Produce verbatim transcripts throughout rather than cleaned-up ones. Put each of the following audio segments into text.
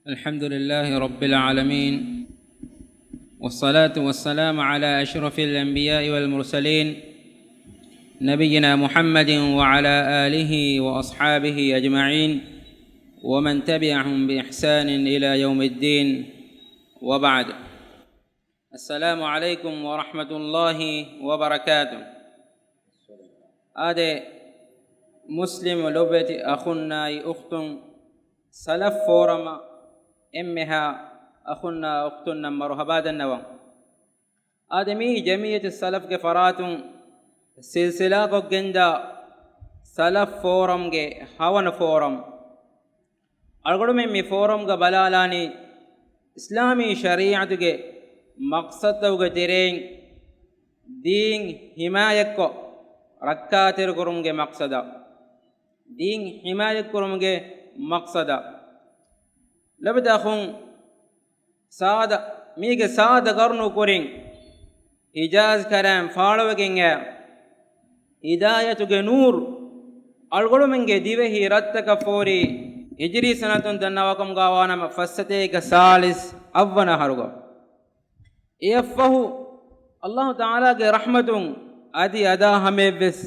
الحمد لله رب العالمين، والصلاة والسلام على أشرف الأنبياء والمرسلين، نبينا محمد وعلى آله وأصحابه أجمعين، ومن تبعهم بإحسان إلى يوم الدين، وبعد. السلام عليكم ورحمة الله وبركاته. އާދެ، މުސްލިމް ލޮބުވެތި އަޚުންނާއި އުޚްތުން، ސަލަފް ފޯރަމަށް އެންމެހާ އަޚުންނާ އުޚްތުންނަށް މަރުޙަބާ ދަންނަވަން. އާދެ، މީ ޖަމިއްޔަތު ސަލަފްގެ ފަރާތުން ސިލްސިލާކޮށްގެންދާ ސަލަފް ފޯރަމްގެ ހަވަނަ ފޯރަމް. އަޅުގަނޑުމެން މި ފޯރަމްގަ ބަލާލާނީ، އިސްލާމީ ޝަރީޢަތުގެ މަޤްޞަދުތަކުގެ ތެރެއިން ދީން ޙިމާޔަތްކޮށް، ރައްކާތެރިކުރުމުގެ މަޤްޞަދަށް. ދީން ޙިމާޔަތްކުރުމުގެ މަޤްޞަދަށް. ލޮބުވެތި އަޚުން، ސާދަ، މީގެ ސާދަ ގަރުނު ކުރިން ހިޖާޒް ކަރަން ފާޅުވެގެން އައި، ހިދާޔަތުގެ ނޫރު އަޅުގަނޑުމެންގެ ދިވެހި ރަށްތަކަށް ފޯރި، ހިޖުރީ ސަނަތުން ދަންނަވާކަމުގަ ވާނަމަ، ފައްސަތޭކަ ސާޅީސް އަށްވަނަ އަހަރުގަ. އެއަށްފަހު، އައްލާހު ތަޢާލާގެ ރަޙްމަތުން އަދި އަދާ ހަމަޔަށްވެސް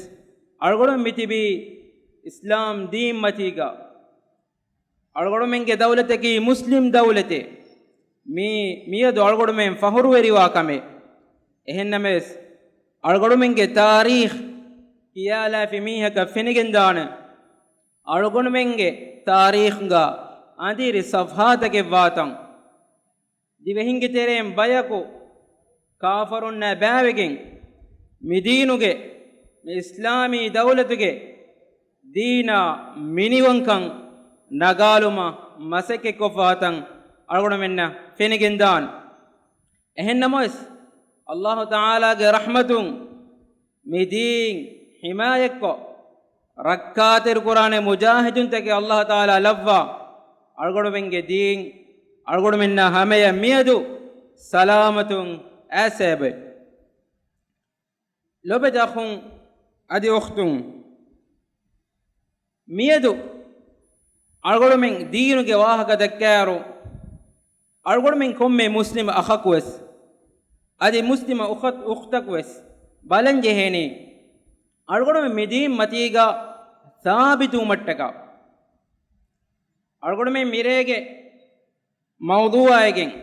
އަޅުގަނޑު މިތިބީ އިސްލާމް ދީން މަތީގަ. އަޅުގަނޑުމެންގެ ދައުލަތަކީ މުސްލިމް ދައުލަތެއް. މީ މިއަދު އަޅުގަނޑުމެން ފަހުރުވެރިވާ ކަމެއް. އެހެންނަމަވެސް، އަޅުގަނޑުމެންގެ ތާރީޚް ކިޔާލާފި މީހަކަށް ފެނިގެންދާނެ، އަޅުގަނޑުމެންގެ ތާރީޚްގަ އަނދިރި ސަފްހާތަކެއް ވާތަން. ދިވެހިންގެ ތެރެއިން ބަޔަކު ކާފަރުންނާ ބައިވެގެން، މި ދީނުގެ، މި އިސްލާމީ ދައުލަތުގެ ދީނާ މިނިވަންކަން ނަގާލުމަށް މަސައްކަތްކޮށްފަވާތަން އަޅުގަނޑުމެންނަށް ފެނިގެންދާނެ. އެހެންނަމަވެސް، އައްލާހު ތަޢާލާގެ ރަޙްމަތުން މި ދީން ޙިމާޔަތްކޮށް، ރައްކާތެރިކުރާނެ މުޖާހިދުންތަކެއް އައްލާހު ތަޢާލާ ލައްވާ، އަޅުގަނޑުމެންގެ ދީން އަޅުގަނޑުމެންނާ ހަމަޔަށް މިއަދު ސަލާމަތުން އައިސްފައި. ލޮބުވެތި އަޚުން އަދި އުޚްތުން، މިއަދު އަޅުގަނޑުމެން ދީނުގެ ވާހަކަ ދައްކާއިރު، އަޅުގަނޑުމެން ކޮންމެ މުސްލިމް އަޚަކުވެސް، އަދި މުސްލިމް އުޚް-، އުޚްތަކުވެސް ބަލަން ޖެހޭނީ، އަޅުގަނޑުމެން މި ދީން މަތީގަ ސާބިތުވުމަށްޓަކާ. އަޅުގަނޑުމެން މިރޭގެ މައުޟޫޢާއިގެން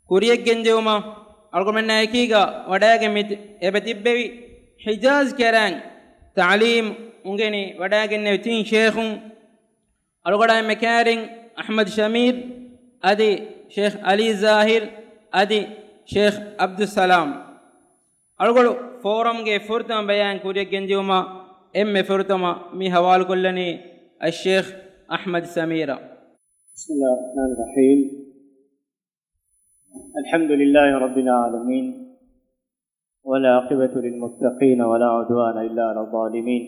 ކުރިޔަށް ގެންދިއުމަށް އަޅުގަނޑުމެންނާ އެކީގަ ވަޑައިގެން މި ތި-، އެބަ ތިއްބެވި ޙިޖާޒް ކަރަން ތަޢުލީމް އުނގެނި ވަޑައިގެންނެވި ތިން ޝޭޚުން، އަޅުގަޑާއިމެ ކާރިން އަޙްމަދު ޝަމީރް އަދި ޝޭޚް އަލީ ޒާހިރް އަދި ޝޭޚް ޢަބްދުއްސަލާމް. އަޅުގަޑު ފޯރަމްގެ ފުރަތަމަ ބަޔާން ކުރިޔަށް ގެންދިއުމަށް އެންމެ ފުރަތަމަ މި ހަވާލުކޮށްލަނީ އައްޝޭޚް އަޙްމަދު ސަމީރަށް. بسم الله الرحمن الرحيم. الحمد لله رب العالمين، والعاقبة للمتقين، ولا عدوان إلا على الظالمين.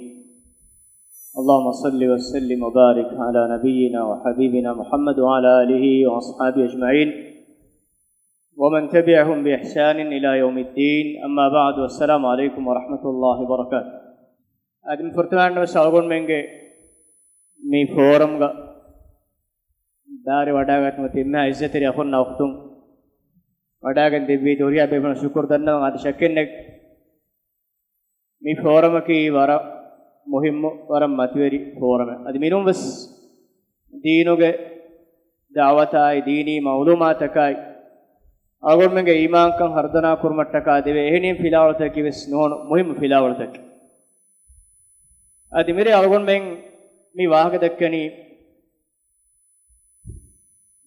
اللهم صل وسلم وبارك على نبينا وحبيبنا محمد وعلى آله وأصحابه أجمعين، ومن تبعهم بإحسان إلى يوم الدين. أما بعد، والسلام عليكم ورحمة الله وبركاته. އަދި މި ފުރަތަމަ ވެސް އަޅުގަނޑުމެންގެ މި ފޯރަމްގަ ބާރެއް ވަޑައިގަތުމަށް ތިން އިއްޒަތްތެރި އަޚުންނާ އުޚްތުން ވަޑައިގެން ދެއްވީ ދުރިޔާ ބޭފުޅުން ޝުކުރު ދަންނަވަން. އަދި ޝައްކެއްނެތް، މި ފޯރަމަކީ ވަރަށް މުހިއްމު، ވަރަށް މަތިވެރި ފޯރަމެއް. އަދި މިނޫން ވެސް ދީނުގެ ދަޢުވަތާއި ދީނީ މަޢުލޫމާތަކާއި އަޅުގަނޑުމެންގެ އީމާންކަން ހަރުދަނާ ކުރުމަށްޓަކާ ދެވޭ އެހެނިހެން ފިލާވަޅުތަކަކީ ވެސް ނޫން މުހިއްމު ފިލާވަޅުތަކެއް. އަދި މިރޭ އަޅުގަނޑުމެން މި ވާހަކަ ދައްކަނީ،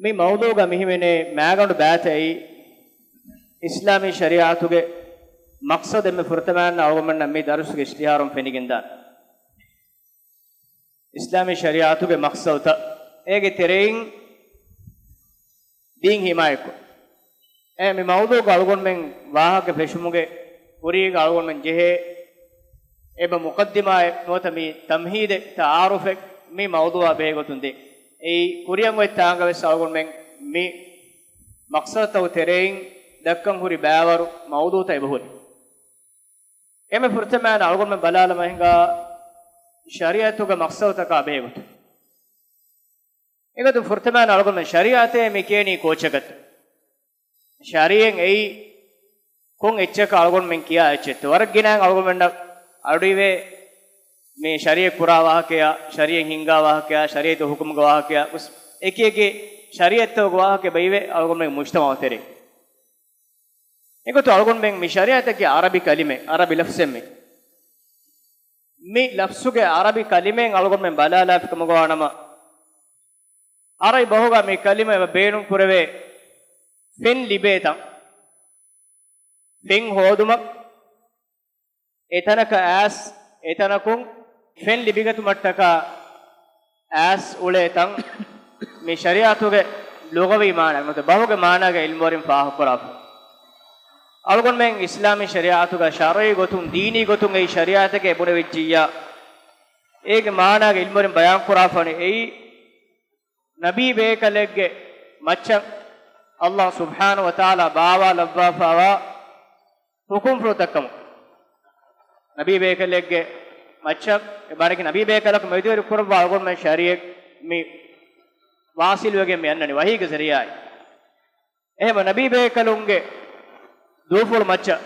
މި މައުޟޫގަ މިހިމެނޭ މާގަނޑު ބައިތައް އިސްލާމީ ޝަރީޢަތުގެ މަޤްޞަދު އެންމެ ފުރަތަމައިން އަޅުގަނޑުމެންނަށް މި ދަރުސުގެ އިޝްތިހާރުން ފެނިގެންދާނެ. އިސްލާމީ ޝަރީޢަތުގެ މަޤްޞަދުތައް އޭގެ ތެރެއިން ދީން ހިމާޔަތްކޮށް، އެ މި މައުޟޫގަ އަޅުގަނޑުމެން ވާހަކަ ފެށުމުގެ ކުރީގަ އަޅުގަނޑުމެން ޖެހޭ އެބަ މުޤައްދިމާއެއް ނުވަތަ މި ތަމްހީދެއް، ތަޢާރުފެއް މި މައުޟޫއާ ބެހޭގޮތުން ދޭ. އެއީ ކުރިއަށް އޮތް ތާނގަ ވެސް އަޅުގަނޑުމެން މި މަޤްޞަދުތަކު ތެރެއިން ދައްކަން ހުރި ބައިވަރު މައުޟޫތައް އެބަހުރި. އެންމެ ފުރަތަމައިން އަޅުގަނޑުމެން ބަލާލަމާ ހިނގާ ޝަރީޢަތުގެ މަޤްޞަދުތަކާ ބެހޭގޮތުން. އެގޮތުން ފުރަތަމަ އަޅުގަނޑުމެން ޝަރީޢަތޭ މި ކިޔަނީ ކޯއްޗަކަށް؟ ޝަރީޢަތް އެއީ ކޮން އެއްޗަކަށް އަޅުގަނޑުމެން ކިޔާ އެއްޗެއްތަ؟ ވަރަށް ގިނައިން އަޅުގަނޑުމެންނަށް އަޑުއިވޭ މި ޝަރީޢަތް ކުރާ ވާހަކަޔާ، ޝަރީޢަތް ހިންގާ ވާހަކަޔާ، ޝަރީޢަތު ހުކުމުގެ ވާހަކަޔާ، އެކި އެކި ޝަރީޢަތްތަކުގެ ވާހަކަ ބައިވެ އަޅުގަނޑުމެން މުޖްތަމަޢު ތެރޭ. އެގޮތު އަޅުގަނޑުމެން މި ޝަރީޢަތަކީ ޢަރަބި ކަލިމެއް، ޢަރަބި ލަފްޒެއް މި. މި ލަފްޒުގެ ޢަރަބި ކަލިމައިން އަޅުގަނޑުމެން ބަލާލާފި ކަމުގަވާނަމަ، ޢަރަބި ބަހުގަ މި ކަލިމަ ބޭނުން ކުރެވޭ ފެން ލިބޭ ތަން. ފެން ހޯދުމަށް އެތަނަކަށް އައިސް، އެތަނަކުން ފެން ލިބިގަތުމަށްޓަކާ އައިސް އުޅޭ ތަން. މި ޝަރީޢަތުގެ ލުޣަވީ މާނަ ނުވަތަ ބަހުގެ މާނާގައި ޢިލްމުވެރިން ފާހަގަކުރާފަ. އަޅުގަނޑުމެން އިސްލާމީ ޝަރީޢަތުގަ ޝަރުޢީ ގޮތުން، ދީނީ ގޮތުން އެއީ ޝަރީޢަތެކޭ ބުނެވިއްޖިއްޔާ، އޭގެ މާނާގައި ޢިލްމުވެރިން ބަޔާންކުރާފަނީ އެއީ ނަބީ ބޭކަލެއްގެ މައްޗަށް ﷲ ސުބްޙާނަހޫ ވަތަޢާލާ ބާވާލައްވާފައިވާ ޙުކުމްފުޅުތައްކަމު. ނަބީ ބޭކަލެއްގެ މައްޗަށް، އެ މާނައަކީ ނަބީ ބޭކަލަކު މެދުވެރި ކުރައްވާ އަޅުގަނޑުމެން ޝަރީޢަތް މި ވާސިލުވެގެން މި އަންނަނީ ވަޙީގެ ޒަރީޢާއިން. އެހެންވެ، ނަބީ ބޭކަލުންގެ ދޫފުޅު މައްޗަށް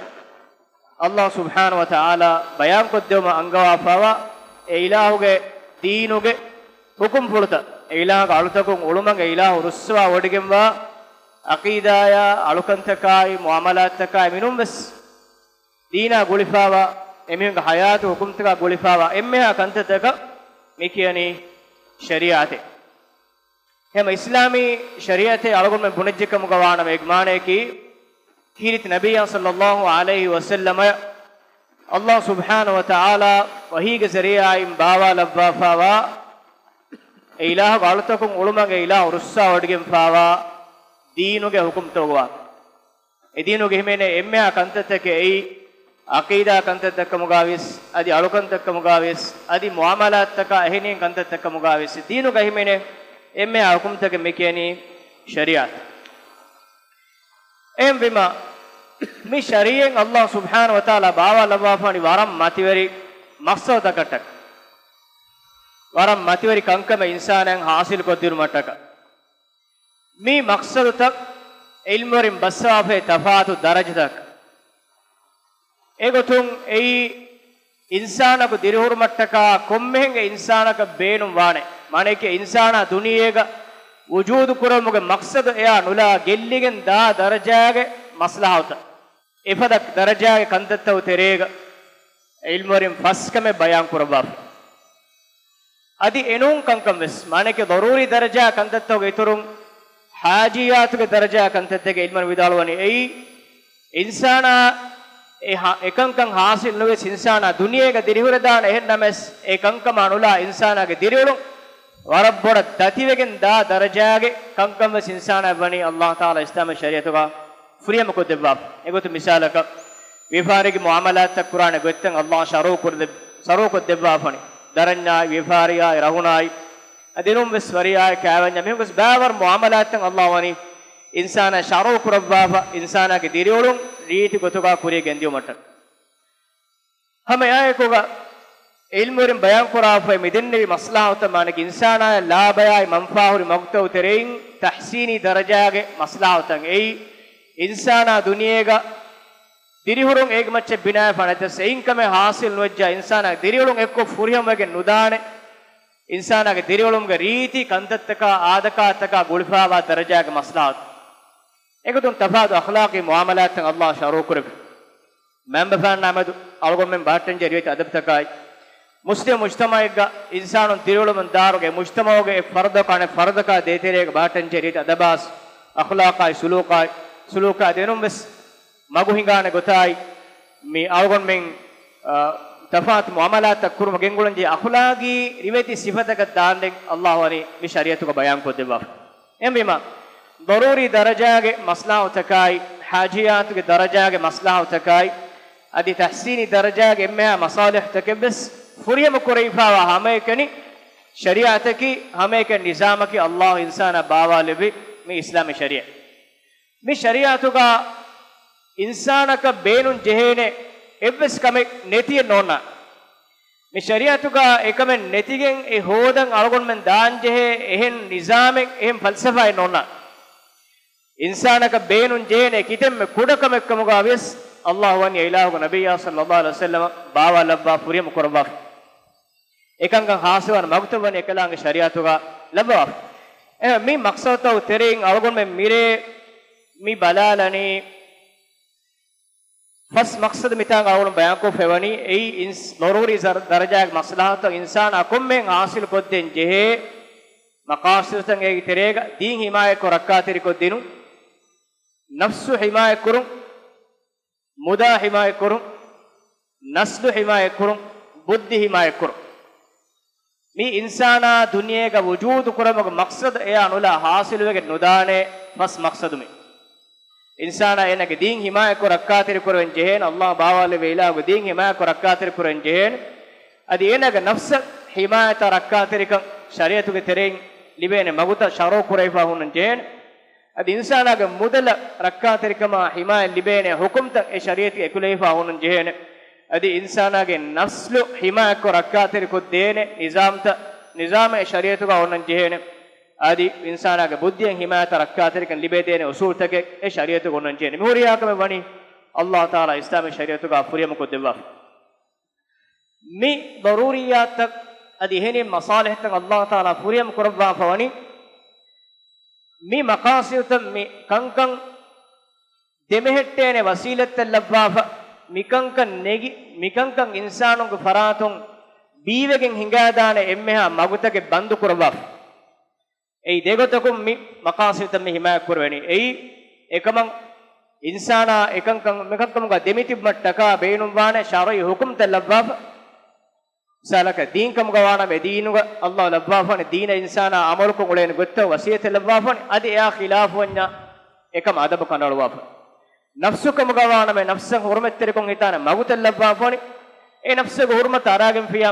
ﷲ ސުބްޙާނަހޫ ވަތަޢާލާ ބަޔާންކޮށްދެވުމަށް އަންގަވާފައިވާ އެ އިލާހުގެ ދީނުގެ ޙުކުމްފުޅުތައް، އެ އިލާހުގެ އަޅުތަކުން އުޅުމަށް އެ އިލާހު ރުއްސަވާ ވޮޑިގެންވާ ޢަޤީދާޔާ، އަޅުކަންތަކާއި، މުޢާމަލާތްތަކާއި، މިނޫންވެސް ދީނާ ގުޅިފައިވާ، އެމީހުންގެ ޙަޔާތު ޙުކުމްތަކާ ގުޅިފައިވާ އެންމެހާ ކަންތައްތަކަށް މި ކިޔަނީ ޝަރީޢަތޭ. އެހެން އިސްލާމީ ޝަރީޢަތޭ އަޅުގަނޑުމެން ބުނެއްޖެ ކަމުގަ ވާނަމަ، އޭގެ މާނައަކީ، ކީރިތި ނަބިއްޔާ ޞައްލައްލާހު ޢަލައިހި ވަސައްލަމައަށް ﷲ ސުބްޙާނަހޫ ވަތަޢާލާ ވަޙީގެ ޒަރީޢާއިން ބާވާލައްވާފައިވާ، އެ އިލާހުގެ އަޅުތަކުން އުޅުމަށް އެ އިލާހު ރުއްސަވާވޮޑިގެންފައިވާ ދީނުގެ ޙުކުމްތަކުގަ ވާ. އެ ދީނުގެ އެހީމެއް ނެތް އެންމެހާ ކަންތައްތަކެއް އެއީ، ޢަޤީދާ ކަންތައްތައްކަމުގަވިޔަސް، އަދި އަޅުކަންތައްކަމުގަވިޔަސް، އަދި މުޢާމަލާތްތަކާ އެހެނިހެން ކަންތައްތައްކަމުގަވިޔަސް، ދީނުގެ އެހީމެއް ނެތް އެންމެހާ ޙުކުމްތަކެއް މި ކިޔަނީ ޝަރީޢަތު. އެހެންވީމަ، މި ޝަރީޢަތް ﷲ ސުބްޙާނަހޫ ވަތަޢާލާ ބާވާލައްވާފަވަނީ ވަރަށް މަތިވެރި މަޤްޞަދުތަކަށްޓަކަ، ވަރަށް މަތިވެރި ކަންކަމެއް އިންސާނާއަށް ޙާޞިލުކޮށްދިނުމަށްޓަކަ. މި މަޤްޞަދުތައް ޢިލްމުވެރިން ބައްސަވާފައި ތަފާތު ދަރަޖަތަކަށް. އެގޮތުން އެއީ އިންސާނަކު ދިރިހުރުމަށްޓަކާ ކޮންމެހެންގެ އިންސާނަކަށް ބޭނުން ވާނެ. މާނައަކީ އިންސާނާ ދުނިޔޭގަ ވުޖޫދު ކުރެވުމުގެ މަޤްޞަދު އެއާ ނުލާ ގެއްލިގެން ދާ ދަރަޖާގެ މަޞްލަޙަތުތައް، އެފަދަ ދަރަޖާގެ ކަންތައްތަކު ތެރޭގަ ޢިލްމުވެރިން ފަސް ކަމެއް ބަޔާން ކުރައްވާފަ. އަދި އެނޫން ކަންކަން ވެސް، މާނައަކީ ޟަރޫރީ ދަރަޖާ ކަންތައްތަކުގެ އިތުރުން، ޙާޖިއްޔާތުގެ ދަރަޖާ ކަންތައްތަކެއް ޢިލްމުވެރިން ވިދާޅުވަނީ އެއީ، އިންސާނާ އެ ހާ-، އެކަންކަން ޙާޞިލް ނުވެސް އިންސާނާ ދުނިޔޭގަ ދިރިހުރެދާނެ. އެހެންނަމަވެސް، އެ ކަންކަމާ ނުލާ އިންސާނާގެ ދިރިއުޅުން ވަރަށް ބޮޑަށް ދަތިވެގެން ދާ ދަރަޖާގެ ކަންކަން ވެސް އިންސާނާއަށް ވަނީ ﷲ ތަޢާލާ އިސްލާމީ ޝަރީޢަތުގަ ފުރިހަމަކޮށްދެއްވާފަ. އެގޮތުން މިސާލަކަށް، ވިޔަފާރީގެ މުޢާމަލާތްތައް ކުރާނެ ގޮތްތައް ﷲ ޝަރުޢު ކުރެ-، ޝަރުޢުކޮށްދެއްވާފަނީ. ދަރަންޏާއި، ވިޔަފާރިޔާއި، ރަހުނާއި، އަދި އެނޫން ވެސް ވަރިޔާއި، ކާވެންޏާ، މިހެން ވެސް ބައިވަރު މުޢާމަލާތްތައް ﷲ ވަނީ އިންސާނާ ޝަރުޢު ކުރައްވާފަ، އިންސާނާގެ ދިރިއުޅުން ރީތި ގޮތުގަ ކުރިޔަށް ގެންދިޔުމަށްޓަކަ. ހަމަ އެއާއެކުގަ ޢިލްމުވެރިން ބަޔާންކުރާފައި މިދެންނެވި މަޞްލަޙަތުތައް، މާނައަކީ އިންސާނާއަށް ލާބަޔާއި މަންފާހުރި މަގުތައް ތެރެއިން ތަޙްސީނީ ދަރަޖާގެ މަޞްލަޙަތުތައް އެއީ، އިންސާނާ ދުނިޔޭގަ ދިރިހުރުން އޭގެ މައްޗަށް ބިނާވެފަ ނަތް އެއްކަމެއް ޙާޞިލް ނުވެއްޖާ އިންސާނާގެ ދިރިއުޅުން އެއްކޮށް ފުރިހަމަވެގެން ނުދާނެ. އިންސާނާގެ ދިރިއުޅުމުގެ ރީތި ކަންތައްތަކާ އާދަކާތަކާ ގުޅިފައިވާ ދަރަޖާގެ މަޞްލަޙަތު. އެގޮތުން ތަފާތު އަޚްލާޤީ މުޢާމަލާތްތައް ﷲ ޝަރުޢުކުރެއްވި. މައިންބަފައިންނާ މެދު އަޅުގަނޑުމެން ބަހައްޓަންޖެހޭ ރިވެތި އަދަބުތަކާއި، މުސްލިމް މުޖްތަމަޢެއްގަ އިންސާނުން ދިރިއުޅެމުން ދާއިރުގަ އެ މުޖްތަމަޢުގެ އެއް ފަރުދަކު އަނެއް ފަރުދަކާ ދޭތެރޭގަ ބަހައްޓަންޖެހޭ ރިވެތި އަދަބާސް، އަޚްލާޤާއި، ސުލޫކާއި، ސުލޫކާ ދެނުން ވެސް މަގު ހިނގާނެ ގޮތާއި، މި އަޅުގަނޑުމެން، އާ، ތަފާތު މުޢާމަލާތްތައް ކުރުމަށް ގެންގުޅަންޖެހޭ އަޚްލާޤީ ރިވެތި ސިފަތަކަށް ދާންދެން ﷲ ވަނީ މި ޝަރީޢަތުގަ ބަޔާންކޮށްދެއްވާފަ. އެހެންވީމަ، ޟަރޫރީ ދަރަޖާގެ މަޞްލަޙަތުތަކާއި، ޙާޖިއްޔާތުގެ ދަރަޖާގެ މަޞްލަޙަތުތަކާއި، އަދި ތަޙްސީނީ ދަރަޖާގެ އެންމެހާ މަޞާލިޙުތަކެއްވެސް ފުރިހަމަ ކުރެވިފައިވާ ހަމައެކަނި ޝަރީޢަތަކީ، ހަމައެކަނި ނިޒާމަކީ ﷲ އިންސާނާ ބާވާލެއްވި މި އިސްލާމީ ޝަރީޢަތް. މި ޝަރީޢަތުގަ އިންސާނަކަށް ބޭނުން ޖެހޭނެ އެއްވެސް ކަމެއް ނެތިއެއް ނޯންނާނެ. މި ޝަރީޢަތުގަ އެކަމެއް ނެތިގެން އެ ހޯދަން އަޅުގަނޑުމެން ދާންޖެހޭ އެހެން ނިޒާމެއް، އެހެން ފަލްސަފާއެއް ނޯންނާނެ. އިންސާނަކަށް ބޭނުން ޖެހޭނެ ކިތަންމެ ކުޑަކަމެއްކަމުގަ ވިޔަސް، ﷲ ވަނީ އެ އިލާހުގެ ނަބިއްޔާ ޞައްލައްލާހު ޢަލައިހި ވަސައްލަމަށް ބާވާލައްވާ، ފުރިހަމަ ކުރައްވާފަ. އެކަންކަން ހާސިލްވާން މަގުތައް ވަނީ އެކަލާނގެ ޝަރީޢަތުގަ ލައްވާފަ. އެ މި މަޤްޞަދުތަކުގެ ތެރެއިން އަޅުގަނޑުމެން މިރޭ މި ބަލާލަނީ، ފަސް މަޤްޞަދު މިތާނގަ އަޅުގަނޑު ބަޔާންކޮށްފައިވަނީ، އެއީ އިންސް-، ޟަރޫރީ ޒަރ-، ދަރަޖާގެ މަޞްލަޙަތުތައް އިންސާނާ ކޮންމެހެން ހާސިލުކޮށްދޭން ޖެހޭ މަޤާޞިދުތައް. އޭގެ ތެރޭގަ ދީން ޙިމާޔަތްކޮށް ރައްކާތެރިކޮށްދިނުން، ނަފްސު ޙިމާޔަތްކުރުން، މުދާ ޙިމާޔަތްކުރުން، ނަސްލު ޙިމާޔަތްކުރުން، ބުއްދި ޙިމާޔަތްކުރުން. މި އިންސާނާ ދުނިޔޭގަ ވުޖޫދު ކުރުމުގެ މަޤްޞަދު އެޔާ ނުލާ ހާސިލުވެގެން ނުދާނެ ފަސް މަޤްޞަދު މި. އިންސާނާ އޭނާގެ ދީން ޙިމާޔަތްކޮށް ރައްކާތެރިކުރެވެން ޖެހޭނެ، ﷲ ބާވާލެއްވި އިލާހުގެ ދީން ޙިމާޔަތްކޮށް ރައްކާތެރިކުރެވެން ޖެހޭނެ. އަދި އޭނާގެ ނަފްސަށް ޙިމާޔަތާ ރައްކާތެރިކަން ޝަރީޢަތުގެ ތެރެއިން ލިބޭނެ މަގުތައް ޝަރުޢު ކުރެވިފަ ހުންނަން ޖެހޭނެ. އަދި އިންސާނާގެ މުދަލަށް ރައްކާތެރިކަމާ ޙިމާޔަތް ލިބޭނެ ޙުކުމްތައް އެ ޝަރީޢަތުގަ އެކުލެވިފަ ހުންނަން ޖެހޭނެ. އަދި އިންސާނާގެ ނަފްސު ޙިމާޔަތްކޮށް ރައްކާތެރިކޮށްދޭނެ ނިޒާމްތައް، ނިޒާމެއް ޝަރީޢަތުގަ އޮންނަން ޖެހޭނެ. އަދި އިންސާނާގެ ބުއްދިއަށް ޙިމާޔަތާ ރައްކާތެރިކަން ލިބޭދޭނެ އުޞޫލުތަކެއް އެ ޝަރީޢަތުގަ އޮންނަން ޖެހޭނެ. މި ހުރިހާ ކަމެއް ވަނީ ﷲ ތަޢާލާ އިސްލާމީ ޝަރީޢަތުގަ ފުރިހަމަކޮށްދެއްވާފަ. މި ޟަރޫރިއްޔާތުތައް އަދި އެހެނިހެން މަޞާލިޙްތައް ﷲ ތަޢާލާ ފުރިހަމަ ކުރައްވާފަ ވަނީ، މި މަޤާޞިދުތައް މި ކަންކަން ދެމެހެއްޓޭނެ ވަސީލަތްތައް ލައްވާފަ، މިކަންކަން ނެގި، މިކަންކަން އިންސާނުންގެ ފަރާތުން ބީވެގެން ހިނގާދާނެ އެންމެހާ މަގުތަކެއް ބަންދު ކުރައްވާފަ. އެއީ ދެގޮތަކުން މި މަޤާޞިދުތައް މި ޙިމާޔަތް ކުރެވެނީ. އެއީ އެކަމަށް އިންސާނާ އެކަންކަން، މިކަންކަމުގަ ދެމިތިބުމަށްޓަކާ ބޭނުންވާނެ ޝަރުޢީ ޙުކުމްތައް ލައްވާފަ. މިސާލަކަށް، ދީން ކަމުގަ ވާނަމަ، އެ ދީނުގަ ﷲ ލައްވާފާނެ، ދީނަށް އިންސާނާ ޢަމަލުކޮށް އުޅޭނެ ގޮތްތައް ވަޞިއްޔަތެއް ލައްވާފާނެ، އަދި އެއާ ޚިލާފުވަންޏާ އެކަމަށް އަދަބު ކަނޑައަޅުވާފަ. ނަފްސު ކަމުގަ ވާނަމަ، ނަފްސަށް ޙުރުމަތްތެރިކޮށް ހިތާނެ މަގުތައް ލައްވާފާނެ، އެ ނަފްސުގެ ޙުރުމަތަށް އަރާގެންފިޔާ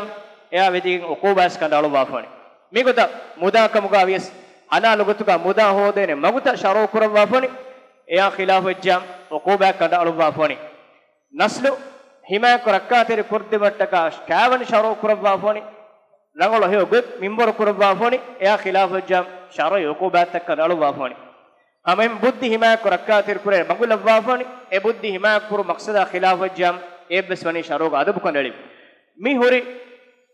އެއާ ވެދިގެން ޢުޤޫބާތް ކަނޑައަޅުއްވާފާނެ. މިގޮތަށް މުދާ ކަމުގަ ވިޔަސް، ޙަލާލު ގޮތުގަ މުދާ ހޯދޭނެ މަގުތައް ޝަރުޢު ކުރައްވާފާނެ، އެއާ ޚިލާފުވެއްޖާ ޢުޤޫބާތް ކަނޑައަޅުއްވާފާނެ. ނަސްލު ޙިމާޔަތްކޮށް ރައްކާތެރި ކުރުއްދިމަށްޓަކާ ކާވެނި ޝަރުޢު ކުރައްވާފާނެ، ރަނގަޅު ހެޔޮ ގޮތް މިންވަރު ކުރައްވާފާނެ، އެއާ ޚިލާފުވެއްޖާ ޝަރުޢީ ޢުޤޫބާތްތައް ކަނޑައަޅުއްވާފާނެ. ހަމައެހެން ބުއްދި ޙިމާޔަތްކޮށް ރައްކާތެރި ކުރޭ މަގު ލައްވާފާނެ، އެ ބުއްދި ޙިމާޔަތްކުރު މަޤްޞަދާ ޚިލާފުވެއްޖާ އެއަށްވެސް ވަނީ ޝަރުޢުގަ އަދަބު ކަނޑައެޅި. މި ހުރި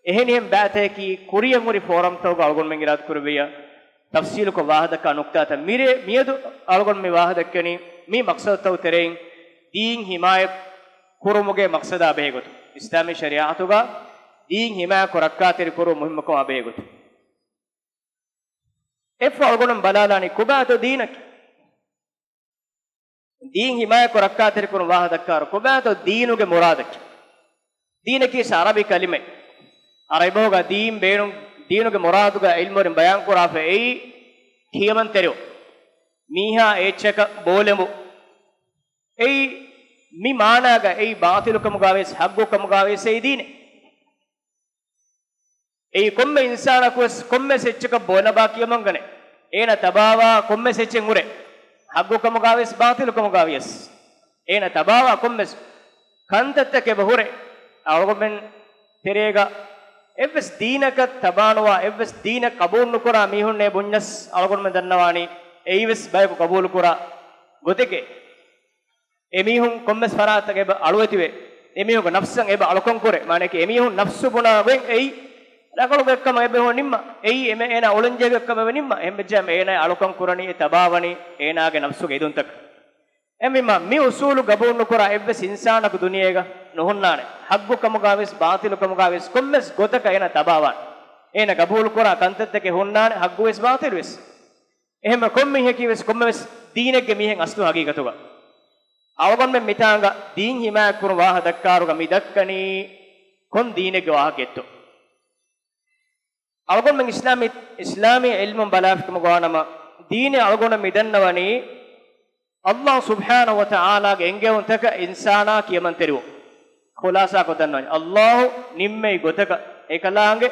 އެހެނިހެން ބައިތަކަކީ ކުރިއަށް ހުރި ފޯރަމްތަކުގަ އަޅުގަނޑުމެން އިރާދަކުރެއްވިއްޔާ ތަފްޞީލުކޮށް ވާހަކަދައްކާ ނުކްތާތައް. މިރޭ މިއަދު އަޅުގަނޑު މި ވާހަކަދައްކަނީ މި މަޤްޞަދުތަކުގެ ތެރެއިން ދީން ޙިމާޔަތް ކުރުމުގެ މަޤްޞަދާ ބެހޭގޮތުން، އިސްލާމީ ޝަރީޢަތުގަ ދީން ޙިމާޔަތްކޮށް ރައްކާތެރި ކުރުމު މުހިއްމުކަމާ ބެހޭގޮތުން. އެއްފަހަރު އަޅުގަނޑު ބަލާލާނީ ކޮބާތޯ ދީނަކީ؟ ދީން ޙިމާޔަތްކޮށް ރައްކާތެރިކުރުން ވާހަކަދައްކާއިރު، ކޮބާތޯ ދީނުގެ މުރާދަކީ؟ ދީނަކީ ވެސް ޢަރަބި ކަލިމައެއް. ޢަރަބި ބަހުގަ ދީން ބޭނުން، ދީނުގެ މުރާދުގަ ޢިލްމުވެރިން ބަޔާންކުރާފަ އެއީ ކިޔަމަންތެރިވުން. މީހާ އެއްޗަކަށް ބޯލެނބުން. އެއީ މި މާނާގަ އެއީ ބާޠިލުކަމުގަވިޔަސް ޙައްޤުކަމުގަވިޔަސް އެއީ ދީނެއް. އެއީ ކޮންމެ އިންސާނަކުވެސް ކޮންމެސް އެއްޗަކަށް ބޯލަބާ ކިޔަމަންގަނެ، އޭނަ ތަބާވާ ކޮންމެސް އެއްޗެއް ހުރެ، ޙައްޤުކަމުގަވިޔަސް ބާޠިލުކަމުގަވިޔަސް އޭނަ ތަބާވާ ކޮންމެސް ކަންތައްތަކެއް އެބަ ހުރެ. އަޅުގަނޑުމެން ތެރޭގަ އެއްވެސް ދީނަކަށް ތަބާނުވާ، އެއްވެސް ދީނެއް ޤަބޫލު ނުކުރާ މީހުންނޭ ބުންޏަސް، އަޅުގަނޑުމެން ދަންނަވާނީ އެއީވެސް ބަޔަކު ޤަބޫލުކުރާ ގޮތެކޭ. އެމީހުން ކޮންމެސް ފަރާތަކަށް އެބަ އަޅުވެތިވޭ. އެމީހުންގެ ނަފްސަށް އެބަ އަޅުކަން ކުރޭ. މާނައަކީ އެމީހުން ނަފްސު ބުނާ ގޮތް އެއީ ރަނގަޅު ގޮތްކަމަށް އެބަ ނިންމާ. އެއީ އެމެ-، އޭނާ އުޅެންޖެހޭ ގޮތްކަމަށް އެބަ ނިންމާ. އެހެންވެއްޖާމަ އޭނާ އަޅުކަން ކުރަނީ އެ ތަބާވަނީ އޭނާގެ ނަފްސުގެ އެދުންތަކަށް. އެހެންވީމަ މި އުޞޫލު ގަބޫލު ނުކުރާ އެއްވެސް އިންސާނަކު ދުނިޔޭގަ ނުހުންނާނެ. ޙައްޤުކަމުގަވިޔަސް ބާޠިލުކަމުގަވިޔަސް ކޮންމެސް ގޮތަކަށް އޭނާ ތަބާވާނެ. އޭނާ ގަބޫލުކުރާ ކަންތައްތަކެއް ހުންނާނެ، ޙައްޤުވެސް ބާޠިލުވެސް. އެހެންމަ ކޮން މީހަކީވެސް ކޮންމެވެސް ދީނެއްގެ މީހެއް އަސްލު ޙަޤީޤަތުގަ. އަޅުގަނޑުމެން މިތާނގަ ދީން ޙިމާޔަތްކުރުން ވާހަކަ ދައްކާއިރުގަ މި ދައްކަނީ ކޮން ދީނެއްގެ ވާހަކައެއްތޯ؟ އަޅުގަނޑުމެން އިސްލާމީ، އިސްލާމީ ޢިލްމުން ބަލާފިކަމުގަ ވާނަމަ، ދީނެއް އަޅުގަނޑު މި ދަންނަވަނީ، ﷲ ސުބްޙާނަހޫ ވަތަޢާލާގެ އެންގެވުންތަކަށް އިންސާނާ ކިޔަމަންތެރިވުން. ޚުލާޞާކޮށް ދަންނަވަނީ، ﷲ ނިންމެވި ގޮތަކަށް، އެކަލާނގެ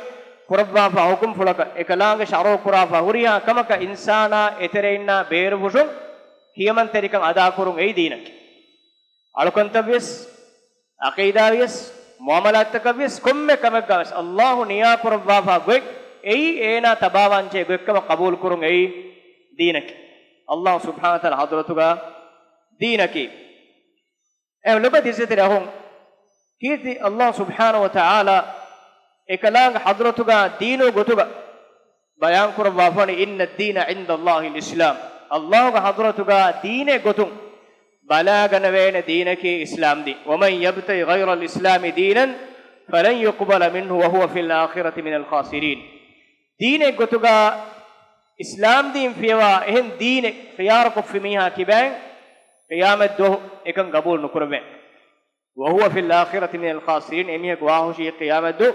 ކުރައްވާފާ ޙުކުމްފުޅަކަށް، އެކަލާނގެ ޝަރުޢު ކުރާފާ ހުރިހާ ކަމަކަށް އިންސާނާ އެތެރެއިންނާ ބޭރުފުށުން ކިޔަމަންތެރިކަން އަދާކުރުން އެއީ ދީނަކީ. އަޅުކަންތައްވިޔަސް، ޢަޤީދާވިޔަސް، މުއާމަލާތްތަކަށް ވިޔަސް ކޮންމެ ކަމެއްގަ ވެސް ﷲ ނިޔާކުރައްވާފަ ގޮތް އެއީ އޭނާ ތަބާވާންޖެހޭ ގޮތްކަމަށް ޤަބޫލުކުރުން އެއީ ދީނަކީ. ﷲ ސުބްޙާނަހޫ ވަތަޢާލާ ޙަޟްރަތުގަ ދީނަކީ. އެ ލޮބުވެތި ޢިއްޒަތްތެރި އަޚުން، ކީރިތި ﷲ ސުބްޙާނަހޫ ވަތަޢާލާ އެކަލާނގެ ޙަޟްރަތުގަ ދީނު ގޮތުގަ ބަޔާންކުރައްވާފަވަނީ، "إن الدين عند الله الإسلام." ﷲގެ ޙަޟްރަތުގަ ދީނެއް ގޮތުން ބަލާގަނެވޭނެ ދީނަކީ އިސްލާމް ދީން. "ومن يبتغ غير الإسلام دينا فلن يقبل منه وهو في الآخرة من الخاسرين." ދީނެއް ގޮތުގަ އިސްލާމް ދީން ފިޔަވާ އެހެން ދީނެއް ޚިޔާރުކޮށްފި މީހާ ކިބައިން ޤިޔާމަތްދުވަހު އެކަން ގަބޫލު ނުކުރެވޭނެ. "وهو في الآخرة من الخاسرين." އެމީހަކު ވާހުށީ ޤިޔާމަތްދުވަހު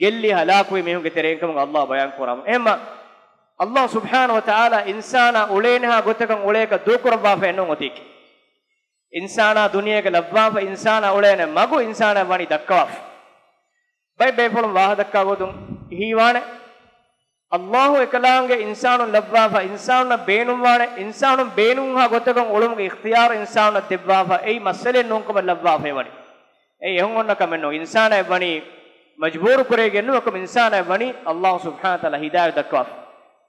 ގެއްލި ހަލާކުވި މީހުންގެ ތެރެއިން ކަމުގަ ﷲ ބަޔާން ކުރަމު. އެހެންމަ ﷲ ސުބްޙާނަހޫ ވަތަޢާލާ އިންސާނާ އުޅޭނެހާ ގޮތަކަށް އުޅޭކަށް ދޫކުރައްވާފައެއް ނޫން އޮތީކީ. އިންސާނާ ދުނިޔޭގަ ލައްވާފަ، އިންސާނާ އުޅޭނެ މަގު އިންސާނާ ވަނީ ދައްކަވާފަ. ބައެއް ބޭފުޅުން ވާހަކަ ދައްކާ ގޮތުން ހީވާނެ، ﷲ އެކަލާނގެ އިންސާނުން ލައްވާފަ، އިންސާނުންނަށް ބޭނުންވާނެ، އިންސާނުން ބޭނުންހާ ގޮތަކަށް އުޅުމުގެ އިޚްތިޔާރު އިންސާނުންނަށް ދެއްވާފަ، އެއީ މައްސަލައެއް ނޫންކަމަށް ލައްވާފައެވަނީ. އެއީ އެހެން އޮންނަ ކަމެއް ނޫން. އިންސާނާއެއް ވަނީ މަޖްބޫރު ކުރެވިގެން ނޫން، އެކަމު އިންސާނާއެއް ވަނީ ﷲ ސުބްޙާނަހޫ ވަތަޢާލާ ހިދާޔަތު ދައްކަވާފަ.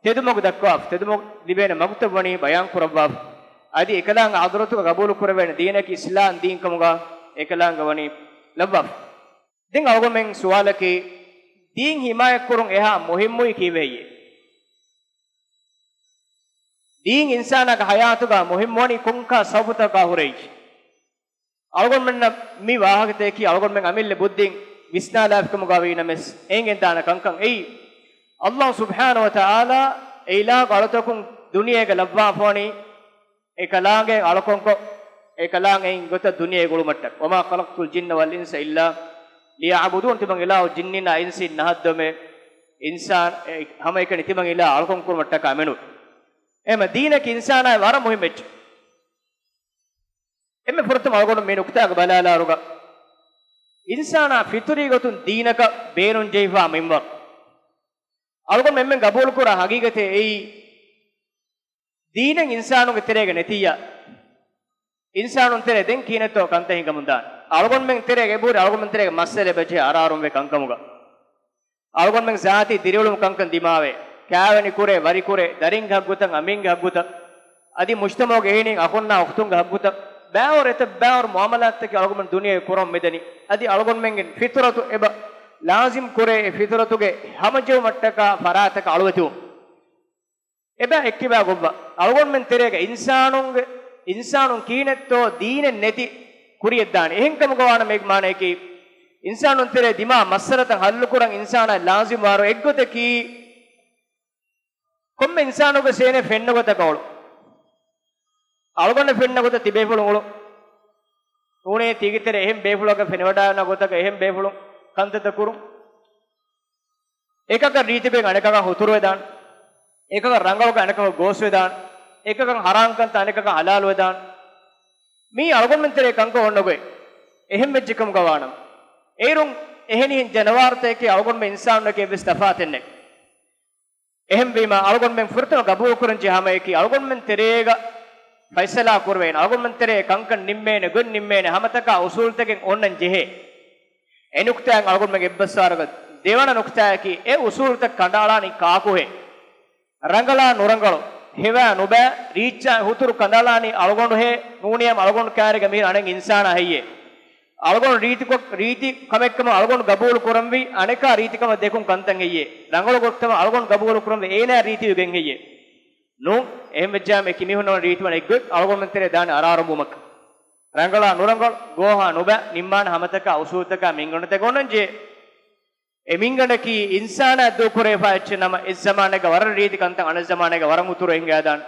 ތެދުމަގު ދައްކަވާފަ. ތެދުމަގު ލިބޭނެ މަގުތައް ވަނީ ބަޔާން ކުރައްވާފަ. އަދި އެކަލާނގެ ޙަޟްރަތުގަ ގަބޫލު ކުރެވޭނެ ދީނަކީ އިސްލާމް ދީން ކަމުގަ އެކަލާނގެ ވަނީ ލައްވާފަ. ދެން އަޅުގަނޑުމެން ސުވާލަކީ، ދީން ހިމާޔަތްކުރުން އެހާ މުހިއްމުވީ ކީއްވެ ހެއްޔޭ؟ ދީން އިންސާނާގެ ޙަޔާތުގަ މުހިއްމުވަނީ ކޮންކަހަލަ ސަބަބުތަކާ ހުރެއްޔޭ؟ އަޅުގަނޑުމެންނަށް މި ވާހަކަތަކީ އަޅުގަނޑުމެން އަމިއްލަ ބުއްދިން ވިސްނާލާފިކަމުގަ ވީނަމަވެސް އެނގެންދާނެ ކަންކަން. އެއީ، ﷲ ސުބްޙާނަހޫ ވަތަޢާލާ އެ އިލާހުގެ އަޅުތަކުން ދުނިޔޭގަ ލައްވާފަވަނީ، އެކަލާނގެ އަޅުކަންކޮށް، އެކަލާނގެ އިން ގޮތަށް ދުނިޔޭ ގުޅުމަށްޓަކައި. "وما خلقت الجن والإنس إلا ليعبدون." ތިމަން އިލާހު ޖިންނިންނާ އިންސިން ނަހައްދަމެ އިންސާން، އެ، ހަމައެކަނި ތިމަން އިލާހު އަޅުކަން ކުރުމަށްޓަކާ މެނު. އެހެންމަ ދީނަކީ އިންސާނާއަށް ވަރަށް މުހިއްމު އެއްޗެއް. އެންމެ ފުރަތަމަ އަޅުގަނޑު މި ނުކުތާގަ ބަލާލާއިރުގަ، އިންސާނާ ފިޠުރީ ގޮތުން ދީނަކަށް ބޭނުން ޖެހިފާ މިންވަރު. އަޅުގަނޑު އެންމެން ގަބޫލުކުރާ ހަގީގަތެއް އެއީ، ދީނެއް އިންސާނުންގެ ތެރޭގަ ނެތިއްޔާ، އިންސާނުން ތެރޭ ދެން ކިހިނެއްތޯ ކަންތައް ހިނގަމުން ދާނެ. އަޅުގަނޑުމެން ތެރޭގަ އެބަހުރި އަޅުގަނޑުމެން ތެރޭގަ މައްސަލަ އެބަޖެހޭ އަރާރުންވޭ ކަންކަމުގަ. އަޅުގަނޑުމެން ޒާތީ ދިރިއުޅުމު ކަންކަން ދިމާވޭ. ކާވެނި ކުރޭ، ވަރިކުރޭ، ދަރިންގެ ހައްގުތައް، އަނބިންގެ ހައްގުތައް، އަދި މުޖްތަމަޢުގެ އެހެނިހެން އަޚުންނާ އުޚްތުންގެ ހައްގުތައް، ބައިވަރު އެތައް ބައިވަރު މުޢާމަލާތުތަކެއް އަޅުގަނޑު ދުނިޔޭގަ ކުރަމުން މިދަނީ. އަދި އަޅުގަނޑުމެންގެ ފިޠުރަތު އެބަ ލާޒިމް ކުރޭ، އެ ފިޠުރަތުގެ ހަމަޖެހުމަށްޓަކާ ފަރާތަކަށް އަޅުވެތިވުން. އެބަ އެއްކިބާ ގޮއްވަ. އަޅުގަނޑުމެން ތެރޭގަ އިންސާނުންގެ، އިންސާނުން ކިހިނެއްތޯ ދީނެއް ނެތި ކުރިޔަށްދާނެ. އެހެންކަމުގަ ވާނަމަ އޭގެ މާނަޔަކީ، އިންސާނުން ތެރޭ ދިމާ މައްސަލަތައް ހައްލުކުރަން އިންސާނާ ލާޒިމް ވާރު އެއްގޮތަކީ، ކޮންމެ އިންސާނުގެ ސޭނެ ފެންނަ ގޮތަކަށް އުޅު. އަޅުގަނޑަށް ފެންނަ ގޮތަށް ތިބޭފުޅުން އުޅު. ނޫނޭ ތީގެ ތެރޭ އެހެން ބޭފުޅަކަށް ފެނިވަޑައިގަންނަ ގޮތަކަށް އެހެން ބޭފުޅުން ކަންތައްތައް ކުރުން. އެކަކަށް ރީތިކޮށް އަނެކަކަށް ހުތުރުވެދާން. އެކަކަށް ރަނގަޅުކަން އަނެކަކަށް ގޯސްވެދާން. އެކަކަށް ހަރާންކަންތައް އަނެކަކަށް ހަލާލުވެދާން. މީ އަޅުގަނޑުމެން ތެރޭ ކަންކަން އޮންނަ ގޮތް. އެހެން ވެއްޖެ ކަމުގަ ވާނަމަ، އޭރުން އެހެނިހެން ޖަނަވާރުތަކެކޭ އަޅުގަނޑުމެން އިންސާނުންނަކީ އެއްވެސް ތަފާތެއް ނެތް. އެހެންވީމަ، އަޅުގަނޑުމެން ފުރަތަމަ ގަބޫލުކުރަންޖެހޭ ހަމަޔަކީ، އަޅުގަނޑުމެން ތެރޭގަ ފައިސަލާ ކުރެވޭނެ، އަޅުގަނޑުމެން ތެރޭ ކަންކަން ނިންމޭނެ ގޮތް ނިންމޭނެ ހަމަތަކާ އުސޫލުތަކެއް އޮންނަން ޖެހޭ. އެ ނުކުތާއިން އަޅުގަނޑުމެން އެއްބަސްވާރަގަ ދެވަނަ ނުކުތާއަކީ، އެ އުސޫލުތައް ކަނޑައަޅާނީ ކާކުހޭ؟ ރަނގަޅާ ނުރަނގަޅު، ހެވާ ނުބައި، ރީއްޗާއި ހުތުރު ކަނޑައަޅާނީ އަޅުގަނޑުހޭ ނޫނީ ހަމަ އަޅުގަނޑު ކާރިގަ މިހިރަ އަނެއް އިންސާނާ ހެއްޔޭ؟ އަޅުގަނޑު ރީތިކޮށް، ރީތި ކަމެއްކަމަށް އަޅުގަނޑު ގަބޫލު ކުރަންވީ، އަނެކާ ރީތިކަމަށް ދެކުން ކަންތައް ހެއްޔޭ؟ ރަނގަޅު ގޮތްކަމަށް އަޅުގަނޑު ގަބޫލު ކުރަންވީ، އޭނާ ރީތިވެގެން ހެއްޔޭ؟ ނޫން. އެހެން ވެއްޖާމަ އެކި މީހުންނަށް ރީތިވަން އެއްގޮތް އަޅުގަނޑުމެން ތެރޭ ދާނެ އަރާރަނބުމަކަށް. ރަނގަޅާ ނުރަނގަޅު، ގޯހާ ނުބައި، ނިންމާނެ ހަމަތަކާ އުސޫލުތަކާ މިންގަނޑުތަކެއް އޮންނަންޖެހޭ. އެ މިންގަނޑަކީ އިންސާނާ ދޫކުރެވިފާ އެއްޗެއް ނަމަ، އެއް ޒަމާނެއްގަ ވަރަށް ރީތި ކަންތައް އަނެއް ޒަމާނެއްގަ ވަރަށް ހުތުރު ހިނގައިދާނެ.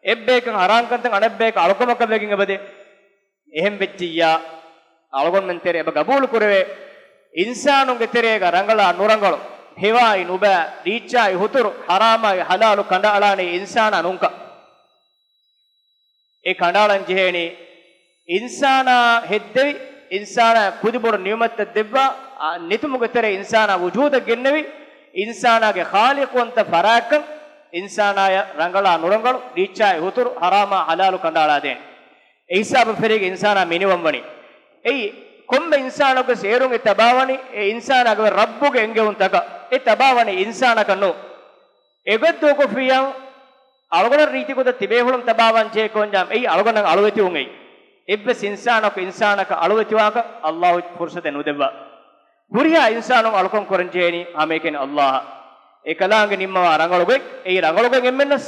އެއްބަޔަކަށް ހަރާން ކަންތައް އަނެއްބަޔަކަށް އަޅުކަމަކަށް ވެގެން އެބަދޭ. އެހެން ވެއްޖިއްޔާ، އަޅުގަނޑުމެން ތެރޭ އެބަ ގަބޫލު ކުރެވޭ، އިންސާނުންގެ ތެރޭގަ ރަނގަޅާ ނުރަނގަޅު، ހެވާއި ނުބައި، ރީއްޗާއި ހުތުރު، ހަރާމާއި ހަލާލު ކަނޑައަޅާނީ އިންސާނާ ނޫންކަން. އެ ކަނޑައަޅަން ޖެހޭނީ، އިންސާނާ ހެއްދެވި، އިންސާނާ ކުދިބޮޑު ނިޢުމަތްތައް ދެއްވާ، އާ، ނެތުމުގެ ތެރޭ އިންސާނާ ވުޖޫދަށް ގެންނެވި، އިންސާނާގެ ޚާލިޤުވަންތަ ފަރާތްކަން، އިންސާނާޔަށް ރަނގަޅާ ނުރަނގަޅު، ރީއްޗާއި ހުތުރު، ހަރާމާ ހަލާލު ކަނޑައަޅާދޭނެ. އެ ހިސާބަށް ފެށިގެން އިންސާނާ މިނިވަންވަނީ. އެއީ، ކޮންމެ އިންސާނަކުވެސް އޭރުން އެ ތަބާވަނީ އެ އިންސާނާގެ ރައްބުގެ އެންގެވުންތަކަށް. އެ ތަބާވަނީ އިންސާނަކަށް ނޫން. އެގޮތް ދޫކޮށްފިއްޔާ، އަޅުގަނޑަށް ރީތިކޮށް ތިބޭފުޅުން ތަބާވާން ޖެހޭ ކޯންޏާ އެއީ އަޅުގަނޑަށް އަޅުވެތިވުން އެއީ. އެއްވެސް އިންސާނަކު އިންސާނަކަށް އަޅުވެތިވާކަށް އައްލާހު ފުރުސަތެއް ނުދެއްވާ. ހުރިހާ އިންސާނުން އަޅުކަން ކުރަން ޖެހޭނީ ހަމައެކަނި އައްލާހަށް. އެކަލާނގެ ނިންމަވާ ރަނގަޅުގޮތް އެއީ ރަނގަޅުގޮތް އެންމެންނަސް،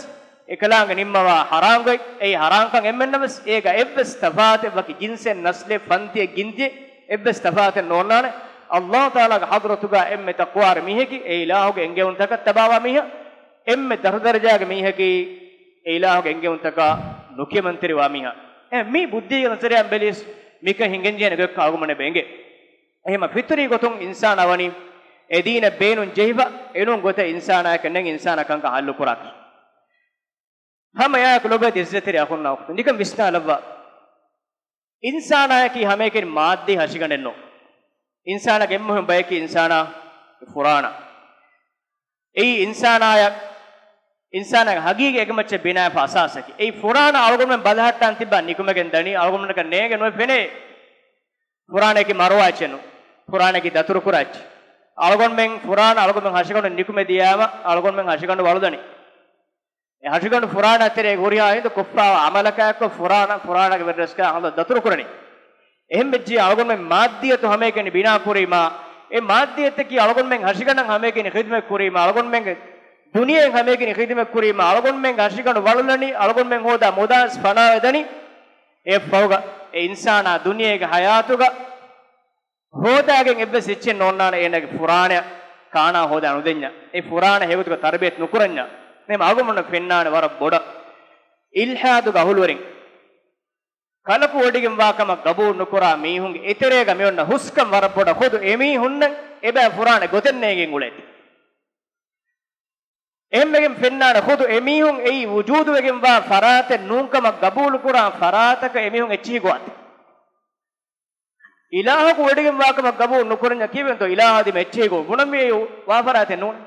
އެކަލާނގެ ނިންމަވާ ހަރާންގޮތް އެއީ ހަރާންކަން އެންމެންނަމަސް، އޭގަ އެއްވެސް ތަފާތެއް ވަކި ޖިންސެއް، ނަސްލެއް، ފަންތިއެއް، ގިންތިއެއް އެއްވެސް ތަފާތެއް ނޯންނާނެ. އައްލާހު ތަޢާލާގެ ޙަޟްރަތުގަ އެންމެ ތަޤްވާވެރި މީހަކީ އެ އިލާހުގެ އެންގެވުންތަކަށް ތަބާވާ މީހާ. އެންމެ ދަށުދަރަޖާގެ މީހަކީ އެ އިލާހުގެ އެންގެވުންތަކާ ނުކިޔަމަންތެރިވާ މީހާ. އެ މި ބުއްދީގެ ނަޒަރިއާން ބެލިޔަސް މިކަން ހިނގަންޖެހޭނެ ގޮތްކަން އަޅުގަނޑަށް އެބަ އެނގޭ. އެހެމަ ފިޠުރީ ގޮތުން އިންސާނާ ވަނީ އެ ދީނަށް ބޭނުން ޖެހިފަ، އެނޫން ގޮތެއް އިންސާނާއަކަށް ނެތް އިންސާނާ ކަންކަން ޙައްލު ކުރާކަށް. ހަމަ އެއާއެކު ލޮބުވެތި އިއްޒަތްތެރި އަޚުންނާ އުޚްތުން، ނިކަން ވިސްނާލައްވާ. އިންސާނާއަކީ ހަމައެކަނި މާއްދީ ހަށިގަނޑެއް ނޫން. އިންސާނާގެ އެންމެ މުހިންމު ބަޔަކީ އިންސާނާ ފުރާނަ. އެއީ އިންސާނާޔަށް، އިންސާނާގެ ހަގީގީ އެކަމަށް ބިނާވެފަ އަސާސަކީ. އެއީ ފުރާނަ އަޅުގަނޑުމެން ބަލަހައްޓާން ތިއްބާ ނިކުމެގެން ދަނީ، އަޅުގަނޑުމެންނަކަށް ނޭނގެ ނުވެ ފެނޭ. ފުރާނައަކީ މަރުވާ އެއްޗެއް ނޫން. ފުރާނައަކީ ދަތުރުކުރާ އެއްޗެއް. އަޅުގަނޑުމެން ފުރާނަ އަޅުގަނޑުމެން ހަށިގަނޑު ނިކުމެ ދިޔާމަ، އަޅުގަނޑުމެން ހަށިގަނޑު ވަޅުދަނީ. އެ ހަށިގަނޑު ފުރާނަ ތެރޭ ހުރިހާ ހިނދު ކޮށްފާވާ އަމަލަކާއެކު ފުރާނަ، ފުރާނަގެ ވެރިރަސްކަ ހަނދު ދަތުރުކުރަނީ. އެހެން ވެއްޖެ އަޅުގަނޑުމެން މާއްދިއްޔަތު ހަމައެކަނި ބިނާ ކުރީމާ، އެ މާއްދިއްޔަތަކީ އަޅުގަނޑުމެން ހަށިގަނޑަށް ހަމައެކަނި ޚިދުމަތް ކުރީމާ، އަޅުގަނޑުމެންގެ ދުނިޔެއަށް ހަމައެކަނި ޚިދުމަތް ކުރީމާ، އަޅުގަނޑުމެންގެ ހަށިގަނޑު ވަޅުލަނީ، އަޅުގަނޑުމެން ހޯދާ މުދާސް ފަނާވެދަނީ. އެއަށްފަހުގަ އެ އިންސާނާ ދުނިޔޭގެ ހަޔާތުގަ ހޯދާގެން އެއްވެސް އެއްޗެއް ނޯންނާނެ އޭނާގެ ފުރާނަޔަށް ކާނާ ހޯދާ ނުދެންޏާ، އެ ފުރާނަ ހެޔޮގޮތުގަ ތަރުބިޔަތު ނުކުރަންޏާ. ނޭމ އަޅުގަނޑުމެންނަށް ފެންނާނެ ވަރަށް ބޮޑަށް އިލްޙާދުގެ އަހުލުވެރިން ކަލަކު ވޮޑިގެންވާ ކަމަށް ގަބޫލު ނުކުރާ މީހުންގެ އެތެރޭގަ މިއޮންނަ ހުސްކަން ވަރަށް ބޮޑަށް. ޚުދު އެމީހުންނަށް އެބައި ފުރާނަ ގޮތެއް ނޭނގެން އުޅޭތީ. އެހެންވެގެން ފެންނާނެ ޚުދު އެމީހުން އެއީ ވުޖޫދުވެގެންވާ ފަރާތެއް ނޫންކަމަށް ގަބޫލުކުރާ ފަރާތަކަށް އެމީހުން އެއްޗިހި ގޮވާތި. އިލާހަކު ވޮޑިގެންވާކަމަށް ގަބޫލު ނުކުރަންޏާ ކީއްވެތޯ؟ އިލާހާ ދިމަ އެއްޗިހި ގޮވުން ބުނަންވީ ވާ ފަރާތެއް ނޫން.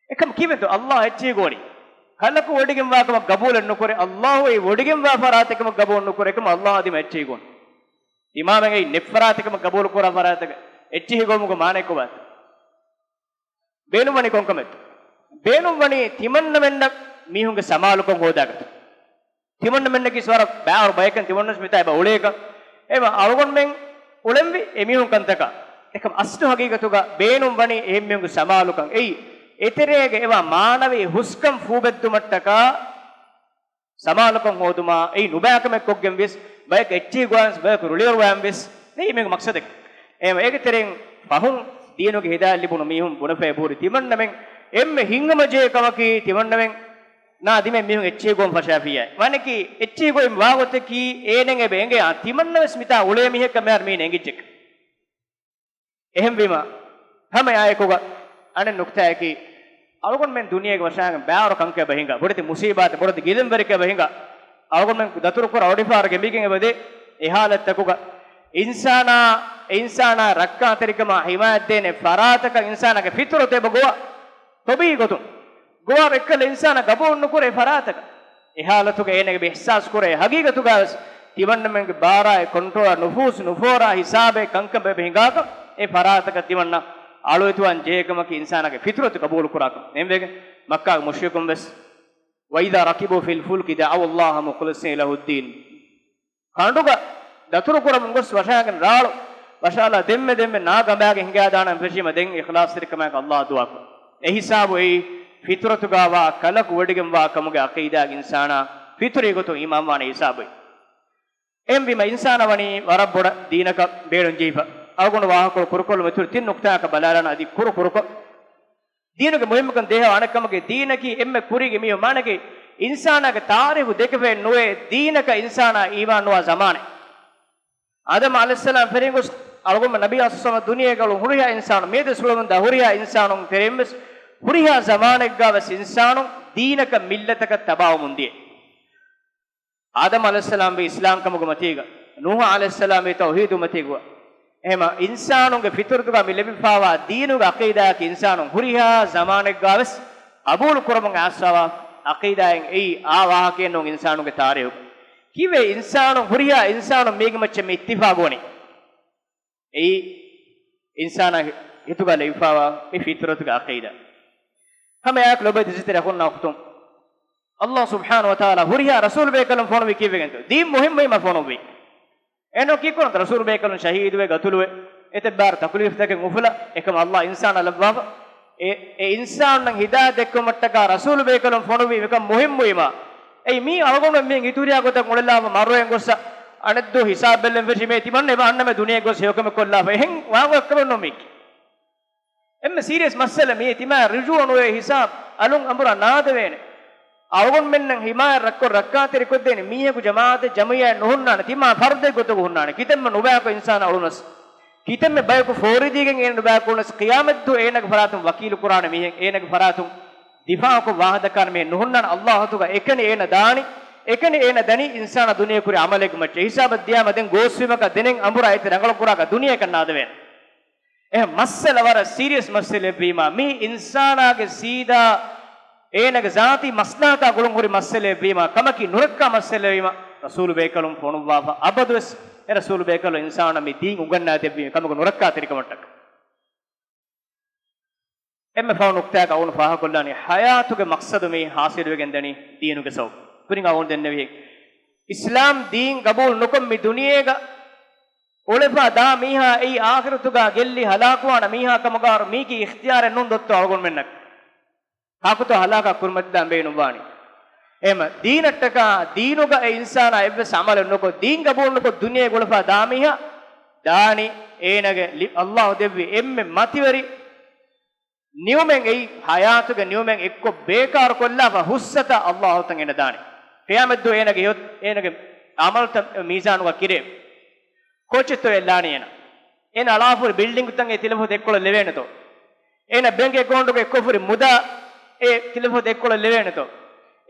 އެކަމަ ކީއްވެތޯ؟ އައްލާހު އެއްޗިހި ގޮވަނީ. ކަލަކު ވޮޑިގެންވާކަމަށް ގަބޫލެއް ނުކުރޭ. އައްލާހު އެއީ ވޮޑިގެންވާ ފަރާތެއްކަމަށް ގަބޫލު ނުކުރޭ. އެކަމަ އައްލާހާ ދިމަ އެއްޗިހި ގޮވަން. ތިމާމެން އެއީ ނެތް ފަރާތެއްކަމަށް ގަބޫލު ކުރާ ފަރާތެއް. އެއްޗިހި ގޮވުމުގެ މާނައެއް ކޮބާތޯ؟ ބޭނުންވަނީ ކޮންކަމެއްތޯ؟ ބޭނުންވަނީ ތިމަންނަމެންނަށް މީހުންގެ ސަމާލުކަން ހޯދާގަތު. ތިމަންނަމެންނަކީ ވަރަށް ބާރު ބަޔަކަށް ތިމަންނަސް މިތާ އެބަ އުޅޭކަށް. އެމަ އަޅުގަނޑުމެން އުޅެންވި އެމީހުން ކަންތަކާ. އެކަމް އަސްލު ހަގީގަތުގަ ބޭނުންވަނީ އެހެންމީހުންގެ ސަމާލުކަން. އެއީ އެތެރޭގަ އެވާ މާނަވީ ހުސްކަން ފޫބެއްދުމަށްޓަކާ ސަމާލުކަން ހޯދުމާ، އެއީ ނުބައިކަމެއް ކޮށްގެން ވެސް، ބަޔަކު އެއްޗިހި ގޮވާން ވެސް، ބަޔަކު ރުޅިއަރުވާން ވެސް، ނެތް މީހުންގެ މަޤްޞަދެއް. އެ، އޭގެ ތެރެއިން ފަހުން ދީނުގެ ހިދާޔަތް ލިބުނު މީހުން ބުނެފައި ބުރި ތިމަންނަމެން އެންމެ ހިތްހަމަޖެހޭ ކަމަކީ ތިމަންނަމެން ނާ ދިމެއް މީހުން އެއްޗިހި ގޮވަން ފަށާފިއްޔާ. މާނައަކީ އެއްޗިހި ގޮވިން ވާ ގޮތަކީ އޭނައަށް އެބަ އެނގޭ އާ ތިމަންނަ ވެސް މިތާ އުޅޭ މީހެއްކަން މިހާރު މީނަ އެނގިއްޖެކަން. އެހެންވީމަ، ހަމަ އެއާއެކުގަ އަނެއް ނުކްތާއަކީ، އަޅުގަނޑުމެން ދުނިޔޭގެ ވަށާގެން ބާރު ކަންކަން އެބަ ހިނގާ، ބޮޑެތި މުސީބާތެއް، ބޮޑެތި ގިލަންވެރިކަން އެބަ ހިނގާ، އަޅުގަނޑުމެން ދަތުރުކުރާ އޮޑިފަހަރުގެ މިގެން އެބަ ދޭ. އެ ހާލަތްތަކުގަ އިންސާނާ، އެ އިންސާނާ ރައްކާތެރިކަމާ ހިމާޔަތްދޭނެ ފަރާތަކަށް އިންސާނާގެ ފިޠުރަތު އެބަ ގޮވާ. ޠަބީޢީ ގޮތުން ގޮވާ އެއްކަލަ އިންސާނާ ގަބޫލު ނުކުރޭ ފަރާތަކަށް. އެ ހާލަތުގަ އޭނަގެ އިޙްސާސް ކުރޭ ހަގީގަތުގަވެސް ތިމަންނަމެންގެ ބާރާއި ކޮންޓްރޯލާ ނުފޫޒު ނުފޯރާ ހިސާބޭ ކަންކަން އެބަ ހިނގާކަށް އެ ފަރާތަކަށް ތިމަންނަ އަޅުވެތިވާން ޖެހޭ ކަމަކީ އިންސާނާގެ ފިޠުރަތު ގަބޫލު ކުރާކަށް. އެހެންވެގެން މައްކާގެ މުޝްރިކުން ވެސް، وَإِذَا رَكِبُوا فِي الْفُلْكِ دَعَوُا اللَّهَ مُخْلِصِينَ لَهُ الدِّينَ. ކަނޑުގަ ދަތުރުކުރަމުން ގޮސް ވަށާގެން ރާޅު ވަށާލާ ދެންމެ ދެންމެ ނާ ގަނބާގެ ހިނގާދާނަން ފެށީމަ ދެން އިޚްލާޞްތެރިކަމާއެކު އައްލާހަށް ދުޢާކުރުން. އެހިސާބު އެއީ ފިޠުރަތުގަވާ ކަލަކު ވޮޑިގެންވާ ކަމުގެ ޢަޤީދާގެ އިންސާނާ ފިޠުރީ ގޮތުން އީމާންވާނެ ހިސާބު. އެހެންވީމަ އިންސާނާ ވަނީ ވަރަށް ބޮޑަށް ދީނަކަށް ބޭނުން ޖެހިފަ. އަޅުގަނޑު ވާހަކަކޮޅު ކުރުކޮށްލުމުގެ އިތުރު ތިން ނުކްތާއަކަށް ބަލާލާނަން އަދި ކުރު ކުރުކޮށް. ދީނުގެ މުހިއްމުކަން ދޭހަވާ އަނެއްކަމަކީ، ދީނަކީ އެންމެ ކުރީގެ މީހުން، މާނައަކީ އިންސާނާގެ ތާރީޚު ދެކެފައެއް ނުވޭ ދީނަކަށް އިންސާނާ އީމާންނުވާ ޒަމާނެއް. އާދަމް ޢަލައިހިއްސަލާމް ފެށިގެން ގޮސް އަޅުގަނޑު ނަބީ އަސްސަމަ ދުނިޔޭގަ އުޅުނު ހުރިހާ އިންސާނުން، މިއަދުވެސް އުޅެމުންދާ ހުރިހާ އިންސާނުން ތެރެއިން ވެސް ހުރިހާ ޒަމާނެއްގަ ވެސް އިންސާނުން ދީނަކަށް މިއްލަތަކަށް ތަބާވަމުން ދިޔަ. އާދަމް ޢަލައިހިއްސަލާމް ވީ އިސްލާމްކަމުގެ މަތީގަ، ނޫޙު ޢަލައިހިއްސަލާމް ވީ ތައުޙީދު މަތީގަ. އެހެމަ އިންސާނުންގެ ފިޠުރަތުގަ މި ލިބިފާވާ ދީނުގެ ޢަޤީދާއަކީ އިންސާނުން ހުރިހާ ޒަމާނެއްގަ ވެސް ޤަބޫލު ކުރަމުން އައިސްފާވާ ޢަޤީދާއެއް. އެއީ އާ ވާހަކައެއް ނޫން އިންސާނުންގެ ތާރީޚުގަ. ކީއްވެ އިންސާނުން ހުރިހާ އިންސާނުން މީގެ މައްޗަށް މި އިއްތިފާޤުވަނީ؟ އެއީ އިންސާނާ ހި-، ހިތުގަ ލެވިފާވާ މި ފިތުރަތުގެ އަޤީދާ. ހަމައެއާއެކު ލޮބުވެތި އިޒްޒަތްތެރި އަޚުންނާ އުޚްތުން، ﷲ ސުބްޙާނަހޫ ވަތަޢާލާ ހުރިހާ ރަސޫލު ބޭކަލުން ފޮނުވީ ކީއްވެގެންތޯ؟ ދީން މުހިންމުވީމަ ފޮނުއްވީ. އެހެން ކީއްކުރަންތަ؟ ރަސޫލު ބޭކަލުން ޝަހީދުވެ، ގަތުލުވެ، އެތައް ބާރު ތަކުލީފްތަކެއް އުފުލާ، އެކަމަށް ﷲ އިންސާނާ ލައްވާފަ. އެ، އެ އިންސާނުންނަށް ހިދާޔަތް ދެއްކުމަށްޓަކާ ރަސޫލު ބޭކަލުން ފޮނުވީ މިކަން މުހިންމުވީމާ. އެއީ މީ އަޅުގަނޑު މި އިތުރިއާ ގޮތަށް އުޅެލާފަ މަރުވެގެން ގޮއްސަ އަނެއްދުވަހު ހިސާބު ބެއްލެން ފެށި މޭ ތިމަންނަ އެބަ އަންނަމޭ ދުނިޔެ ގޮސް ހެޔޮކަމެއް ކޮށްލާފަ. އެހެން ވާގޮތަކަށް ނޫން މީކީ. އެންމެ ސީރިއަސް މައްސަލަ މީ. ތިމާ ރުޖޫޢަ ނުވެ ހިސާބު އަލުން އަނބުރާ ނާދެވޭނެ. އަޅުގަނޑުމެންނަށް ހިމާޔަތް ރައްކޮށް ރައްކާތެރި ކޮށްދޭނެ މީހަކު ޖަމާޢަތެއް ޖަމުޢިއްޔާއެއް ނުހުންނާނެ. ތިމާ ފަރުދެއް ގޮތަކު ހުންނާނެ. ކިތަންމެ ނުބަޔަކު އިންސާނާ އުޅުނަސް، ކިތަންމެ ބަޔަކު ފޯރިދީގެން އޭނަ ނުބަޔަކު އުޅުނަސް، ޤިޔާމަތްދުވަހު އޭނަގެ ފަރާތުން ވަކީލު ކުރާނެ މީހެއް، އޭނަގެ ފަރާތުން ދިފާޢުކޮށް ވާހަކަދައްކާނެ މީހެއް ނުހުންނާނެ. ﷲ އަތުގަ އެކަނި އޭނަ ދާނީ، އެކަނި އޭނަ ދަނީ އިންސާނާ ދުނިޔެ ކުރި ޢަމަލެއްގެ މައްޗަށް. ހިސާބަށް ދިޔާމަ ދެން ގޯސްވީމަކާ ދެނެއް އަނބުރާ އެތި ރަނގަޅު ކުރާކަށް ދުނިޔެއަކަށް ނާދެވޭނެ. އެހެން މައްސަލަ ވަރަށް ސީރިއަސް މައްސަލައެއްވީމާ، މީ އިންސާނާގެ ސީދާ އޭނަގެ ޒާތީ މަސްލަހަތާ ގުޅުން ހުރި މައްސަލައެއްވީމާ، ކަމަކީ ނުރައްކާ މައްސަލައެއްވީމާ، ރަސޫލު ބޭކަލުން ފޮނުއްވާފަ އަބަދުވެސް އެ ރަސޫލު ބޭކަލުން އިންސާނުންނަށް މި ދީން އުނގަންނާ ދެއްވީ މި ކަމުގެ ނުރައްކާތެރިކަމަށްޓަކަ. އެންމެ ފަހު ނުކްތާއަކަށް އަޅުގަނޑު ފާހަގަކޮށްލާނީ، ޙަޔާތުގެ މަޤްޞަދު މި ޙާޞިލުވެގެން ދަނީ ދީނުގެ ސަބަބު. ކުރިން އަޅުގަނޑު ދެންނެވިހެން، އިސްލާމް ދީން ގަބޫލު ނުކޮށް މި ދުނިޔޭގަ އުޅެފާ ދާ މީހާ އެއީ އާޚިރަތުގަ ގެއްލި ހަލާކުވާނެ މީހާ ކަމުގަ މީކީ އިޚްތިޔާރެއް ނޫން ދޮއްތޯ އަޅުގަނޑުމެންނަށް. ކާކުތޯ ހަލާކާ ކުރިމަތިލާން ބޭނުންވާނީ. އެހެމަ ދީނަށްޓަކާ ދީނުގަ އެ އިންސާނާ އެއްވެސް ޢަމަލެއް ނުކޮށް، ދީން ގަބޫލު ނުކޮށް ދުނިޔޭގަ އުޅެފާ ދާ މީހާ ދާނީ އޭނަގެ ލި-، ﷲ ދެއްވި އެންމެ މަތިވެރި ނިޢުމަތް އެއީ، ޙަޔާތުގެ ނިޢުމަތް އެއްކޮށް ބޭކާރު ކޮށްލާފަ ހުސްއަތާ ﷲ އަތުން އޭނަ ދާނެ. ޤިޔާމަތްދުވަހު އޭނަގެ ހެޔޮ-، އޭނަގެ ޢަމަލުތައް މީޒާނުގަ ކިރޭ. ކޯޗެއްތޯ އެ ލާނީ އޭނަ؟ އޭނަ އަޅާފަހުރި ބިލްޑިންގުތައް އެ ތިލަފަތު އެއްކޮޅަށް ލެވޭނެތޯ؟ އޭނަ ބޭންކް އެކައުންޓުގަ އެއްކޮށްފަހުރި މުދާ އެ ތިލަފަތު އެއްކޮޅަށް ލެވޭނެތޯ؟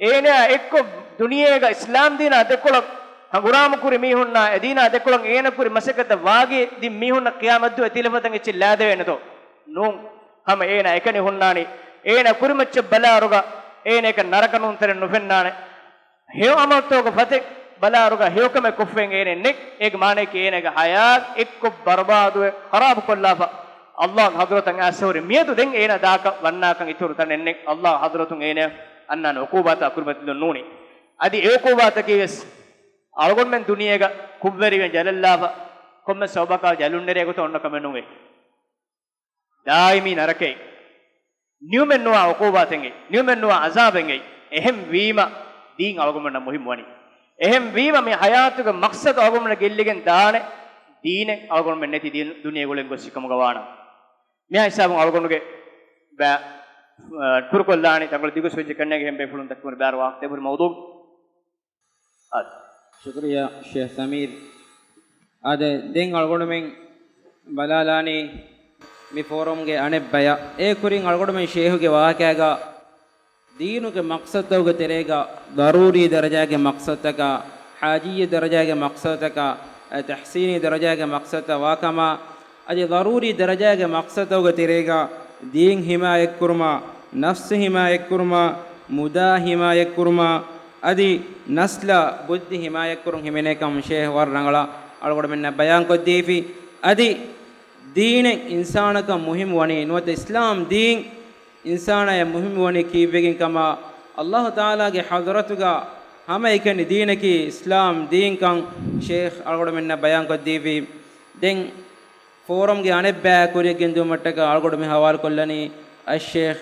އޭނަ އެއްކޮށް ދުނިޔޭގަ އިސްލާމް ދީނާ ދެކޮޅަށް ހަނގުރާމަ ކުރި މީހުންނާ، އެ ދީނާ ދެކޮޅަށް އޭނަ ކުރި މަސައްކަތަށް ވާގި ދިން މީހުންނަށް ޤިޔާމަތްދުވަހު އެ ތިލަފަތަށް އެއްޗެއް ލާދެވޭނެތޯ؟ ނޫން. ހަމަ އޭނާ އެކަނި ހުންނާނީ، އޭނާ ކުރިމައްޗަށް ބަލާއިރުގަ އޭނައަކަށް ނަރަކަ ނޫން ތެރެއް ނުފެންނާނެ. ހެޔޮ ޢަމަލުތަކުގެ ފަތެއް ބަލާއިރުގަ ހެޔޮކަމެއް ކޮށްފައި އޭނައެއް ނެތް. އޭގެ މާނަޔަކީ އޭނާގެ ޙަޔާތް އެއްކޮށް ބަރުބާދުވެ ޚަރާބުކޮށްލާފަ ﷲ ގެ ޙަޟްރަތަށް އައިސްފަހުރި. މިއަދު ދެން އޭނާ ދާކަށް ވަންނާކަން އިތުރު ތަނެއް ނެތް. ﷲ ގެ ޙަޟްރަތުން އޭނާ އަންނާނެ ޢުޤޫބާތާ ކުރިމަތިލުން ނޫނީ. އަދި އެ ޢުޤޫބާތަކީވެސް އަޅުގަނޑުމެން ދުނިޔޭގަ ކުށްވެރިވެ ޖަލަށްލާފަ، ކޮންމެ ސަބަބަކާ ޖަލުންނެރޭ ގޮތަށް އޮންނަ ކަމެއް ނޫން. އެ ދާއިމީ ނަރަކައެއް. ނިޢުމަތް ނުވާ ޢުޤޫބާތެއްގައި، ނިޢުމަތް ނުވާ ޢަޒާބެއްގައި. އެހެން ވީމަ، ދީން އަޅުގަނޑުމެންނަށް މުހިއްމު ވަނީ. އެހެން ވީމަ، މި ޙަޔާތުގެ މަޤްޞަދު އަޅުގަނޑުމެން ގެއްލިގެން ދާނެ، ދީނެއް އަޅުގަނޑުމެން ނެތި ދީން ދުނިޔޭގަ އުޅެން ގޮސް ކަމުގަ ވާނަމަ. މިހާ ހިސާބުން އަޅުގަނޑުގެ ބައި، އަ، ކުރުކޮށްލާނީ ތަންކޮޅެއް ދިގު ސްޕީޗެއް ކަންނޭނގެ ހެން ބޭފުޅުން ދައްކަވަން ބާރު ވާހަކަ ދެބުރި މައުޟޫޢު. އާދެ. ޝުކުރިއްޔާ ޝޭޚް ސަމީރް. އާދެ، ދެން އަޅުގަނޑުމެން ބަލާލާނީ މި ފޯރަމްގެ އަނެއް ބަޔަށް. އޭ ކުރިން އަޅުގަނޑުމެން ޝޭޚުގެ ވާހަކައިގަ ދީނުގެ މަޤްޞަދުތަކުގެ ތެރޭގަ ޟަރޫރީ ދަރަޖާގެ މަޤްޞަދުތަކާ، ޙާޖީ ދަރަޖާގެ މަޤްޞަދުތަކާ، އެ، ތަޙްސީނީ ދަރަޖާގެ މަޤްޞަދުތައް ވާކަމާ، އަދި ޟަރޫރީ ދަރަޖާގެ މަޤްޞަދުތަކުގެ ތެރޭގަ ދީން ޙިމާޔަތްކުރުމާ، ނަފްސު ޙިމާޔަތްކުރުމާ، މުދާ ޙިމާޔަތްކުރުމާ، އަދި ނަސްލާ ބުއްދި ޙިމާޔަތްކުރުން ހިމެނޭ ކަމަށް ޝޭޚް ވަރަށް ރަނގަޅަށް އަޅުގަނޑުމެންނަށް ބަޔާންކޮށްދީފި. އަދި ދީނެއް އިންސާނަކަށް މުހިއްމު ވަނީ، ނުވަތަ އިސްލާމް ދީން އިންސާނާޔަށް މުހިއްމު ވަނީ ކީއްވެގެން ކަމަށް، ﷲ ތަޢާލާގެ ޙަޟްރަތުގަ ހަމައެކަނި ދީނަކީ އިސްލާމް ދީންކަން ޝޭޚް އަޅުގަނޑުމެންނަށް ބަޔާންކޮށްދީފި. ދެން ފޯރަމްގެ އަނެއްބައި ކުރިއަށް ގެންދިއުމަށްޓަކާ އަޅުގަނޑު މި ޙަވާލުކޮށްލަނީ އައްޝޭޚް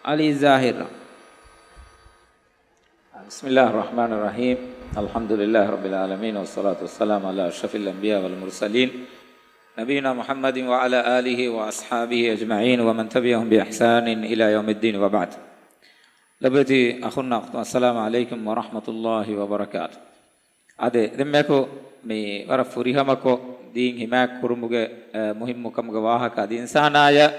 ޢަލީ ޒާހިރަށް. بسم الله الرحمن الرحيم. الحمد لله رب العالمين، والصلاة والسلام على أشرف الأنبياء والمرسلين، نبينا محمد وعلى آله وأصحابه أجمعين، ومن تبعهم بإحسان إلى يوم الدين، وبعد. ލޮބުވެތި އަޚުންނާ އުޚްތުން، السلام عليكم ورحمة الله وبركاته. އާދެ، ދެންމެކު މި ވަރަށް ފުރިހަމަކޮށް ދީން ޙިމާޔަތް ކުރުމުގެ، އަ، މުހިއްމު ކަމުގެ ވާހަކަ، އަދި އިންސާނާޔަށް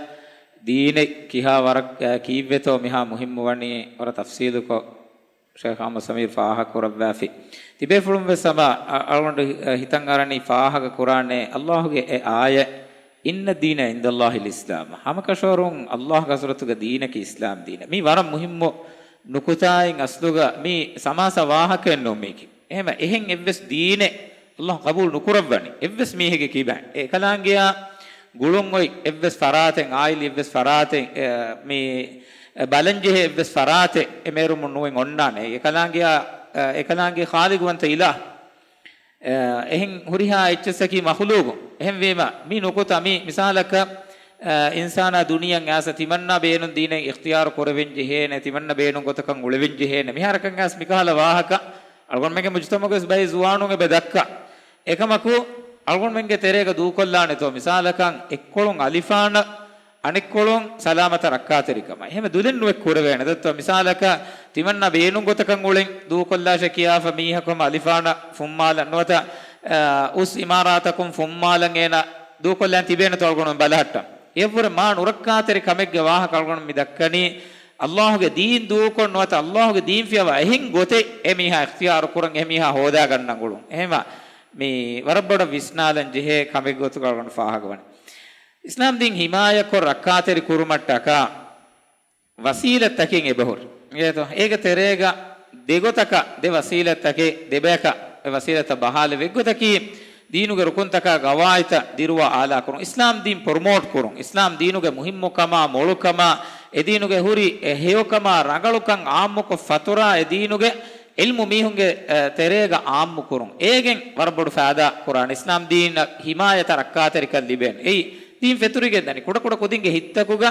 ދީނެއް ކިހާ ވަރަށް، އަ، ކީއްވެތޯ މިހާ މުހިއްމު ވަނީ ވަރަށް ތަފްޞީލުކޮށް ޝޭޚް އަޙްމަދު ސަމީރު ފާހަގަ ކުރައްވާފި. ތިބޭފުޅުން ވެސް ހަމަ އަ-، އަޅުގަނޑު ހި-، ހިތަށް އަރަނީ ފާހަގަ ކުރާނެ ﷲ ގެ އެ އާޔަތް، إن الدين عند الله الإسلام. ހަމަކަށަވަރުން ﷲ ގެ ޙަޟްރަތުގަ ދީނަކީ އިސްލާމް ދީނެއް. މީ ވަރަށް މުހިއްމު ނުކުތާއިން އަސްލުގަ މީ ސަމާސާ ވާހަކައެއް ނޫން މީކީ. އެހެމަ އެހެން އެއްވެސް ދީނެއް ﷲ ޤަބޫލު ނުކުރައްވަނީ އެއްވެސް މީހެއްގެ ކިބައިން. އެ އެކަލާނގެއާ ގުޅުން އޮތް އެއްވެސް ފަރާތެއް، އާއިލީ އެއްވެސް ފަރާތެއް، އެ، މި، އެ، ބަލަންޖެހޭ އެއްވެސް ފަރާތެއް އެ މޭރުމުން ނުވެން އޮންނާނެ. އެ އެކަލާނގެއާ، އެ އެކަލާނގެ ޚާލިޤުވަންތަ އިލާހު. އެ، އެހެން ހުރިހާ އެއްޗެއްސަކީ މަޚުލޫޤު. އެހެންވީމަ، މި ނުކުތާ މި މިސާލަކަށް، އެ، އިންސާނާ ދުނިޔެއަށް އައިސް ތިމަންނަ ބޭނުން ދީނެއް އިޚްތިޔާރު ކުރެވެން ޖެހޭނެ، ތިމަންނަ ބޭނުން ގޮތަކަށް އުޅެވެން ޖެހޭނެ. މިހާރަކަށް އައިސް މިކަހަލަ ވާހަކަ އަޅުގަނޑުމެންގެ މުޖުތަމަޢުގައި ބައެއް ޒުވާނުން އެބަ ދައްކާ. އެކަމަކު އަޅުގަނޑުމެންގެ ތެރޭގަ ދޫކޮށްލާނެތޯ މިސާލަކަށް އެއްކޮޅުން އަލިފާނަށް އަނެއްކޮޅުން ސަލާމަތަށް ރައްކާތެރިކަމަށް. އެހެން ދުލެއް ނުވެ ކުރެވޭނެ. ދައްތޯ މިސާލަކަށް ތިމަންނަ ބޭނުން ގޮތަކަށް އުޅެން ދޫކޮށްލާށޭ ކިޔާފަ މީހަކު ހަމަ އަލިފާނަށް ފުންމާލަން ނުވަތަ، އަ، އުސް އިމާރާތަކުން ފުންމާލަން އޭނަ ދޫކޮށްލަން ތިބޭނެތޯ އަޅުގަނޑު ބަލަހައްޓަން. އެއަށްވުރެ މާ ނުރައްކާތެރި ކަމެއްގެ ވާހަކަ އަޅުގަނޑު މި ދައްކަނީ، ﷲ ގެ ދީން ދޫކޮށް ނުވަތަ ﷲ ގެ ދީން ފިޔަވާ އެހެން ގޮތެއް އެ މީހާ އިޚްތިޔާރު ކުރަން އެ މީހާ ހޯދާގަންނަން ގުޅުން. އެހެމަ މި ވަރަށް ބޮޑަށް ވިސްނާލަން ޖެހޭ ކަމެއް ގޮތުގަ އަޅުގަނޑު ފާހަގަވަނީ. އިސްލާމް ދީން ހިމާޔަތްކޮށް ރައްކާތެރި ކުރުމަށްޓަކާ ވަސީލަތްތަކެއް އެބަހުރި. އިނގޭތޯ؟ އޭގެ ތެރޭގަ ދެގޮތަކަށް ދެ ވަސީލަތްތަކެއް ދެބަޔަކަށް އެ ވަސީލަތްތައް ބަހާލެވޭ. އެއްގޮތަކީ ދީނުގެ ރުކުންތަކާ ގަވާއިދުތައް ދިރުވާ އާލާކުރުން، އިސްލާމް ދީން ޕްރޮމޯޓް ކުރުން، އިސްލާމް ދީނުގެ މުހިއްމުކަމާ، މޮޅުކަމާ، އެ ދީނުގެ ހުރި އެ ހެޔޮކަމާ، ރަނގަޅުކަން އާއްމުކޮށް ފަތުރާ އެ ދީނުގެ އިލްމު މީހުންގެ، އެ، ތެރޭގަ އާއްމުކުރުން. އޭގެން ވަރަށް ބޮޑު ފައިދާ ކުރާނެ. އިސްލާމް ދީނަށް ހިމާޔަތަށް ރައްކާތެރިކަން ލިބޭނެ. އެއީ ދީން ފެތުރިގެން ދަނީ ކުޑަކުޑަ ކުދިންގެ ހިތްތަކުގަ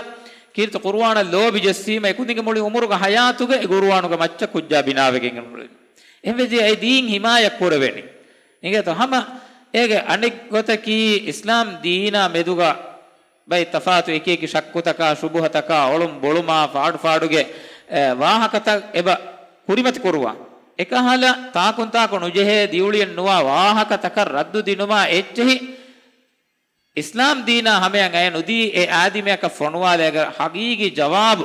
ކީރިތި ޤުރުއާނަށް ލޯބި ޖެއްސީމަ، އެ ކުދިންގެ މުޅި އުމުރުގަ ހަޔާތުގަ އެ ޤުރުއާނުގެ މައްޗަށް ކުއްޖާ ބިނާވެގެން އެން އުޅެނީ. އެހެންވެއްޖެ އެ ދީން ހިމާޔަތް ކުރެވެނީ. އިނގޭތޯ؟ ހަމަ އޭގެ އަނެއް ގޮތަކީ އިސްލާމް ދީނާ މެދުގަ ބައެއް ތަފާތު އެކިއެކި ޝައްކުތަކާ، ޝުބުހަތަކާ، އޮޅުން ބޮޅުމާ، ފާޑުފާޑުގެ، އެ، ވާހަކަތައް އެބަ ކުރިމަތި ކުރުވާ. އެކަހަލަ ތާކުންތާކު ނުޖެހޭ ދިއުޅިއެއް ނުވާ ވާހަކަތަކަށް ރައްދު ދިނުމާ އެއްޗެހި އިސްލާމް ދީނާ ހަމަޔަށް އަޔަ ނުދީ އެ އާދިމަޔަކަށް ފޮނުވާލޭގެ ހަގީގީ ޖަވާބު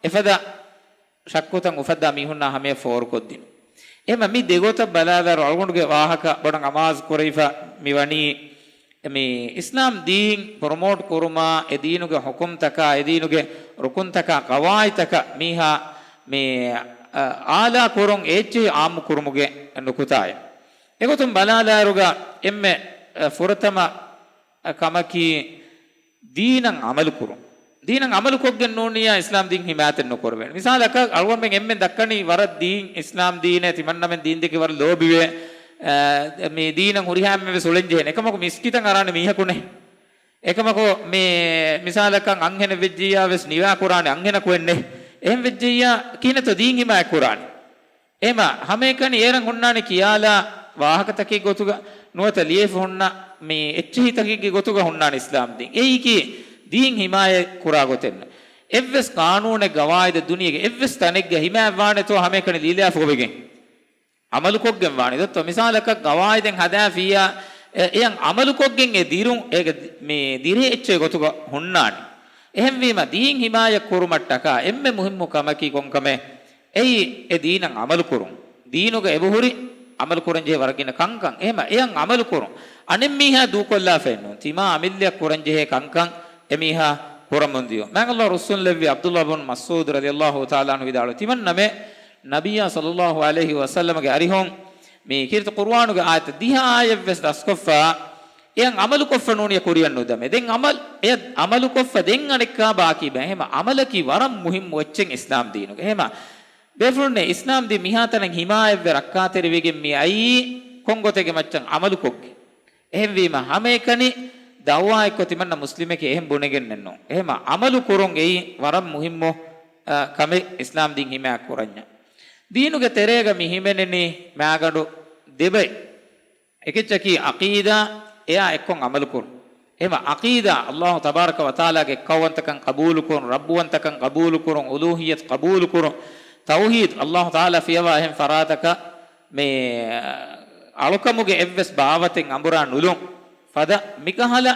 އެފަދަ ޝައްކުތައް އުފައްދާ މީހުންނާ ހަމަޔަށް ފޯރުކޮށްދިނުން. އެހެމަ މި ދެގޮތަށް ބަލާލާއިރު އަޅުގަނޑުގެ ވާހަކަ ބޮޑަށް އަމާޒު ކުރެވިފަ މި ވަނީ މި އިސްލާމް ދީން ޕްރޮމޯޓް ކުރުމާ، އެ ދީނުގެ ޙުކުމްތަކާ، އެ ދީނުގެ ރުކުންތަކާ، ޤަވާއިދުތަކަށް މީހާ މި، އަ، އާލާ ކުރުން އޭއްޗެހި އާއްމު ކުރުމުގެ ނުކުތާއެއް. އެގޮތުން ބަލާލާއިރުގަ އެންމެ، އަ، ފުރަތަމަ ކަމަކީ ދީނަށް ޢަމަލު ކުރުން. ދީނަށް ޢަމަލު ކޮށްގެން ނޫނިއްޔާ އިސްލާމް ދީން ޙިމާޔަތެއް ނުކުރެވޭނެ. މިސާލަކަށް އަޅުގަނޑުމެން އެންމެން ދައްކަނީ ވަރަށް ދީން، އިސްލާމް ދީނޭ ތިމަންނަމެން ދީން ދެކެ ވަރަށް ލޯބިވޭ، އަ، މި ދީނަށް ހުރިހާ އެންމެން ވެސް އުޅެން ޖެހޭނެ. އެކަމަކު މިސްކިތަށް އަރާނެ މީހަކު ނެތް. އެކަމަކު މި މިސާލަކަށް އަންހެނެއް ވެއްޖިއްޔާ ވެސް ނިވާ ކުރާނެ އަންހެނަކު އެއްނެތް. އެހެން ވެއްޖިއްޔާ ކިހިނެއްތޯ ދީން ޙިމާޔަތް ކުރާނީ؟ އެހެމަ ހަމައެކަނި އޭރަށް ހުންނާނެ ކިޔާލާ ވާހަކަތަކެއް ގޮތުގަ ނުވަތަ ލިޔެފަ ހުންނަ މި އެއްޗެހިތަކެއްގެ ގޮތުގަ ހުންނާނެ އިސްލާމް ދީން. އެއީކީ ދީން ޙިމާޔަތް ކުރާ ގޮތެއް ނޫން. އެއްވެސް ޤާނޫނެއް ގަވާއިދެއް ދުނިޔޭގެ އެއްވެސް ތަނެއްގަ ޙިމާޔަތް ވާނެތޯ ހަމައެކަނި ލީލާފަ ގޮވެގެން ޢަމަލުކޮށްގެން ވާނެ. ދެއްތޯ މިސާލަކަށް ގަވާއިދެއް ހަދާފިއްޔާ، އެ، އެޔަށް ޢަމަލުކޮށްގެން އެ ދިރުން އޭގެ މި ދިރޭ އެއްޗެއް ގޮތުގަ ހުންނާނެ. އެހެންވީމަ ދީން ޙިމާޔަތް ކުރުމަށްޓަކާ އެންމެ މުހިއްމު ކަމަކީ ކޮންކަމެއް؟ އެއީ އެ ދީނަށް ޢަމަލު ކުރުން. ދީނުގަ އެބަހުރި ޢަމަލު ކުރަންޖެހޭ ވަރަށް ގިނަ ކަންކަން. އެހެމަ އެޔަށް ޢަމަލު ކުރުން. އަނެއްމީހާ ދޫކޮށްލާފައެއް ނޫން. ތިމާ އަމިއްލަޔަށް ކުރަންޖެހޭ ކަންކަން އެމީހާ ކުރަމުން ދިޔުން. މާތް ﷲ ރުއްސުންލެއްވި ޢަބްދުﷲ ބުން މަސްޢޫދު ރަޟިޔަﷲ ތަޢާލާ ޢަންހު ވިދާޅުވި، ތިމަންނަމެން ނަބިއްޔާ ޞައްލަﷲ ޢަލައިހި ވަސައްލަމަގެ އަރިހުން މި ކީރިތި ޤުރުއާނުގެ އާޔަތްތައް ދިހަ އާޔަތްވެސް ދަސްކޮށްފަ، އެޔަށް ޢަމަލުކޮށްފަ ނޫނިޔަ ކުރިޔަށް ނުދަމޭ. ދެން ޢަމަލް، އެޔަށް ޢަމަލުކޮށްފަ ދެން އަނެއްކާ ބާކީ ބައެއް. އެހެމަ ޢަމަލަކީ ވަރަށް މުހިއްމު އެއްޗެއް އިސްލާމް ދީނުގެ. އެހެމަ ބޭފުޅުންނޭ އިސްލާމް ދީން މިހާތަނަށް ޙިމާޔަތްވެ ރައްކާތެރިވެގެން މި އައީ ކޮންގޮތެއްގެ މައްޗަށް؟ ޢަމަލުކޮށްގެން. އެހެންވީމަ ހަމައެކަނި ދަޢުވާއެއްކޮށް ތިމަންނަ މުސްލިމެކޭ އެހެން ބުނެގެންނެއްނު. އެހެމަ ޢަމަލު ކުރުން އެއީ ވަރަށް މުހިއްމު، އަ، ކަމެއް އިސްލާމް ދީން ޙިމާޔަތް ކުރަންޏާ. ދީނުގެ ތެރޭގަ މި ހިމެނެނީ މާގަނޑު ދެބައި. އެކެއްޗަކީ ޢަޤީދާ، އެޔާ އެއްކޮށް ޢަމަލު ކުރުން. އެހެމަ ޢަޤީދާ، ﷲ ތަބާރަކަ ވަތަޢާލާގެ އެއްކައުވަންތަކަން ޤަބޫލުކުރުން، ރައްބުވަންތަކަން ޤަބޫލުކުރުން، އުލޫހިއްޔަތު ޤަބޫލުކުރުން، ތައުޙީދު، ﷲ ތަޢާލާ ފިޔަވާ އެހެން ފަރާތަކަށް މި އަޅުކަމުގެ އެއްވެސް ބާވަތެއް އަނބުރާ ނުލުން. ފަދަ މިކަހަލަ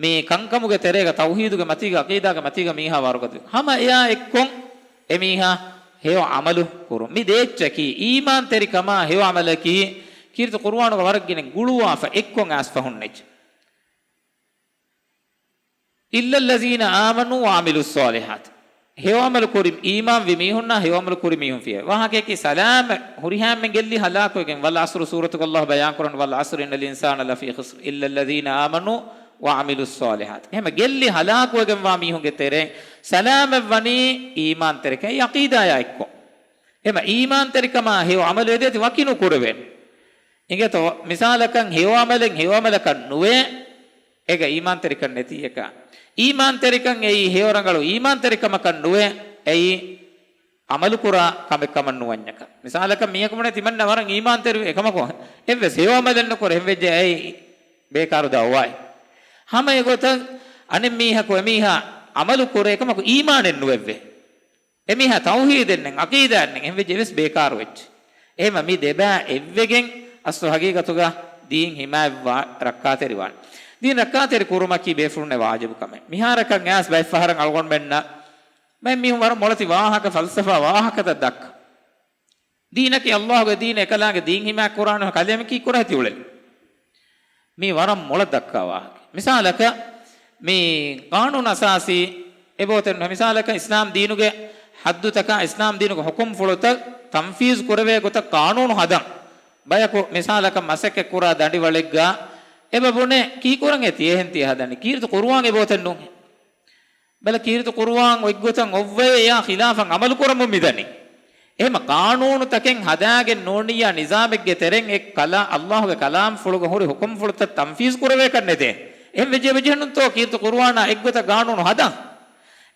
މި ކަންކަމުގެ ތެރޭގަ ތައުޙީދުގެ މަތީގަ، ޢަޤީދާގެ މަތީގަ މީހާ ވަރުގަދަ. ހަމަ އެޔާ އެއްކޮށް އެމީހާ ހެޔޮ ޢަމަލު ކުރުން. މި ދޭއްޗަކީ، އީމާންތެރިކަމާ ހެޔޮ ޢަމަލަކީ، ކީރިތި ޤުރުއާނުގަ ވަރަށް ގިނަ ގުޅުވާފަ އެއްކޮށް އައިސްފަ ހުންނެއްޗެއް. إلا الذين آمنوا وعملوا الصالحات. ހެޔޮ ޢަމަލު ކުރި އީމާންވި މީހުންނާ ހެޔޮ ޢަމަލު ކުރި މީހުން ފިޔަވޭ. ވާހަކައަކީ ސަލާމަތް ހުރިހާމެން ގެއްލި ހަލާކުވެގެން، ވަލް ޢަޞްރު ސޫރަތުގަ ﷲ ބަޔާން ކުރަން، وَالْعَصْرِ إِنَّ الْإِنسَانَ لَفِي خُسْرٍ إِلَّا الَّذِينَ آمَنُوا وَعَمِلُوا الصَّالِحَاتِ. އެހެން ގެއްލި ހަލާކުވެގެންވާ މީހުންގެ ތެރެއިން ސަލާމަތްވަނީ އީމާންތެރިކަން، އެއީ ޢަޤީދާޔާ އެއްކޮށް. އެހެން އީމާންތެރިކަމާ ހެޔޮ ޢަމަލު އެދޭތި ވަކި ނުކުރެވޭނެ. އިނގޭތޯ، މިސާލަކަށް ހެޔޮ ޢަމަލެއް ހެޔޮ ޢަމަލަކަށް ނުވޭ، އޭގަ އީމާންތެރިކަން ނެތީ އެކަ. އީމާންތެރިކަން އެއީ ހެޔޮ ރަނގަޅު އީމާންތެރިކަމަކަށް ނުވޭ، އެއީ ޢަމަލުކުރާ ކަމެއް ކަމަށް ނުވަންޏަކަ. މިސާލަކަށް މީހަކު ބުނޭ ތިމަންނަ ވަރަށް އީމާންތެރިވޭ އެކަމަކު އެއްވެސް ހެޔޮ ޢަމަލެއް ނުކުރޭ، އެހެން ވެއްޖެ އެއީ ބޭކާރު ދަޢުވާއެއް. ހަމަ އެގޮތަށް އަނެއް މީހަކު އެމީހާ ޢަމަލު ކުރޭ އެކަމަކު އީމާނެއް ނުވެއްވޭ. އެމީހާ ތައުޙީދެއް ނެތް، ޢަޤީދާއެއް ނެތް، އެހެން ވެއްޖެ އެވެސް ބޭކާރު ވެއްޖެ. އެހެންވީމަ މި ދެބައި އެއްވެގެން އަސްލު ޙަޤީޤަތުގަ ދީން ޙިމާޔަތްވާ ރައްކާތެރިވާނެ. ދީން ރައްކާތެރި ކުރުމަކީ ބޭފުޅުންނަށް ވާޖިބު ކަމެއް. މިހާރަކަށް އައިސް ބައެއް ފަހަރަށް އަޅުގަނޑުމެންނަށް ބައެއް މީހުން ވަރަށް މޮޅަތި ވާހަކަ، ފަލްސަފާ ވާހަކަތައް ދައްކާ. ދީނަކީ ﷲގެ ދީން، އެކަލާނގެ ދީން ޙިމާޔަތް ކުރާނެ ކަލޭމެން ކީއްކުރަހެތި އުޅެނީ؟ މީ ވަރަށް މޮޅަށް ދައްކާ ވާހަކަ. މިސާލަކަށް، މީ ޤާނޫނު އަސާސީ އެބައޮތެއް ނު-، މިސާލަކަށް އިސްލާމް ދީނުގެ ޙައްދުތަކާ، އިސްލާމް ދީނުގެ ޙުކުމްފުޅުތައް ތަންފީޒު ކުރެވޭ ގޮތަށް ޤާނޫނު ހަދަން. ބަޔަކު މިސާލަކަށް މަސައްކަތް ކުރާ ދަނޑިވަޅެއްގަ އެބަ ބުނޭ، ކީކުރަން އޭ ތި އެހެން ތި ހަދަނީ؟ ކީރިތި ޤުރުއާން އެބައޮތެއް ނޫން. ބަލަ ކީރިތި ޤުރުއާން އޮތްގޮތަށް އޮއްވައޭ، އެއާ ޚިލާފަށް ޢަމަލު ކުރަމުން މިދަނީ. އެހެން ޤާނޫނުތަކެއް ހަދާގެން ނޫނިއްޔާ ނިޒާމެއްގެ ތެރެއިން އެ ކަލާ-، ﷲގެ ކަލާމްފުޅުގަ ހުރި ޙުކުމްފުޅުތައް ތަންފީޒު ކުރެވޭކަށް ނެތޭ. އެހެން ވެއްޖެ އެބަޖެހެނުންތޯ ކީރިތި ޤުރުއާނާ އެއްގޮތަށް ޤާނޫނު ހަދަން؟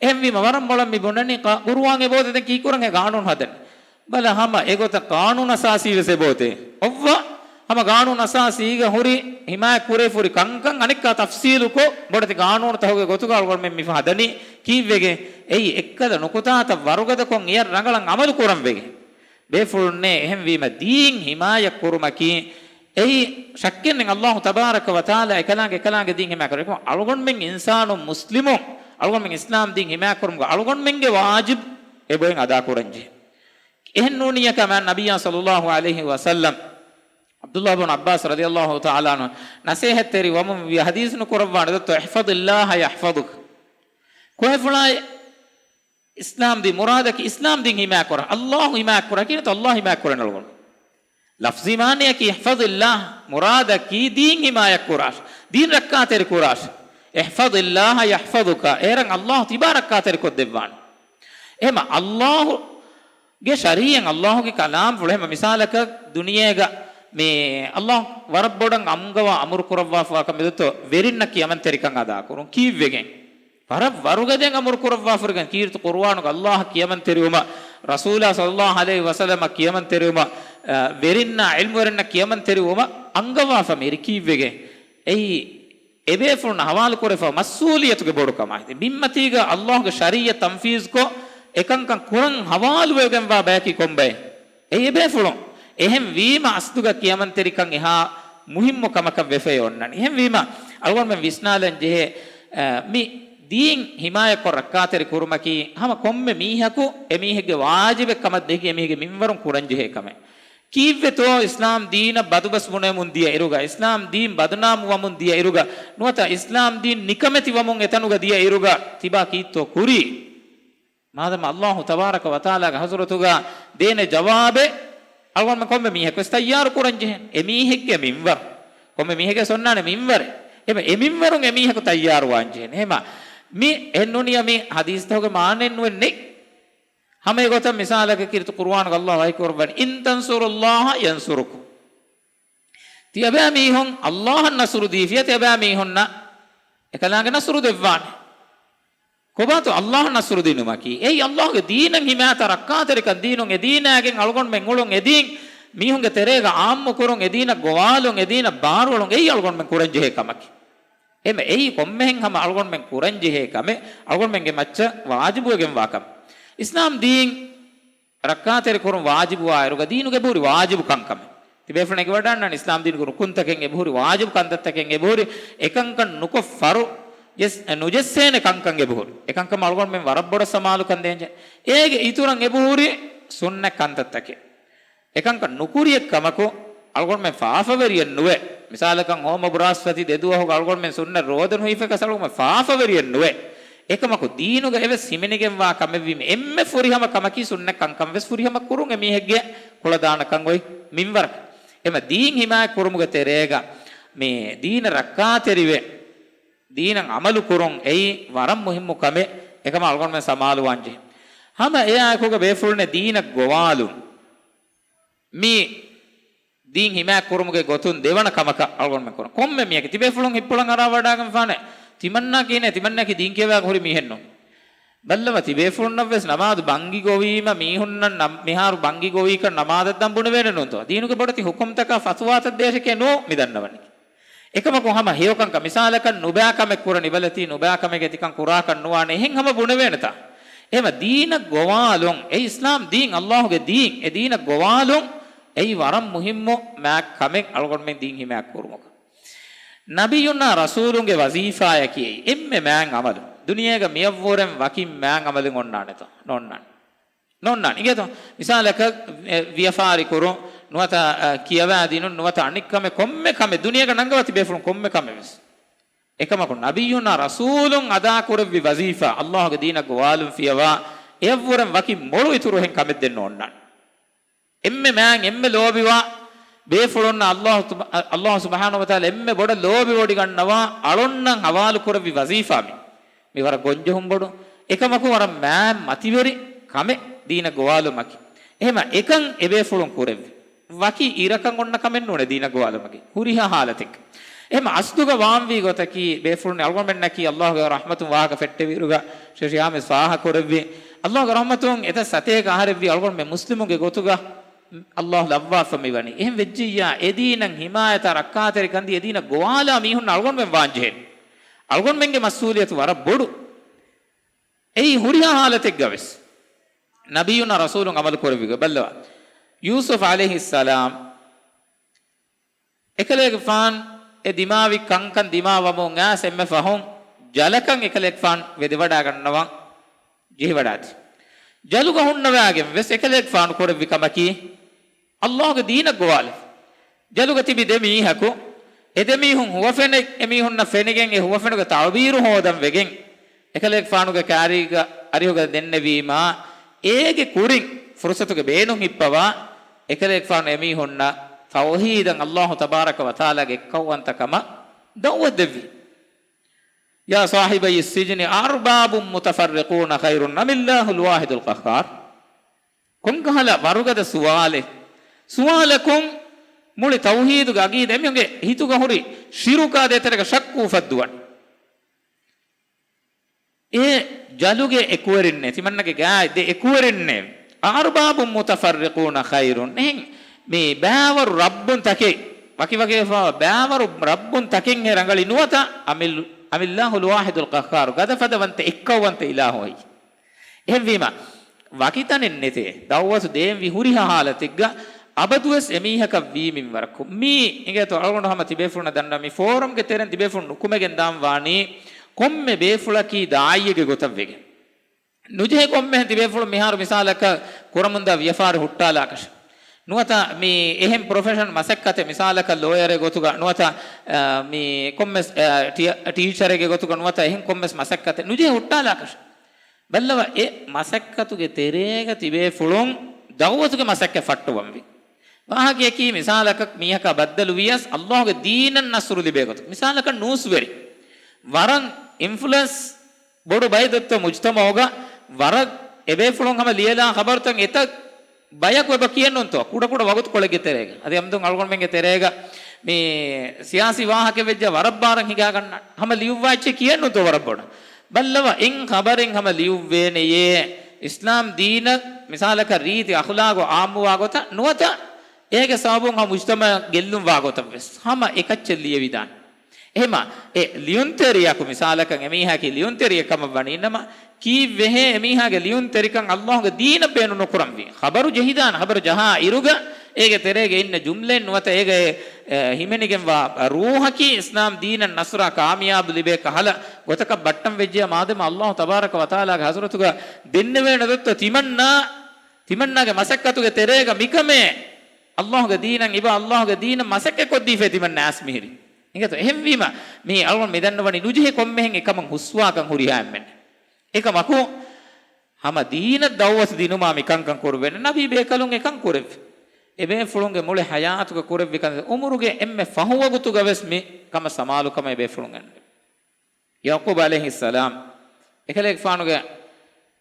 އެހެންވީމަ ވަރަށް މޮޅަށް މި ބުނަނީ ޤާ-، ޤުރުއާން އެބައޮތޭ ދެން ކީކުރަން އެ ޤާނޫނު ހަދަނީ؟ ބަލަ ހަމަ އެގޮތަށް ޤާނޫނު އަސާސީ ވެސް އެބައޮތޭ. އޮއްވަ ހަމަ ޤާނޫނު އަސާސީގަ ހުރި ޙިމާޔަތް ކުރެވިފަ ހުރި ކަންކަން އަނެއްކާ ތަފްސީލުކޮށް، ބޮޑެތި ޤާނޫނުތަކުގެ ގޮތުގަ އަޅުގަނޑުމެން މި ހަދަނީ ކީއްވެގެން؟ އެއީ އެއްކަލަ ނުކުތާތައް ވަރުގަދަކޮށް އެޔަށް ރަނގަޅަށް ޢަމަލު ކުރަން ވެގެން. ބޭފުޅުންނޭ، އެހެންވީމަ ދީން ޙިމާޔަތް ކުރުމަކީ އެއީ ޝައްކެއް ނެތް ﷲ ތަބާރަކަ ވަތަޢާލާ އެކަލާނގެ، އެކަލާނގެ ދީން ޙިމާޔަތް ކުރޭ. އަޅުގަނޑުމެން އިންސާނުން މުސްލިމުން، އަޅުގަނޑުމެން އިސްލާމް ދީން ޙިމާޔަތް ކުރުމުގަ އަޅުގަނޑުމެންގެ ވާޖިބު އެބައޮތް އަދާކުރަންޖެހޭ. އެހެން ނޫނިއްޔާ ކަމަށް ނަބިއްޔާ ޞައްލައްލާހު ޢަލައިހި ވަސައްލަމް ޢަބްދުﷲ ބިން ޢައްބާސް ރަޟިޔަﷲ ތަޢާލާ ޢަންހު ނަޞޭޙަތްތެރި ވަމުން ވިޔަ ޙަދީޘް ނުކުރައްވާނެ ދޯ؟ احفظ الله يحفظك. ކޮއެފުޅާއި އިސްލާމް ދީން މުރާދަކީ އިސްލާމް ދީން ޙިމާޔަތް ކުރާ، ﷲ ޙިމާޔަތް ކުރާ ކިޔަނީތޯ؟ ﷲ ޙިމާޔަތް ކުރަން އަޅުގަނޑު. ލަފްޒީ މާނައަކީ احفظ الله، މުރާދަކީ ދީން ޙިމާޔަތް ކުރާށޭ، ދީން ރައްކާތެރި ކުރާށޭ. احفظ الله يحفظك، އޭރަށް ﷲ ތިބާ ރައްކާތެރި ކޮށްދެއްވާނެ. އެހެން ﷲ ގެ ޝަރީޢަތް، ﷲގެ ކަލާމްފުޅު. އެހެން މިސާލަކަށް ދުނިޔޭގަ މި ﷲ ވަރަށް ބޮޑަށް އަންގަވާ އަމުރު ކުރައްވާފަވާ ކަމެއް ދޯ؟ ވެރިންނަށް ކިޔަމަންތެރިކަން އަދާކުރުން. ކީއްވެގެން؟ ވަރަށް ވަރުގަދައިން އަމުރު ކުރައްވާފަ ހުރިކަން ކީރިތި ޤުރުއާނުގަ ﷲ އަށް ކިޔަމަންތެރިވުމަށް، ރަސޫލާ ޞައްލައްލާހު ޢަލައިހި ވަސައްލަމަށް ކިޔަމަންތެރިވުމަށް، އަ، ވެރިންނާ ޢިލްމުވެރިންނަށް ކިޔަމަންތެރިވުމަށް އަންގަވާފަ މިހިރީ ކީއްވެގެން؟ އެއީ އެބޭފުޅުންނަށް ޙަވާލުކުރެވިފައިވާ މަސްއޫލިއްޔަތުގެ ބޮޑުކަމާ. މިންމަތީގަ ﷲގެ ޝަރީޢަތް ތަންފީޒުކޮށް، އެކަންކަން ކުރަން ޙަވާލުވެގެންވާ ބަޔަކީ ކޮންބައެއް؟ އެއީ އެބޭފުޅުން. އެހެންވީމަ އަސްލުގަ ކިޔަމަންތެރިކަން އެހާ މުހިއްމު ކަމަކަށް ވެފައި އޮންނަނީ. އެހެންވީމަ އަޅުގަނޑުމެން ވިސްނާލަން ޖެހޭ، އަ، މި ދީން ޙިމާޔަތްކޮށް ރައްކާތެރި ކުރުމަކީ ހަމަ ކޮންމެ މީހަކު އެމީހެއްގެ ވާޖިބެއް ކަމަށް ދެކި އެމީހެއްގެ މިންވަރުން ކުރަންޖެހޭ ކަމެއް. ކީއްވެތޯ އިސްލާމް ދީނަށް ބަދުބަސް ބުނެމުން ދިޔަ އިރުގަ، އިސްލާމް ދީން ބަދުނާމު ވަމުން ދިޔަ އިރުގަ، ނުވަތަ އިސްލާމް ދީން ނިކަމެތި ވަމުން އެތަނުގަ ދިޔަ އިރުގަ ތިބާ ކީއްތޯ ކުރީ؟ މާދަމާ ﷲ ތަބާރަކަ ވަތަޢާލާގެ ޙަޟްރަތުގަ ދޭނެ ޖަވާބެއް އަޅުގަނޑުމެން ކޮންމެ މީހަކުވެސް ތައްޔާރު ކުރަން ޖެހޭނެ. އެމީހެއްގެ މިންވަރު، ކޮންމެ މީހެއްގެ އޮންނާނެ މިންވަރެއް. އެމަ އެ މިންވަރުން އެމީހަކު ތައްޔާރުވާން ޖެހޭނެ. އެހެމަ މި އެހެން ނޫނިއްޔާ މި ޙަދީޘްތަކުގެ މާނައެއް ނުވެ ނެތް. ހަމަ އެގޮތަށް މިސާލަކަށް ކީރިތި ޤުރުއާނުގަ ﷲ ވަޙީ ކުރައްވަނީ، إِن تَنصُرُوا اللَّهَ يَنصُرْكُمْ. ތިޔަބައިމީހުން ﷲ އަށް ނަޞްރު ދީފިޔަ، ތިޔަބައިމީހުންނަށް އެކަލާނގެ ނަޞްރު ދެއްވާނެ. ކޮބާތޯ ﷲ އަށް ނަޞްރު ދިނުމަކީ؟ އެއީ ﷲގެ ދީނަށް ޙިމާޔަތަށް ރައްކާތެރިކަން، ދީނުން އެ ދީނާގެން އަޅުގަނޑުމެން އުޅުން އެ ދީން މީހުންގެ ތެރޭގަ ޢާއްމު ކުރުން، އެ ދީނަށް ގޮވާލުން، އެ ދީނަށް ބާރުއަޅުން، އެއީ އަޅުގަނޑުމެން ކުރަންޖެހޭ ކަމަކީ. އެމަ އެއީ ކޮންމެހެން ހަމަ އަޅުގަނޑުމެން ކުރަންޖެހޭ ކަމެއް، އަޅުގަނޑުމެންގެ މައްޗަށް ވާޖިބުވެގެންވާ ކަމެއް. އިސްލާމް ދީން ރައްކާތެރި ކުރުން ވާޖިބުވާ އިރުގަ ދީނުގެ އެބަހުރި ވާޖިބު ކަންކަމެއް. ތިބޭފުޅުން އެނގިވަޑައިގަންނަނީ އިސްލާމް ދީނުގެ ރުކުންތަކެއް އެބަހުރި، ވާޖިބު ކަންތައްތަކެއް އެބަހުރި، އެކަންކަން ނުކޮށް ފަރު ޖެސް-، ނުޖެއްސޭނެ ކަންކަން އެބަހުރި. އެކަންކަމަށް އަޅުގަނޑުމެން ވަރަށް ބޮޑަށް ސަމާލުކަން ދޭންޖެހޭ. އޭގެ އިތުރަށް އެބަހުރި ސުންނަތް ކަންތައްތަކެއް. އެކަންކަން ނުކުރިއެއް ކަމަކު އަޅުގަނޑުމެން ފާފަވެރިއެއް ނުވޭ. މިސާލަކަށް ހޯމަ ބުރާސްފަތި ދެ ދުވަހުގަ އަޅުގަނޑުމެން ސުންނަތް ރޯދަ ނުހިފޭކަސް އަޅުގަނޑުމެން ފާފަވެރިއެއް ނުވޭ. އެކަމަކު ދީނުގަ އެވެސް ހިމެނިގެންވާ ކަމެއްވީމަ، އެންމެ ފުރިހަމަ ކަމަކީ ސުންނަ ކަންކަން ވެސް ފުރިހަމަ ކުރުން އެމީހެއްގެ ކުޅަދާނަކަން އޮތް މިންވަރަކަށް. އެމަ ދީން ހިމާޔަތް ކުރުމުގެ ތެރޭގަ މި ދީނަށް ރައްކާތެރިވެ، ދީނަށް އަމަލު ކުރުން އެއީ ވަރަށް މުހިއްމު ކަމެއް. އެކަމަށް އަޅުގަނޑުމެން ސަމާލުވާން ޖެހޭ. ހަމަ އެއާއެކުގަ ބޭފުޅުންނެއް ދީނަށް ގޮވާލުން މި ދީން ހިމާޔަތް ކުރުމުގެ ގޮތުން ދެވަނަ ކަމަކަށް އަޅުގަނޑުމެން ކުރަން. ކޮންމެ މީހަކީ ތިބޭފުޅުން ހިތްޕުޅަށް އަރާވަޑާގެންފާނެ، ތިމަންނާ ކިހިނެއް، ތިމަންނާއަކީ ދީން ކިޔަވާ ހުރި މީހެއްނު. ބައްލަވަ ތިބޭފުޅުންނަށްވެސް ނަމާދު ބަންގި ގޮވީމަ މީހުންނަށް ނަމް-، މިހާރު ބަންގި ގޮވީކަން ނަމާދަށް ދަން ބުނެވޭނެ ނޫންތޯ؟ ދީނުގެ ބޮޑެތި ހުކުމްތަކާ ފަތުވާތައް ދޭށެކޭ ނޫ މި ދަންނަވަނީ. އެކަމަކު ހަމަ ހެޔޮކަންކަން މިސާލަކަށް ނުބާ ކަމެއް ކުރަނީ ބަލަތީ ނުބާ ކަމެއްގެ ތިކަން ކުރާކަށް ނުވާނެ އެހެން ހަމަ ބުނެވޭނެތާ؟ އެހެމަ ދީނަށް ގޮވާލުން އެ އިސްލާމް ދީން އައްލާހުގެ ދީން އެ ދީނަށް ގޮވާލުން އެއީ ވަރަށް މުހިއްމު މާ ކަމެއް އަޅުގަނޑުމެން ދީން ހިމާޔަތް ކުރުމުގަ. ނަބިއްޔުންނާ ރަސޫލުންގެ ވަޒީފާޔަކީ އެންމެ މާތް އަމަލު. ދުނިޔޭގަ މިއަށްވުރެން ވަކިން މާތް އަމަލެއް އޮންނާނެތޯ؟ ނޯންނާނެ. ނޯންނާނެ. އިނގޭތޯ؟ މިސާލަކަށް، އެ، ވިޔަފާރި ކުރުން ނުވަތަ، އަ، ކިޔަވާދިނުން ނުވަތަ އަނެއްކަމެއް ކޮންމެ ކަމެއް ދުނިޔޭގަ ނަންގަވާ ތިބޭފުޅުން ކޮންމެ ކަމެއް ވެސް. އެކަމަކު ނަބިއްޔުންނާ ރަސޫލުން އަދާކުރެއްވި ވަޒީފާ އައްލާހުގެ ދީނަށް ގޮވާލުން ފިޔަވާ އެއަށްވުރެން ވަކި މޮޅު އިތުރު އެހެން ކަމެއް ދެން ނޯންނާނެ. އެންމެ މާތް އެންމެ ލޯބިވާ ބޭފުޅުންނަށް އައްލާހު ތުބ-، އައްލާހު ސުބްޙާނަހު ވަތަޢާލާ އެންމެ ބޮޑަށް ލޯބިވޮޑިގަންނަވާ އަޅުންނަށް ހަވާލު ކުރެއްވި ވަޒީފާ މި. މި ވަރަށް ގޮންޖެހުން ބޮޑު. އެކަމަކު ވަރަށް މާތް މަތިވެރި ކަމެއް ދީނަށް ގޮވާލުމަކީ. އެހެމަ އެކަން އެބޭފުޅުން ކުރެއްވި. ވަކި އިރަކަށް އޮންނަ ކަމެއް ނޫނޭ ދީނަށް ގޮވާލުމަކީ. ހުރިހާ ހާލަތެއްގަ. އެހެމަ އަސްލުގަ ވާންވީ ގޮތަކީ ބޭފުޅުން އަޅުގަނޑުމެންނަކީ އައްލާހުގެ ރަޙްމަތުން ވާހަކަ ފެއްޓެވިއިރުގަ ޝޭޚް ޝިހާމީ ފާހަ ކުރެއްވި. އައްލާހުގެ ރަޙްމަތުން އެތައް ސަތޭކަ އަހަރެއްވީ އަޅުގަނޑުމެން މުސްލިމުންގެ ގޮތުގަ އައްލާހު ލައްވާފަ މިވަނީ. އެހެން ވެއްޖިއްޔާ އެ ދީނަށް ހިމާޔަތާ ރައްކާތެރިކަން ދީ އެ ދީނަށް ގޮވާލާ މީހުންނަށް އަޅުގަނޑުމެން ވާންޖެހޭ. އަޅުގަނޑުމެންގެ މަސްއޫލިއްޔަތު ވަރަށް ބޮޑު. އެއީ ހުރިހާ ހާލަތެއްގަ ވެސް ނަބިއްޔުންނާ ރަސޫލުން އަމަލު ކުރެއްވި ގޮތް ބައްލަވާ. ޔޫސުފް ޢަލައިހިއްސަލާމް އެކަލޭގެފާން އެ ދިމާވި ކަންކަން ދިމާވަމުން އައިސް އެންމެ ފަހުން ޖަލަކަށް އެކަލޭގެފާން ވެދެވަޑާގަންނަވަން ޖެހިވަޑާތި. ޖަލުގަ ހުންނަވާގެން ވެސް އެކަލޭގެފާނު ކުރެއްވި ކަމަކީ، އައްލާހުގެ ދީނަށް ގޮވާލި. ޖަލުގަ ތިބި ދެ މީހަކު، އެ ދެ މީހުން ހުވަފެނެއް އެ މީހުންނަށް ފެނިގެން އެ ހުވަފެނުގެ ތަޢުބީރު ހޯދަން ވެގެން، އެކަލޭގެފާނުގެ ކާރީގަ އަރިހުގަ ދެންނެވީމާ، އޭގެ ކުރިން ފުރުޞަތުގެ ބޭނުން ހިއްޕަވާ، އެކަލޭގެފާނު އެމީހުންނަށް ތައުޙީދަށް އައްލާހު ތަބާރަކަ ވަތަޢާލާގެ އެއްކައުވަންތަކަމަށް ދަޢުވަތު ދެއްވި. يا صاحبي السجن أأرباب متفرقون خير أم الله الواحد القهار؟ ކޮންކަހަލަ ވަރުގަދަ ސުވާލެއް؟ ސުވާލަކުން މުޅި ތައުޙީދުގެ ޢަޤީދާ އެމީހުންގެ ހިތުގަ ހުރި ޝިރުކާ ދޭތެރޭގަ ޝައްކު އުފައްދުވަން. އެ ޖަލުގެ އެކުވެރިންނޭ، ތިމަންނަގެ ގާތް ދެ އެކުވެރިންނޭ. أأرباب متفرقون خير؟ އެހެން މި ބައިވަރު ރައްބުން ތަކެއް، ވަކިވަކިވެފާ ބައިވަރު ރައްބުން ތަކެއްހޭ ރަނގަޅީ ނުވަތަ، أم، أم الله الواحد القهار، ގަދަފަދަ ވަންތަ އެއްކައުވަންތަ އިލާހު އެއީ. އެހެންވީމަ، ވަކިތަނެއް ނެތޭ، ދަޢުވަތު ދޭންވީ ހުރިހާ ހާލަތެއްގަ އަބަދުވެސް އެމީހަކަށް ވީ މިންވަރަކު. މީ އިނގޭތޯ އަޅުގަނޑު ހަމަ ތިބޭފުޅުންނަށް ދަންނަ މި ފޯރަމްގެ ތެރެއިން ތިބޭފުޅުން ނުކުމެގެން ދާން ވާނީ ކޮންމެ ބޭފުޅަކީ ދާއީއެއްގެ ގޮތަށް ވެގެން. ނުޖެހޭ ކޮންމެހެން ތިބޭފުޅުން މިހާރު މިސާލަކަށް ކުރަމުންދާ ވިޔަފާރި ހުއްޓާލާކަށެއް. ނުވަތަ މި އެހެން ޕްރޮފެޝަން މަސައްކަތެއް މިސާލަކަށް ލޯޔަރެއް ގޮތުގަ ނުވަތަ، އަ، މި ކޮންމެސް، އަ، ޓީ-، ޓީޗަރެއްގެ ގޮތުގަ ނުވަތަ އެހެން ކޮންމެސް މަސައްކަތެއް ނުޖެހޭ ހުއްޓާލާކަށެއް. ބައްލަވަ އެ މަސައްކަތުގެ ތެރޭގަ ތިބޭފުޅުން ދަޢުވަތުގެ މަސައްކަތް ފައްޓަވަންވީ. ވާހަކަޔަކީ މިސާލަކަށް މީހަކާ ބައްދަލުވިޔަސް އައްލާހުގެ ދީނަށް ނަޞްރު ލިބޭ ގޮތަށް. މިސާލަކަށް ނޫސްވެރި. ވަރަށް އިންފުލުއެންސް ބޮޑު ބައެއް ދޮއްތޯ މުޖްތަމަޢުގަ ވަރަށް އެބޭފުޅުން ހަމަ ލިޔެލާ ޚަބަރުތައް އެތައް ބަޔަކު އެބަ ކިޔެއްނޫންތޯ؟ ކުޑަކުޑަ ވަގުތުކޮޅެއްގެ ތެރޭގަ. އަދި އަމްދުން އަޅުގަނޑުމެންގެ ތެރޭގަ މި ސިޔާސީ ވާހަކަ ވެއްޖެ ވަރަށް ބާރަށް ހިނގާގަންނަ ހަމަ ލިޔުއްވާ އެއްޗެއް ކިޔެއްނޫންތޯ ވަރަށް ބޮޑަށް. ބައްލަވަ އެއް ޚަބަރެއް ހަމަ ލިޔުއްވޭނެޔޭ، އިސްލާމް ދީނަށް މިސާލަކަށް ރީތި އަޚުލާގު އާއްމުވާ ގޮތަށް ނުވަތަ އޭގެ ސަބަބުން ހަމަ މުޖްތަމަޢަށް ގެއްލުން ވާ ގޮތަށް ވެސް ހަމަ އެކައްޗެއް ލިޔެވިދާނެ. އެހެމަ އެ ލިޔުންތެރިޔަކު މިސާލަކަށް އެމީހަކީ ލިޔުންތެރިއެއް ކަމަށް ވަނީ ނަމަ، ކީއްވެހޭ އެމީހާގެ ލިޔުންތެރިކަން އައްލާހުގެ ދީނަށް ބޭނުން ނުކުރަންވީ؟ ޚަބަރު ޖެހިދާނެ، ޚަބަރު ޖަހާ އިރުގަ އޭގެ ތެރޭގަ އިންނަ ޖުމްލައެއް ނުވަތަ އޭގަ އެ، އެ، ހިމެނިގެންވާ ރޫހަކީ އިސްލާމް ދީނަށް ނަޞްރާ ކާމިޔާބު ލިބޭ ކަހަލަ ގޮތަކަށް ބައްޓަން ވެއްޖެޔާ މާދަމާ އައްލާހު ތަބާރަކަ ވަތަޢާލާގެ ޙަޟްރަތުގަ ދެންނެވޭނެ ދޮއްތޯ ތިމަންނާ، ތިމަންނާގެ މަސައްކަތުގެ ތެރޭގަ މިކަމޭ އައްލާހުގެ ދީނަށް އިބަ އައްލާހުގެ ދީނަށް މަސައްކަތް ކޮށްދީފޭ ތިމަންނަ އައިސް މިހިރީ. އިނގޭތޯ؟ އެހެންވީމަ، މީ އަޅުގަނޑު މިދަންނަވަނީ ނުޖެހޭ ކޮންމެހެން އެކަމަށް ހުސްވާކަން ހުރިހާ އެންމެން. އެކަމަކު، ހަމަ ދީނަށް ދައުވަތު ދިނުމާ މި ކަންކަން ކުރެވޭނެ. ނަބީ ބޭކަލުން އެކަން ކުރެއްވި. އެބޭފުޅުންގެ މުޅި ޙަޔާތުގަ ކުރެއްވި ކަން، އުމުރުގެ އެންމެ ފަހު ވަގުތުގަވެސް މި ކަމަށް ސަމާލުކަމެއް އެބޭފުޅުން އެންނެވި. ޔަޢުޤޫބް ޢަލައިހިއްސަލާމް އެކަލޭގެފާނުގެ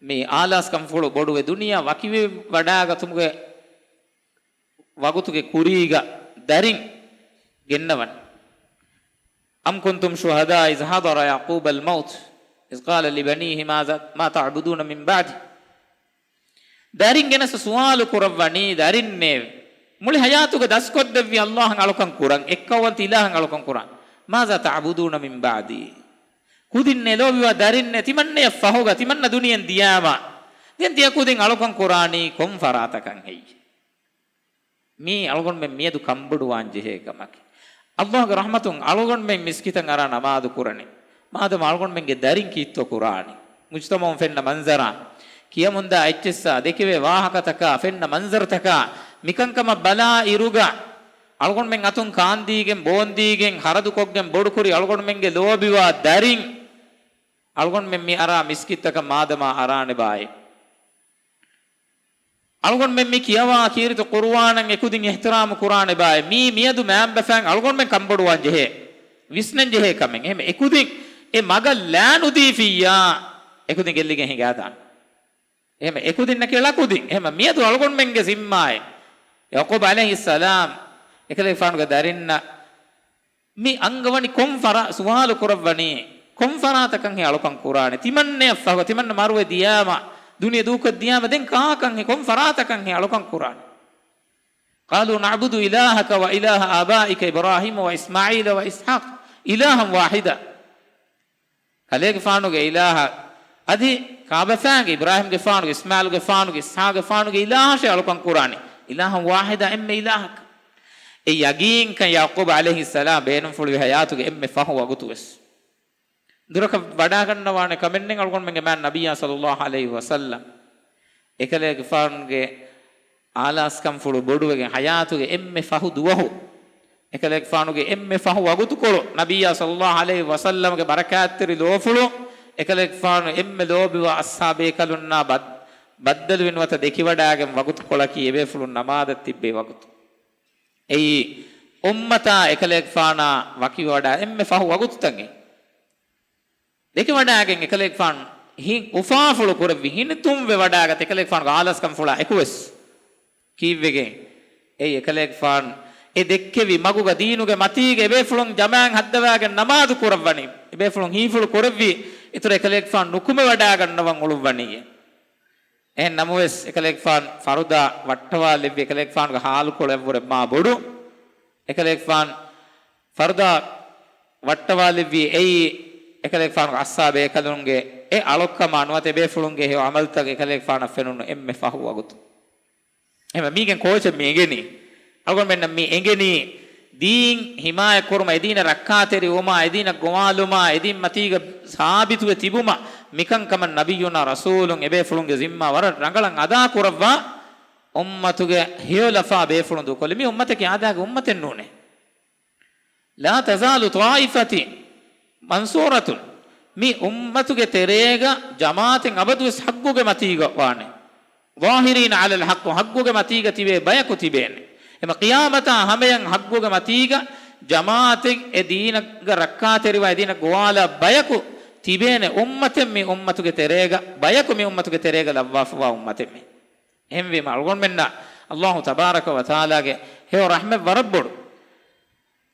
މި އާލާސްކަންފުޅު ބޮޑުވެ ދުނިޔެއަށް ވަކިވެވަޑާގަތުމުގެ ވަގުތުގެ ކުރީގަ ދަރިން ގެންނަވަން. أم كنتم شهداء إذ حضر يعقوب الموت إذ قال لبنيه ماذا، ما تعبدون من بعدي. ދަރިން ގެނެސް ސުވާލު ކުރައްވަނީ، ދަރިންނޭ މުޅި ޙަޔާތުގަ ދަސްކޮށްދެއްވި ﷲ އަށް އަޅުކަން ކުރަން، އެއްކައުވަންތަ އިލާހަށް އަޅުކަން ކުރަން. ماذا تعبدون من بعدي. ކުދިންނޭ ލޯބިވާ ދަރިންނޭ ތިމަންނަޔަށް ފަހުގަ ތިމަންނަ ދުނިޔެން ދިޔާމަ، ދެން ތިޔަ ކުދިން އަޅުކަން ކުރާނީ ކޮން ފަރާތަކަށް ހެއްޔެ؟ މީ އަޅުގަނޑުމެން މިއަދު ކަންބޮޑުވާން ޖެހޭ ކަމަކީ. ﷲގެ ރަޙްމަތުން އަޅުގަނޑުމެން މިސްކިތަށް އަރާ ނަމާދު ކުރަނީ. މާދަމާ އަޅުގަނޑުމެންގެ ދަރިން ކީއްތޯ ކުރާނީ؟ މުޖްތަމަޢުން ފެންނަ މަންޒަރާ، ކިޔަމުންދާ އެއްޗިއްސާ، ދެކެވޭ ވާހަކަތަކާ، ފެންނަ މަންޒަރުތަކާ، މިކަންކަމަށް ބަލާ އިރުގަ، އަޅުގަނޑުމެން އަތުން ކާންދީގެން، ބޯންދީގެން، ހަރަދުކޮށްގެން ބޮޑުކުރި އަޅުގަނޑުމެންގެ ލޯބިވާ ދަރިން، އަޅުގަނޑުމެން މި އަރާ މިސްކިތްތަކަށް މާދަމާ އަރާނެ ބާއޭ. އަޅުގަނޑުމެން މި ކިޔަވާ ކީރިތި ޤުރުއާނަށް އެކުދިން އިޙްތިރާމު ކުރާނެ ބާއޭ. މީ މިއަދު މައިންބަފައިން އަޅުގަނޑުމެން ކަންބޮޑުވާން ޖެހޭ، ވިސްނަން ޖެހޭ ކަމެއް. އެހެން އެކުދިން އެ މަގަށް ލާނުދީފިއްޔާ، އެކުދިން ގެއްލިގެން ހިނގާދާނެ. އެހެން އެކުދިންނަކީ ޅަކުދިން. އެހެން މިއަދު އަޅުގަނޑުމެންގެ ޒިންމާއެއް. ޔަޢުޤޫބް ޢަލައިހިއްސަލާމް އެކަލޭގެފާނުގެ ދަރިންނަށް މި އަންގަވަނީ ކޮން ފަރާ-، ސުވާލު ކުރައްވަނީ ކޮން ފަރާތަކަށް ހެ އަޅުކަން ކުރާނެ؟ ތިމަންނަޔަށް ފަހު، ތިމަންނަ މަރުވެ ދިޔާމަ، ދުނިޔެ ދޫކޮށް ދިޔާމަ، ދެން ކާކަށް ހެ ކޮން ފަރާތަކަށް ހެ އަޅުކަން ކުރާނެ؟ قالوا نعبد إلهك وإله آبائك إبراهيم وإسماعيل وإسحاق إلها واحدا. ކަލޭގެފާނުގެ އިލާހަށް އަދި ކާބަފައިންގެ، އިބްރާހީމްގެފާނުގެ، އިސްމާޢީލުގެފާނުގެ، އިސްޙާޤުގެފާނުގެ އިލާހަށޭ އަޅުކަން ކުރާނީ. إلها واحدا، އެންމެ އިލާހަކަށް. އެ ޔަގީންކަން ޔަޢުޤޫބް ޢަލައިހިއްސަލާމް ބޭނުންފުޅުވި ޙަޔާތުގެ އެންމެ ފަހު ވަގުތުވެސް. ދުރަކަށް ވަޑާގަންނަވާނެ ކަމެއް ނެތް އަޅުގަނޑުމެންގެ މާތް ނަބިއްޔާ ޞައްލައްލާހު ޢަލައިހި ވަސައްލަމް. އެކަލޭގެފާނުގެ އާލާސްކަންފުޅު ބޮޑުވެގެން ޙަޔާތުގެ އެންމެ ފަހު ދުވަހު، އެކަލޭގެފާނުގެ އެންމެ ފަހު ވަގުތުކޮޅު، ނަބިއްޔާ ޞައްލައްލާހު ޢަލައިހި ވަސައްލަމްގެ ބަރަކާތްތެރި ލޯފުޅު، އެކަލޭގެފާނު އެންމެ ލޯބިވާ އަޞްޙާބޭކަލުންނާ ބައް-، ބައްދަލުވެ ނުވަތަ ދެކިވަޑާގެން ވަގުތުކޮޅަކީ އެބޭފުޅުން ނަމާދަށް ތިއްބެވި ވަގުތު. އެއީ އުއްމަތާ އެކަލޭގެފާނާ ވަކިވެވަޑާ އެންމެ ފަހު ވަގުތުތަކެއް. ދެކެވަޑާގެން އެކަލޭގެފާނު ހި-، އުފާފުޅު ކުރެއްވި ހިނިތުންވެ ވަޑާގަތް އެކަލޭގެފާނުގެ އާލާސްކަންފުޅާ އެކުވެސް. ކީއްވެގެން؟ އެއީ އެކަލޭގެފާނު އެ ދެއްކެވި މަގުގަ ދީނުގެ މަތީގަ އެބޭފުޅުން ޖަމާޢަތް ހައްދަވާގެން ނަމާދު ކުރައްވަނީ. އެބޭފުޅުން ހީފުޅު ކުރެއްވި އިތުރަށް އެކަލޭގެފާނު ނުކުމެވަޑާގަންނަވަން އުޅުއްވަނީއޭ. އެހެން ނަމަވެސް އެކަލޭގެފާނު ފަރުދާ ވައްޓަވާލެއްވި އެކަލޭގެފާނުގެ ޙާލުކޮޅެއްވުރެ މާ ބޮޑު. އެކަލޭގެފާނު ފަރުދާ ވައްޓަވާލެއްވީ އެއީ، އެކަލޭގެފާނުގެ އަޞްޙާބޭކަލުންގެ އެ އަޅޮއްކަމާ ނުވަތަ އެބޭފުޅުންގެ ހެޔޮ ޢަމަލުތައް އެކަލޭގެފާނަށް ފެނުނު އެންމެ ފަހު ވަގުތު. އެހެންވެ މީގެން ކޯޗެއް މި އެނގެނީ؟ އަޅުގަނޑުމެންނަށް މި އެނގެނީ ދީން ޙިމާޔަތް ކުރުމަށް، އެދީނަށް ރައްކާތެރިވުމަށް، އެދީނަށް ގޮވާލުމަށް، އެދީން މަތީގަ ސާބިތުވެ ތިބުމަށް، މިކަންކަމަށް ނަބިއްޔުނާ ރަސޫލުން އެބޭފުޅުންގެ ޒިންމާ ވަރަށް ރަނގަޅަށް އަދާ ކުރައްވާ އުއްމަތުގެ ހެޔޮލަފާ ބޭފުޅުން ދޫކޮށްލި. މި އުއްމަތަކީ އާދައިގެ އުއްމަތެއް ނޫނޭ. لا تزال طائفة منصورة، މި އުއްމަތުގެ ތެރޭގަ ޖަމާޢަތެއް އަބަދުވެސް ޙައްޤުގެ މަތީގަ ވާނެ. ظاهرين على الحق، ޙައްޤުގެ މަތީގަ ތިބޭ ބަޔަކު ތިބޭނެ. އެމަ ޤިޔާމަތާ ހަމަޔަށް ޙައްޤުގެ މަތީގަ ޖަމާޢަތެއް އެ ދީނަށް ރައްކާތެރިވާ، އެ ދީނަށް ގޮވާލާ ބަޔަކު ތިބޭނެ އުއްމަތެއް މި އުއްމަތުގެ ތެރޭގަ، ބަޔަކު މި އުއްމަތުގެ ތެރޭގަ ލައްވާފަވާ އުއްމަތެއް މި. އެހެންވީމަ އަޅުގަނޑުމެންނަށް ﷲ ތަބާރަކަ ވަތަޢާލާގެ ހެޔޮ ރަޙްމަތް ވަރަށް ބޮޑު.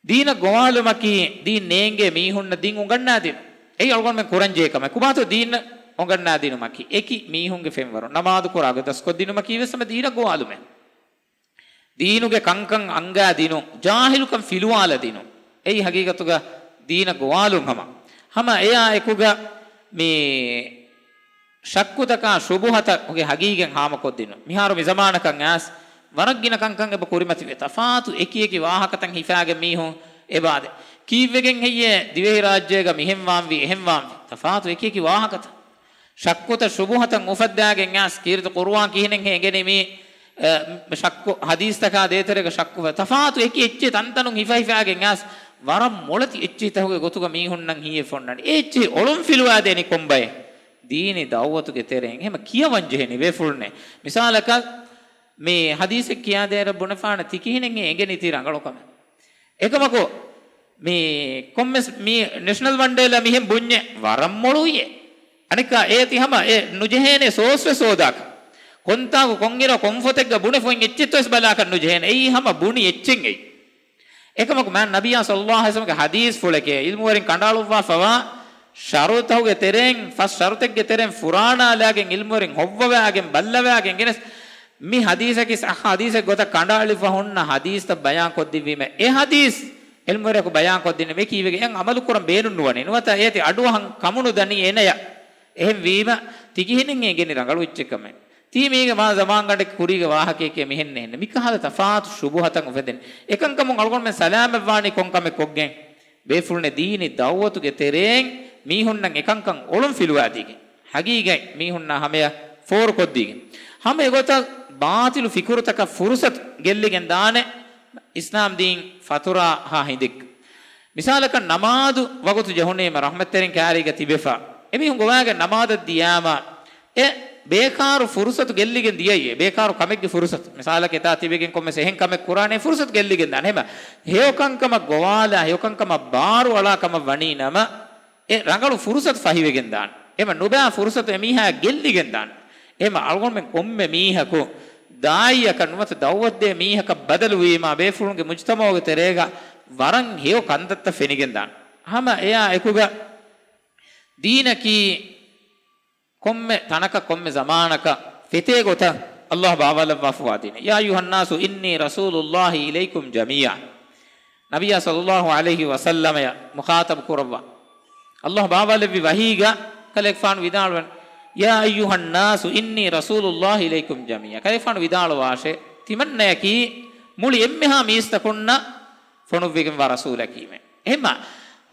ދީނަށް ގޮވާލުމަކީ ދީން ނޭނގޭ މީހުންނަށް ދީން އުނގަންނާދިނުން. އެއީ އަޅުގަނޑުމެން ކުރަންޖެހޭ ކަމެއް. ކޮބާތޯ ދީނަށް އުނގަންނާދިނުމަކީ؟ އެކި މީހުންގެ ފެންވަރު. ނަމާދު ކުރާ ގޮތް، ދަސްކޮށްދިނުމަކީ ވެސް ހަމަ ދީނަށް ގޮވާލުމޭ. ދީނުގެ ކަންކަން އަންގާދިނުން، ޖާހިލުކަން ފިލުވާލަދިނުން. އެއީ ހަގީގަތުގަ ދީނަށް ގޮވާލުން ހަމަ. ހަމަ އެޔާ އެކުގަ މި ޝައްކުތަކާ ޝުބުހަތަކުގެ ހަގީގަތް ހާމަކޮށްދިނުން. މިހާރު މި ޒަމާނަކަށް އައިސް ވަރަށް ގިނަ ކަންކަން އެބަ ކުރިމަތިވޭ. ތަފާތު އެކި އެކި ވާހަކަތައް ހިފާގެން މީހުން އެބަ އާދޭ. ކީއްވެގެން ހެއްޔޭ ދިވެހިރާއްޖޭގަ މިހެން ވާންވީ، އެހެން ވާންވީ؟ ތަފާތު އެކި އެކި ވާހަކަތައް. ޝައްކުތައް ޝުބުހަތައް އުފައްދާގެން އައިސް ކީރިތި ޤުރުއާން ކިހިނެއްހޭ އެނގެނީ މި، އަ، ޝައްކު ޙަދީޘްތަކާ ދޭތެރޭގަ ޝައްކު ފެ-، ތަފާތު އެކި އެއްޗެހި ތަންތަނުން ހިފަ ހިފާގެން އައިސް ވަރަށް މޮޅެތި އެއްޗެހިތަކުގެ ގޮތުގަ މީހުންނަށް ހީއެއް ފޮންނަނީ. އެ އެއްޗެހި އޮޅުން ފިލުވާދޭނީ ކޮންބައެއް؟ ދީނީ ދަޢުވަތުގެ ތެރެއިން އެހެމަ ކިޔަވަން ޖެހެނީ ބޭފުޅުންނޭ. މިސާލަކަށް މި ޙަދީޘެއް ކިޔާދޭން ބުނެފާނެ ތިކިހިނެއް އެނގެނީ ތީ ރަނގަޅު ކަމެއް. އެކަމަކު މި ކޮންމެސް މި ނެޝަނަލް ވަންޑޭލާ މިހެން ބުންޏެ ވަރަށް މޮޅުވިއެ. އަނެއްކާ އޭތި ހަމަ އެ ނުޖެހޭނެ ސޯސްވެސް ހޯދާކަށް. ކޮންތާކު ކޮންއިރަ ކޮން ފޮތެއްގަ ބުނެފައިން އެއްޗެއްތޯވެސް ބަލާކަށް ނުޖެހޭނެ. އެއީ ހަމަ ބުނި އެއްޗެއް އެއީ. އެކަމަކު މާތް ނަބިއްޔާ ޞައްލައްލާހު ޢަލައިހި ވަސައްލަމްގެ ޙަދީޘްފުޅެކޭ ޢިލްމުވެރިން ކަނޑައަޅުއްވާފަވާ ޝަރުޠުތަކުގެ ތެރެއިން ފަސް ޝަރުޠެއްގެ ތެރެއިން ފުރާނާލާގެން ޢިލްމުވެރިން ހޮއްވަވާގެން ބައްލަވާގެން ގެނެސް މި ޙަދީޘަކީ ޞައްޙަ ޙަދީޘެއް ގޮތަށް ކަނޑައަޅިފަ ހުންނަ ޙަދީޘްތައް ބަޔާން ކޮށްދިއްވީމަ އެ ޙަދީޘް ޢިލްމުވެރިޔަކު ބަޔާން ކޮށްދިން މި ކީއްވެގެން އެއަށް ޢަމަލު ކުރަން ބޭނުން ނުވަނީ. ނުވަތަ އޭތި އަޑުއަހަން ކަމުނުދަނީ އޭނަޔަށް. އެހެން ވީމަ ތިކިހިނެއް އެނގެނީ ރަނގަޅު އެއްޗެއް ކަމެއް. ތީ މީގެ މާ ޒަމާންގަނޑެއް ކުރީގެ ވާހަކައެކޭ މިހެން ނެހެންނެ. މިކަހަލަ ތަފާތު ޝުބުހަތައް އުފެދެން. އެކަންކަމުން އަޅުގަނޑުމެން ސަލާމަތްވާނީ ކޮން ކަމެއް ކޮށްގެން؟ ބޭފުޅުންނެ ދީނީ ދަޢުވަތުގެ ތެރެއިން މީހުންނަށް އެކަންކަން އޮޅުން ފިލުވާދީގެން. ޙަޤީޤަތް މީހުންނާ ހަމަޔަށް ފޯރުކޮށްދީގެން. ހަމަ އެގޮތަށް ބާޠިލު ފިކުރުތަކަށް ފުރުޞަތު ގެއްލިގެން ދާނެ އިސްލާމް ދީން ފަތުރާ ހާ ހިނދެއްގަ. މިސާލަކަށް ނަމާދު ވަގުތު ޖެހުނީމަ ރަޙްމަތްތެރިން ކާރީގަ ތިބެފަ. އެމީހުން ގޮވާގެން ނަމާދަށް ދިޔާމަ އެ ބޭކާރު ފުރުޞަތު ގެއްލިގެން ދިޔައީ. އެ ބޭކާރު ކަމެއްގެ ފުރުޞަތު. މިސާލަކަށް އެތާ ތިބެގެން ކޮންމެސް އެހެން ކަމެއް ކުރާނެ ފުރުޞަތު ގެއްލިގެން ދާނެ. އެހެމަ ހެޔޮކަންކަމަށް ގޮވާލާ ހެޔޮކަންކަމަށް ބާރު އަޅާ ކަމަށް ވަނީ ނަމަ އެ ރަނގަޅު ފުރުޞަތު ފަހިވެގެން ދާނެ. އެމަ ނުބާ ފުރުޞަތު އެމީހާ ގެއްލިގެން ދާނެ. އެމަ އަޅުގަނޑުމެން ކޮންމެ މީހަކު ދާއިޔަކަށް ނުވަތަ ދަޢުވަތުދޭ މީހަކަށް ބަދަލުވީމާ ބޭފުޅުންގެ މުޖުތަމަޢުގެ ތެރޭގަ ވަރަށް ހެޔޮ ކަންތައްތައް ފެނިގެން ދާނެ. ހަމަ އެއާ އެކުގަ ދީނަކީ ކޮންމެ ތަނަކަށް ކޮންމެ ޒަމާނަކަށް ފެތޭ ގޮތަށް ﷲ ބާވާލައްވާފަވާ ދީނެއް. يا أيها الناس إني رسول الله إليكم جميعا. ނަބިއްޔާ ޞައްލައްލާހު ޢަލައިހި ވަސައްލަމަޔަށް މުޚާޠަބު ކުރައްވާ. ﷲ ބާވާލެއްވި ވަޙީގަ ކަލޭގެފާނު ވިދާޅުވަން، يا أيها الناس إني رسول الله إليكم جميعا. ކަލޭގެފާނު ވިދާޅުވާށޭ، ތިމަންނަޔަކީ މުޅި އެންމެހާ މީސްތަކުންނަށް ފޮނުއްވިގެންވާ ރަސޫލަކީމެ. އެހެންމަ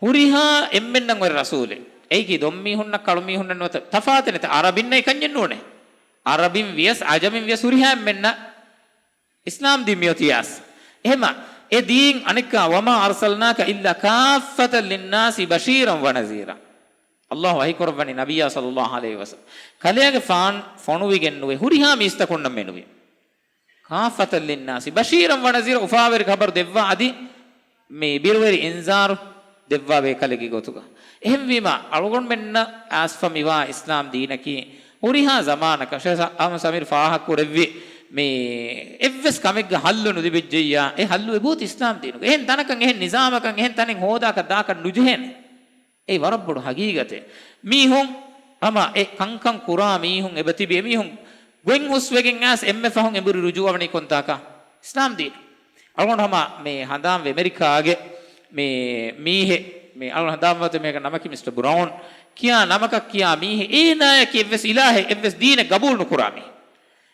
ހުރިހާ އެންމެންނަށް އޮތް ރަސޫލެއް. އެއީކީ ދޮންމީހުންނަށް ކަޅުމީހުންނަށް ނުވަތަ ތަފާތެއް ނެތަ. ޢަރަބިންނަށް އެކަންޏެއް ނޫނޭ. ޢަރަބިން ވިޔަސް ޢަޖަމިން ވިޔަސް ހުރިހާ އެންމެންނަށް އިސްލާމް ދީން މިއޮތީ އަސް. އެހެންމަ އެ ދީން އަނެއްކާ، وما أرسلناك إلا كافة للناس بشيرا ونذيرا. ﷲ ވަޙީކުރައްވަނީ ނަބިއްޔާ ޞައްލައްލާހު ޢަލައިހި ވަސައްލަމް. ކަލޭގެފާނު ފޮނުވިގެން ނުވޭ، ހުރިހާ މީސްތަކުންނަށް މެނުވީ. كافة للناس بشيرا ونذيرا، އުފާވެރި ޚަބަރު ދެއްވާ އަދި މި ބިރުވެރި އިންޒާރު ދެއްވާ ބޭކަލެއްގެ ގޮތުގަ. އެހެންވީމަ، އަޅުގަނޑުމެންނަށް އައިސްފަ މިވާ އިސްލާމް ދީނަކީ ހުރިހާ ޒަމާނަކަށް ޝޭޚް އަޙްމަދު ސަމީރު ފާހަގަކުރެއްވި މި އެއްވެސް ކަމެއްގަ ޙައްލު ނުލިބިއްޖެއްޔާ، އެ ޙައްލު އެބައޮތީ އިސްލާމް ދީނުގަ. އެހެން ތަނަކަށް، އެހެން ނިޒާމަކަށް، އެހެން ތަނެއް ހޯދާކަށް ދާކަށް ނުޖެހޭނެ. އެއީ ވަރަށް ބޮޑު ޙަޤީޤަތެއް. މީހުން ހަމަ އެ ކަންކަން ކުރާ މީހުން އެބަ ތިބި، އެމީހުން ގޮތް ހުސްވެގެން އައިސް އެންމެ ފަހުން އެނބުރި ރުޖޫޢަވަނީ ކޮންތާކަށް؟ އިސްލާމް ދީނަށް. އަޅުގަނޑު ހަމަ މި ހަނދާންވި އެމެރިކާގެ މި މީހެއް، މި އަޅުގަނޑު ހަނދާންވާތީ މީހަކަށް ނަމަކީ މިސްޓަ ބްރައުން ކިޔާ ނަމަކަށް ކިޔާ މީހެއް، އޭނާޔަކީ އެއްވެސް އިލާހެއް، އެއްވެސް ދީނެއް ގަބޫލު ނުކުރާ މީހެއް.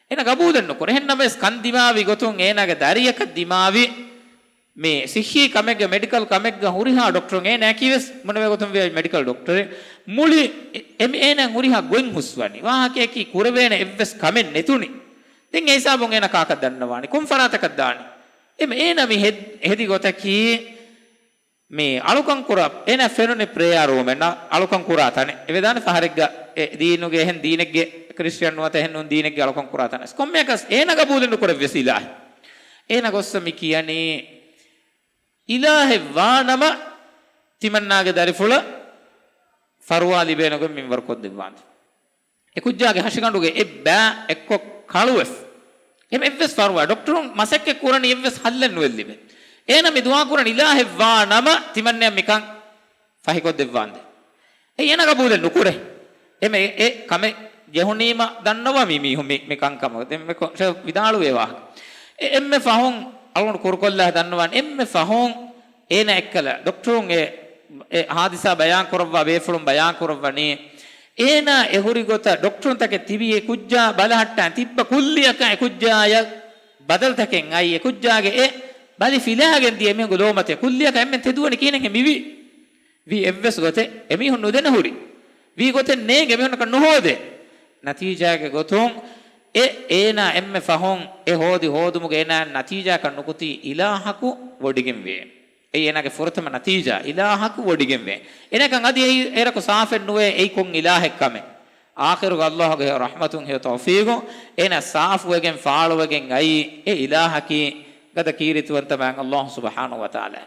އޭނަ ގަބޫލެއް ނުކުރޭ. އެހެން ނަމަވެސް ކަން ދިމާވި ގޮތުން އޭނާގެ ދަރިއަކަށް ދިމާވި މި ސިއްހީ ކަމެއްގަ، މެޑިކަލް ކަމެއްގަ ހުރިހާ ޑޮކްޓަރުން އޭނާއަކީ ވެސް މުނެވޭ ގޮތުން ވިޔަ މެޑިކަލް ޑޮކްޓަރެއް. މުޅި އެ-، އެމި-، އޭނާއަށް ހުރިހާ ގޮތް ހުސްވަނީ. ވާހަކައަކީ ކުރެވޭނެ އެއްވެސް ކަމެއް ނެތުނީ. ދެން އެ ހިސާބުން އޭނާ ކާކަށް ދަންނަވާނީ؟ ކޮން ފަރާތަކަށް ދާނީ؟ އެމަ އޭނާ މި ހެދ-، ހެދި ގޮތަކީ މި އަޅުކަން ކުރާ، އޭނާ ފެނުނީ ޕްރޭޔާ ރޫމެއް، އަ-، އަޅުކަން ކުރާ ތަނެއް. އެވެދާނެ ފަހަރެއްގަ އެ ދީނުގެ އެހެން ދީނެއްގެ، ކްރިސްޗިއަން ނުވަތަ އެހެން ނޫން ދީނެއްގެ އަޅުކަން ކުރާ ތަނެއް. ކޮންމެއަކަސް އޭނާ ގަބޫލެއް ނުކުރެއްވިޔަސް އިލާހެއް. އޭނާ ގޮއްސަ މި ކިޔަނީ، އިލާހެއް ވާ ނަމަ، ތިމަންނާގެ ދަރިފުޅަށް ފަރުވާ ލިބޭނެ ގޮތް މިންވަރު ކޮށްދެއްވާނދޭ. އެ ކުއްޖާގެ ހަށިގަނޑުގެ އެއްބައި އެއްކޮށް ކަޅުވެފަ. އެ އެއްވެސް ފަރުވާ، ޑޮކްޓަރުން މަސައްކަތް ކުރަނީ އެއްވެސް ހައްލެއް ނުވެއްލިބެ. އޭނަ މި ދުޢާ ކުރަން އިލާހެއް ވާ ނަމަ، ތިމަންނަޔަށް މިކަން ފަހިކޮށްދެއްވާނދޭ. އެ އޭނަ ގަބޫލެއް ނުކުރޭ. އެމެ އެ ކަމެއް ޖެހުނީމަ ދަންނަވާ މި މީހުން މި، މި ކަންކަމަށް. ދެން މި ކޮ-، ޝޭޚް ވިދާޅުވޭ ވާހަކަ. އެ އެންމެ ފަހުން އަޅުގަނޑު ކުރުކޮށްލާ ދަންނަވާން. އެންމެ ފަހުން އޭނަ އެއްކަލަ ޑޮކްޓަރުން އެ، އެ ހާދިސާ ބަޔާން ކުރައްވާ ބޭފުޅުން ބަޔާން ކުރައްވަނީ، އޭނާ އެ ހުރި ގޮތަށް ޑޮކްޓަރުންތަކެއް ތިބީ އެ ކުއްޖާ ބަލަހައްޓާން ތިއްބަ ކުއްލިއަކަށް އެ ކުއްޖާޔަށް ބަދަލުތަކެއް އައި އެ ކުއްޖާގެ އެ ބަލި ފިލާގެން ދިޔަ އެމީހުންގެ ލޯމަތި ކުއްލިއަކަށް އެންމެން ތެދުވަނީ ކިހިނެއްހޭ މިވީ؟ ވީ އެއްވެސް ގޮތެއް އެމީހުން ނުދެނެ ހުރި. ވީ ގޮތެއް ނޭނގެ އެމީހުންނަކަށް ނުހޯދޭ. ނަތީޖާގެ ގޮތުން އެ އޭނާ އެންމެ ފަހުން އެ ހޯދި ހޯދުމުގެ އޭނާ ނަތީޖާއަކަށް ނުކުތީ އިލާހަކު ވޮޑިގެންވޭ. އެއީ އޭނާގެ ފުރަތަމަ ނަތީޖާ، އިލާހަކު ވޮޑިގެންވޭ. އޭނަކަށް އަދި އެއީ އޭރަކު ސާފެއް ނުވޭ އެއީ ކޮން އިލާހެއް ކަމެއް. އާޚިރުގަ ﷲ ގެ ރަޙްމަތުން ހެޔޮ ތައުފީގު، އޭނަ ސާފުވެގެން ފާޅުވެގެން އައީ އެ އިލާހަކީ ގަދަ ކީރިތިވަންތަ މާތް ﷲ ސުބްޙާނަހޫ ވަތަޢާލާ.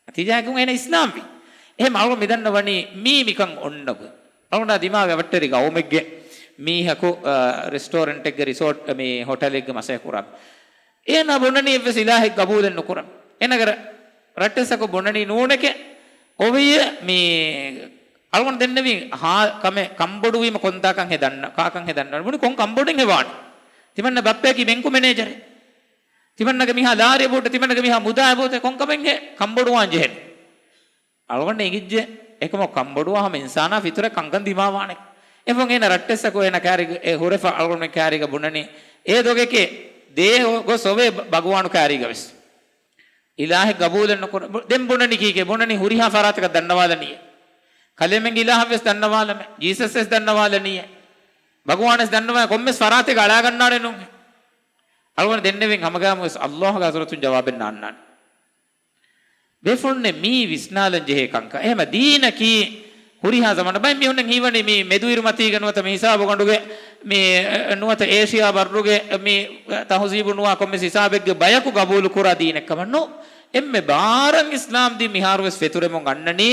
ނަތީޖާއަކުން އޭނަ އިސްލާމްވި. އެހެން އަޅުގަނޑު މިދަންނަވަނީ މީ މިކަން އޮންނަ ގޮތް. އަޅުގަނޑާ ދިމާވި އަވަށްޓެރި ގައުމެއްގެ މީހަކު، އަ، ރެސްޓޯރެންޓެއްގެ ރިސޯޓް މި ހޮޓަލެއްގެ މަސައްކަތް ކުރާ. އޭނާ ބުނަނީ އެއްވެސް އިލާހެއް ގަބޫލެއް ނުކުރަން. އޭނާގެ ރަ-، ރައްޓެއްސަކު ބުނަނީ ނޫނެކޭ. އޮވިއްޔެ މި އަޅުގަނޑު ދެންނެވީ ހާ ކަމެއް ކަންބޮޑުވީމަ ކޮންތާކަން ހެ ދަންނަ، ކާކަން ހެ ދަންނަވަން. ބުނި ކޮން ކަންބޮޑެއް ހެވާނެ؟ ތިމަންނަ ބައްޕަޔަކީ ބެންކު މެނޭޖަރެއް. ތިމަންނަގެ މީހާ ލާރިއެއް ބޯޓެއް، ތިމަންނަގެ މީހާ މުދާއެއް ބޯޓެއް، ކޮންކަމެއްހޭ ކަންބޮޑުވާން ޖެހެނީ؟ އަޅުގަނޑު އެނގިއްޖެ، އެކަމަކު ކަންބޮޑުވާ ހަމަ އިންސާނާ ފިތުރަ ކަންކަން ދިމާވާނެ. އެފަހުން އޭނަ ރައްޓެއްސަކު އޭނަ ކާރިގަ، އެ ހުރެފަ އަޅުގަނޑުމެން ކާރީގަ ބުނަނީ، އޭ ދޮގެކޭ، ދޭ ގޮސް އޮވޭ ބަ-، ބަގުވާނު ކާރީގަ ވެސް. އިލާހެއް ގަބޫލެއް ނުކުރ-، ދެން ބުނަނީ ކީކޭ؟ ބުނަނީ ހުރިހާ ފަރާތަކަށް ދަންނަވާލަނީއޭ. ކަލޭމެންގެ އިލާހަށް ވެސް ދަންނަވާލަމޭ، ޖީސަސް ވެސް ދަންނަވާލަނީއޭ. ބަގުވާނެސް ދަންނަވާ ކޮންމެސް ފަރާތެއްގަ އަޅާގަންނާނެ ނޫން. އަޅުގަނޑު ދެންނެވިން ހަމަގައިމުވެސް ﷲ ގެ ޙަޟްރަތުން ޖަވާބެއް ނާންނާނެ. ބޭފުޅުންނޭ މީ ވިސްނާލަން ޖެހޭ ކަންކަން. އެހެމަ ދީނަކީ ހުރިހާ ޒަމާނަށް ބައެއް މީހުންނަށް ހީވަނީ މީ މެދުއިރުމަތީގެ ނުވަތަ މި ހިސާބުގަނޑުގެ މި، އެ، ނުވަތަ އޭޝިޔާ ބައްރުގެ މި، އެ، ތަހުޒީބު ނުވާ ކޮންމެސް ހިސާބެއްގެ ބަޔަކު ގަބޫލު ކުރާ ދީނެއް ކަމަށް ނޫން. އެންމެ ބާރަށް އިސްލާމް ދީން މިހާރު ވެސް ފެތުރެމުން އަންނަނީ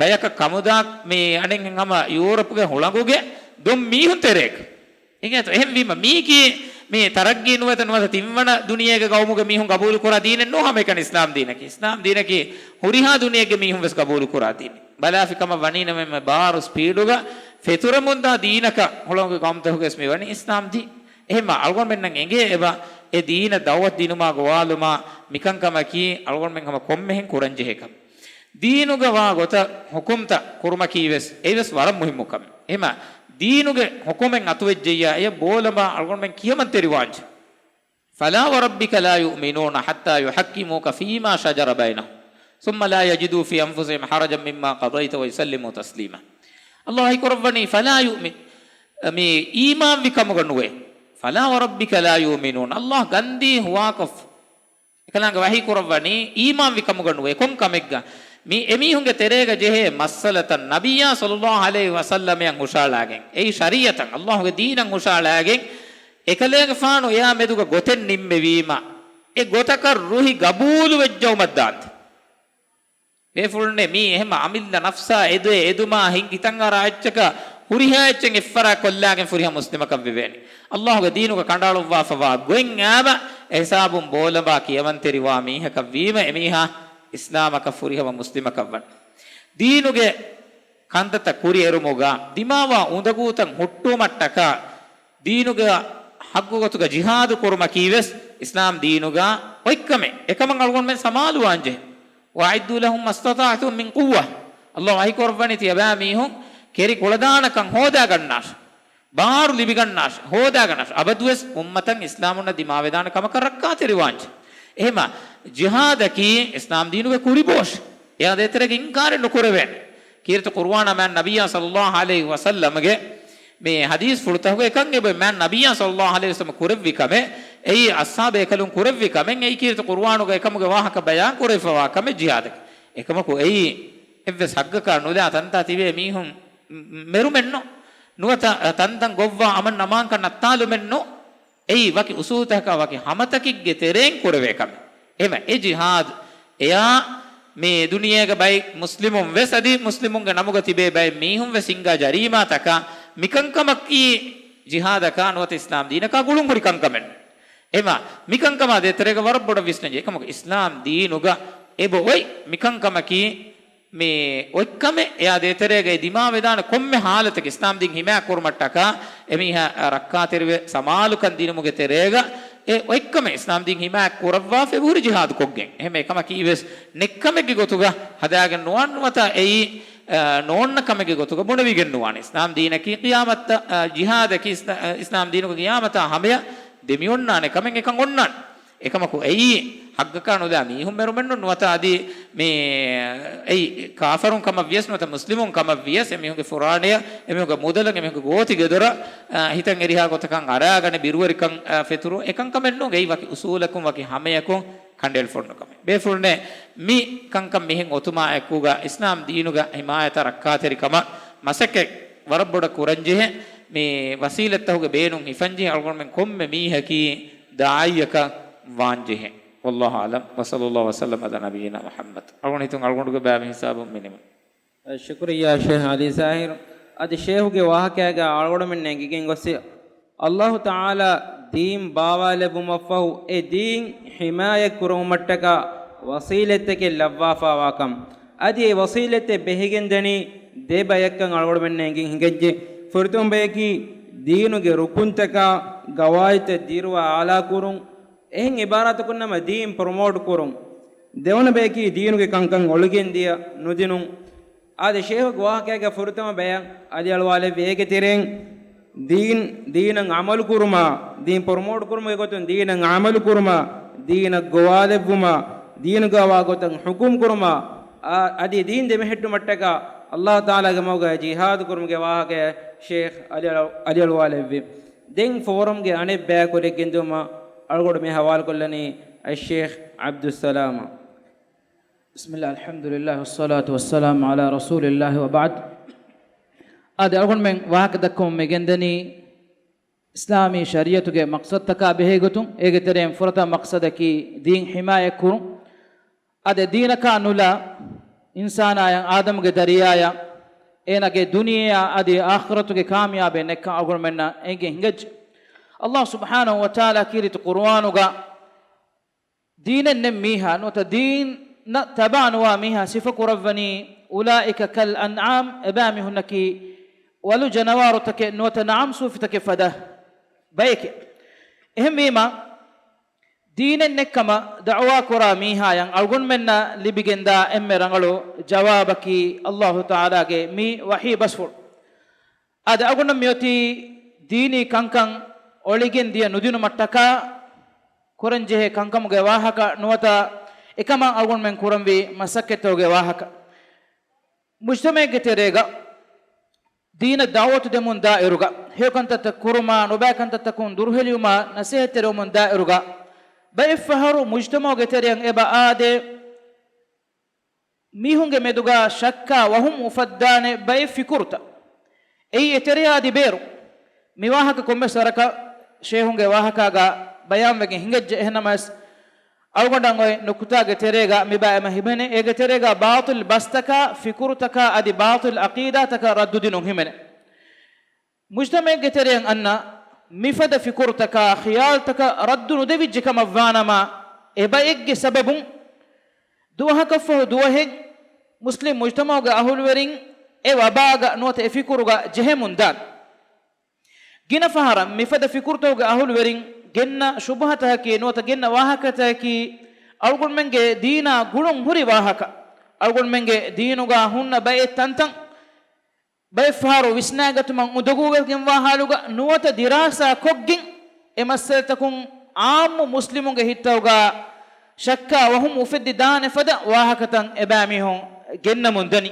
ބަޔަކަށް ކަމުދާ މި އަނެއްހެން ހަމަ ޔޫރަޕްގެ ހުޅަނގުގެ ދޮން މީހުން ތެރޭގަ. އެނގޭތޯ؟ އެހެންވީމަ، މީކީ މި ތަރައްގީ ނުވަތަ، ނުވަތަ ތިންވަނަ ދުނިޔޭގެ ގައުމުގެ މީހުން ގަބޫލު ކުރާ ދީނެއް ނޫން ހަމައެކަނި އިސްލާމް ދީނަކީ. އިސްލާމް ދީނަކީ ހުރިހާ ދުނިޔެއްގެ މީހުން ވެސް ގަބޫލު ކުރާ ދީނެއް. ބަލާފި ކަމަށް ވަނީނަމަ، އެންމެ ބާރު ސްޕީޑުގަ ފެތުރަމުންދާ ދީނަކަށް ހުޅަނގުގެ ގައުމުތަކުގަސް މި ވަނީ އިސްލާމް ދީން. އެހެންމަ އަޅުގަނޑުމެންނަށް އެނގޭ އެބަ އެ ދީނަށް ދައުވަތު ދިނުމާ ގޮވާލުމާ މިކަންކަމަކީ އަޅުގަނޑުމެން ހަމަ ކޮންމެހެން ކުރަންޖެހޭ ކަމެއް. ދީނުގަ ވާ ގޮތަށް ޙުކުމްތައް ކުރުމަކީ ވެސް އެއީވެސް ވަރަށް މުހިއްމު ކަމެއް. އެހެމަ ދީނުގެ ޙުކުމެއް އަތުވެއްޖެއްޔާ އެޔަށް ބޯލަމާ އަޅުގަނޑުމެން ކިޔަމަންތެރިވާންޖެ. فلا وربك لا يؤمنون حتى يحكموك فيما شجر بينهم ثم لا يجدوا في أنفسهم حرجا مما قضيت ويسلموا تسليما. ﷲ ވަޙީ ކުރައްވަނީ، فلا يؤمن، މި އީމާންވި ކަމުގަ ނުވޭ. فلا وربك لا يؤمنون. ﷲ ގަންދީ ހުވާކޮށްފަ. އެކަލާނގެ ވަޙީ ކުރައްވަނީ އީމާންވި ކަމުގަ ނުވޭ. ކޮން ކަމެއްގަ؟ މި އެމީހުންގެ ތެރޭގަ ޖެހޭ މައްސަލަތައް ނަބިއްޔާ ޞައްލައްލާހު ޢަލައިހި ވަސައްލަމައަށް ހުށައަޅާގެން، އެއީ ޝަރީޢަތަށް، ﷲ ގެ ދީނަށް ހުށައަޅާގެން، އެކަލޭގެފާނު އެޔާ މެދުގަ ގޮތެއް ނިންމެވީމަ، އެ ގޮތަކަށް ރުހި ގަބޫލު ވެއްޖައުމަށް ދާންދެން. ބޭފުޅުންނޭ މީ އެހެމަ އަމިއްލަ ނަފްސާ އެދުއެ އެދުމާ ހިނގި ހިތަށްއަރާ އެއްޗަކަށް ހުރިހާ އެއްޗެއް އެއްފަރާތް ކޮށްލާގެން ފުރިހަމަ މުސްލިމަކަށް ވެވޭނެ. ﷲ ގެ ދީނުގަ ކަނޑައަޅުއްވާފަވާ ގޮތް އާބަ އެހިސާބުން ބޯލަމާ ކިޔަމަންތެރިވާ މީހަކަށް ވީމަ އެމީހާ އިސްލާމަކަށް ފުރިހަމަ މުސްލިމަކަށް ވަން. ދީނުގެ ކަންތައްތައް ކުރިއެރުމުގަ ދިމާވާ އުނދަގޫތައް ހުއްޓުވުމަށްޓަކާ ދީނުގެ ޙައްޤު ގޮތުގަ ޖިހާދު ކުރުމަކީ ވެސް އިސްލާމް ދީނުގަ އޮތްކަމެއް. އެކަމަށް އަޅުގަނޑުމެން ސަމާލުވާންޖެހޭ. وأعدوا لهم ما استطعتم من قوة. ﷲ ވަޙީ ކުރައްވަނީ ތިޔަބައިމީހުން ކެރި ކުޅަދާނަކަން ހޯދާގަންނާށޭ. ބާރު ލިބިގަންނާށޭ. ހޯދާގަންނާށޭ. އަބަދުވެސް އުއްމަތަށް އިސްލާމުންނަށް ދިމާވެދާނެ ކަމަކަށް ރައްކާތެރިވާންޖެހޭ. އެހެމަ ޖިހާދަކީ އިސްލާމް ދީނުގެ ކުރިބޯށޭ. އެއާ ދޭތެރޭގަ އިންކާރެއް ނުކުރެވޭނެ. ކީރިތި ޤުރުއާނާ މާތް ނަބިއްޔާ ޞައްލައްލާހު ޢަލައިހި ވަސައްލަމްގެ މި ޙަދީޘްފުޅުތަކުގަ އެކަން އެބަ މާތް ނަބިއްޔާ ޞައްލައްލާހު ޢަލައިހި ވަސައްލަމަ ކުރެއްވި ކަމެއް، އެއީ އަޞްޙާބު ބޭކަލުން ކުރެއްވި ކަމެއް، އެއީ ކީރިތި ޤުރުއާނުގަ އެކަމުގެ ވާހަކަ ބަޔާން ކުރެވިފަވާ ކަމެއް ޖިހާދަކީ. އެކަމަކު އެއީ އެއްވެސް ޙައްޤަކާ ނުލާ ތަންތާ ތިބޭ މީހުން މެރުމެއްނު، ނުވަތަ ތަންތަން ގޮއްވާ އަމަން އަމާންކަން ނައްތާލުމެއްނު. އެއީ ވަކި އުސޫލުތަކާ ވަކި ހަމަތަކެއްގެ ތެރެއިން ކުރެވޭ ކަމެއް. އެހެމަ އެ ޖިހާދު އެޔާ މި ދުނިޔޭގަ ބައެއް މުސްލިމުން ވެސް އަދި މުސްލިމުންގެ ނަމުގަ ތިބޭ ބައެއް މީހުން ވެސް ހިންގާ ޖަރީމާތަކާ މިކަންކަމަކީ ޖިހާދަކާ ނުވަތަ އިސްލާމް ދީނަކާ ގުޅުންހުރި ކަންކަމެއް. އެހެމަ މިކަންކަމާ ދޭތެރޭގަ ވަރަށް ބޮޑަށް ވިސްނަންޖެހޭ. އެކަމަކު އިސްލާމް ދީނުގަ އެބަ އޮތް މިކަންކަމަކީ މި އޮތްކަމެއް. އެޔާ ދޭތެރޭގައި ދިމާވެދާނެ ކޮންމެ ހާލަތެއް އިސްލާމް ދީން ހިމާޔަތް ކުރުމަށްޓަކާ އެމީހާ ރައްކާތެރިވެ ސަމާލުކަން ދިނުމުގެ ތެރޭގަ އެ އޮތްކަމެއް، އިސްލާމް ދީން ހިމާޔަތް ކުރައްވާފަ އެބަހުރި ޖިހާދު ކޮށްގެން. އެހެމަ އެކަމަކީ ވެސް ނެއްކަމެއްގެ ގޮތުގަ ހަދާގެން ނުވާން ނުވަތަ އެއީ، އަ، ނޯންނަ ކަމެއްގެ ގޮތުގަ ބުނެވިގެން ނުވާނެ. އިސްލާމް ދީނަކީ ޤިޔާމަތްތައް، އަ، ޖިހާދަކީ އިސް-، އަ، އިސްލާމް ދީނުގެ ޤިޔާމަތާ ހަމަޔަށް ދެމިއޮންނާނެ ކަމެއް އެކަން އޮންނާނެ. އެކަމަކު އެއީ ޙައްޤަކާ ނުލާ މީހުން މެރުމެއްނު ނުވަތަ އަދި މި އެއީ ކާފަރުން ކަމަށް ވިޔަސް ނުވަތަ މުސްލިމުން ކަމަށް ވިޔަސް އެމީހުންގެ ފުރާނަޔަށް، އެމީހުންގެ މުދަލަށް، އެމީހުންގެ ގޯތިގެދޮރަށް، އަ، ހިތަށް އެރިހާ ގޮތަކަށް އަރާގަނެ ބިރުވެރިކަން، އަ، ފެތުރު އެކަންކަމެއް ނޫން. އެއީ ވަކި އުސޫލަކުން ވަކި ހަމަޔަކުން ކަނޑައެޅިފަ އޮންނަ ކަމެއް. ބޭފުޅުންނޭ މި ކަންކަން މިހެން އޮތުމާ އެކުގަ އިސްލާމް ދީނުގަ ހިމާޔަތާ ރައްކާތެރިކަމަށް މަސައްކަތް ވަރަށް ބޮޑަށް ކުރަންޖެހޭ. މި ވަސީލަތްތަކުގެ ބޭނުން ހިފަންޖެހޭ އަޅުގަނޑުމެން ކޮންމެ މީހަކީ ދާޢީއަކަށް ވާންޖެހޭ. ވައްލާހު އަޢްލަމް. ވަޞައްލައްލާހު ވަސައްލަމް ޢަލާ ނަބިއްޔިނާ މުޙައްމަދު. އަޅުގަނޑު ހިތުން އަޅުގަނޑުގެ ބައި ހިސާބުން މިނިވަން. ޝުކުރިއްޔާ ޝޭޚް ޢަލީ ޒާހިރު. އަދި ޝޭޚުގެ ވާހަކައިގަ އަޅުގަނޑުމެންނަށް އެނގިގެން ގޮއްސި، އައްލާހު ތަޢާލާ ދީން ބާވާލެއްވުމަށްފަހު އެ ދީން ޙިމާޔަތް ކުރުމަށްޓަކާ ވަސީލަތްތަކެއް ލައްވާފާވާކަން. އަދި އެ ވަސީލަތެއް ބެހިގެންދަނީ ދެ ބަޔަކަށް އަޅުގަނޑުމެންނަށް އެނގި ހިނގައްޖެ. ފުރަތަމަ ބަޔަކީ ދީނުގެ ރުކުންތަކާ ގަވާއިދުތައް ދިރުވާ އާލާ ކުރުން. އެހެން އިބާރާތަކުން ނަމަ ދީން ޕްރޮމޯޓް ކުރުން. ދެވަނަ ބަޔަކީ ދީނުގެ ކަންކަން އޮޅިގެން ދިޔަ ނުދިނުން. އާދެ، ޝޭހުގެ ވާހަކައިގެ ފުރަތަމަ ބަޔަށް އަލިއަޅުވާލެއްވި އޭގެ ތެރެއިން ދީން، ދީނަށް ޢަމަލު ކުރުމާ، ދީން ޕްރޮމޯޓް ކުރުމުގެ ގޮތުން ދީނަށް ޢަމަލު ކުރުމާ، ދީނަށް ގޮވާލެއްވުމާ، ދީނުގަ ވާ ގޮތަށް ޙުކުމް ކުރުމާ، އާ، އަދި ދީން ދެމެހެއްޓުމަށްޓަކާ އައްލާހު ތަޢާލާގެ މަގުގަ ޖިހާދު ކުރުމުގެ ވާހަކައަށް ޝޭޚް އަލިއަޅު، އަލިއަޅުވާލެއްވި. ދެން ފޯރަމްގެ އަނެއް ބަޔަކު ރެއްގެންދިއުމަށް އަޅުގަނޑު މި ޙަވާލުކޮށްލަނީ އައްޝޭޚް ޢަބްދުއްސަލާމް. بسم الله، الحمد لله، والصلاة والسلام على رسول الله، وبعد. އާދެ، އަޅުގަނޑުމެން ވާހަކަ ދައްކަމުން މި ގެންދަނީ އިސްލާމީ ޝަރީޢަތުގެ މަޤްޞަދުތަކާ ބެހޭ ގޮތުން. އޭގެ ތެރެއިން ފުރަތަމަ މަޤްޞަދަކީ ދީން ޙިމާޔަތް ކުރުން. އާދެ، ދީނަކާ ނުލާ އިންސާނާޔަށް، އާދަމުގެ ދަރިޔާޔަށް، އޭނާގެ ދުނިޔެއާ އަދި އާޚިރަތުގެ ކާމިޔާބެއް ނެތްކަން އަޅުގަނޑުމެންނަށް އެނގި ހިނގައްޖެ. އައްލާހު ސުބްޙާނަހު ވަތަޢާލާ ކީރިތި ޤުރުއާނުގަ ދީނެއް ނެތް މީހާ، ނުވަތަ ދީނަށް ތަބާ ނުވާ މީހާ ސިފަ ކުރައްވަނީ، "أولئك كالأنعام"، އެބައިމީހުންނަކީ ވަލު ޖަނަވާރުތަކެއް ނުވަތަ ނަޢަމް ސޫފިތަކެއް ފަދަ ބަޔެކޭ. އެހެންވީމަ، ދީނެއް ނެތްކަމަށް ދަޢުވާ ކުރާ މީހާޔަށް އަޅުގަނޑުމެންނަށް ލިބިގެންދާ އެންމެ ރަނގަޅު ޖަވާބަކީ އައްލާހު ތަޢާލާގެ މި ވަޙީ ބަސްފުޅު. އާދެ، އަޅުގަނޑަށް މިއޮތީ ދީނީ ކަންކަން އޮޅިގެން ދިޔަ ނުދިނުމަށްޓަކާ ކުރަންޖެހޭ ކަންކަމުގެ ވާހަކަ ނުވަތަ އެކަމަށް އަޅުގަނޑުމެން ކުރަންވީ މަސައްކަތްތަކުގެ ވާހަކަ. މުޖްތަމަޢެއްގެ ތެރޭގަ ދީނަށް ދަޢުވަތު ދެމުން ދާއިރުގަ، ހެޔޮ ކަންތައްތައް ކުރުމާ، ނުބައި ކަންތައްތަކުން ދުރުހެލިވުމާ، ނަސޭހަތްތެރިވަމުން ދާއިރުގަ، ބައެއްފަހަރު މުޖްތަމަޢުގެ ތެރެއަށް އެބަ އާދޭ، މީހުންގެ މެދުގަ ޝައްކާ ވަހުމް އުފައްދާނެ ބައެއް ފިކުރުތައް. އެއީ އެތެރެއާ އަދި ބޭރު. މި ވާހަކަ ކޮންމެސް ވަރަކަށް ޝޭހުންގެ ވާހަކާގަ ބަޔާންވެގެން ހިނގައްޖެ. އެހެންނަމަވެސް، އަޅުގަނޑަށް އޮތް ނުކުތާގެ ތެރޭގަ މިބާ އެމަ ހިމެނޭ. އޭގެ ތެރޭގަ ބާޠިލް ބަސްތަކާ، ފިކުރުތަކާ އަދި ބާޠިލް ޢަޤީދާތަކަށް ރައްދު ދިނުން ހިމެނޭ. މުޖްތަމަޢެއްގެ ތެރެއަށް އަންނަ މިފަދަ ފިކުރުތަކާ، ޚިޔާލުތަކަށް ރައްދު ނުދެވިއްޖެ ކަމަށް ވާނަމަ، އެބައެއްގެ ސަބަބުން ދުވަހަކަށްފަހު ދުވަހެއް މުސްލިމް މުޖްތަމަޢުގެ އަހުލުވެރިން އެ ވަބާގަ ނުވަތަ އެ ފިކުރުގަ ޖެހެމުން ދާނެ. ގިނަ ފަހަރަށް މިފަދަ ފިކުރުތަކުގެ އަހުލުވެރިން ގެންނަ ޝުބުހަތަކަކީ ނުވަތަ ގެންނަ ވާހަކަތަކަކީ އަޅުގަނޑުމެންގެ ދީނާ ގުޅުން ހުރި ވާހަކަ. އަޅުގަނޑުމެންގެ ދީނުގަ ހުންނަ ބައެއް ތަންތަން ބައެއްފަހަރު ވިސްނާގަތުމަށް އުނދަގޫވެގެންވާ ޙާލުގަ ނުވަތަ ދިރާސާ ކޮށްގެން އެ މައްސަލަތަކުން ޢާއްމު މުސްލިމުންގެ ހިތްތަކުގަ ޝައްކާ ވަހުމް އުފެއްދި ދާނެ ފަދަ ވާހަކަތައް އެބައިމީހުން ގެންނަމުން ދަނީ.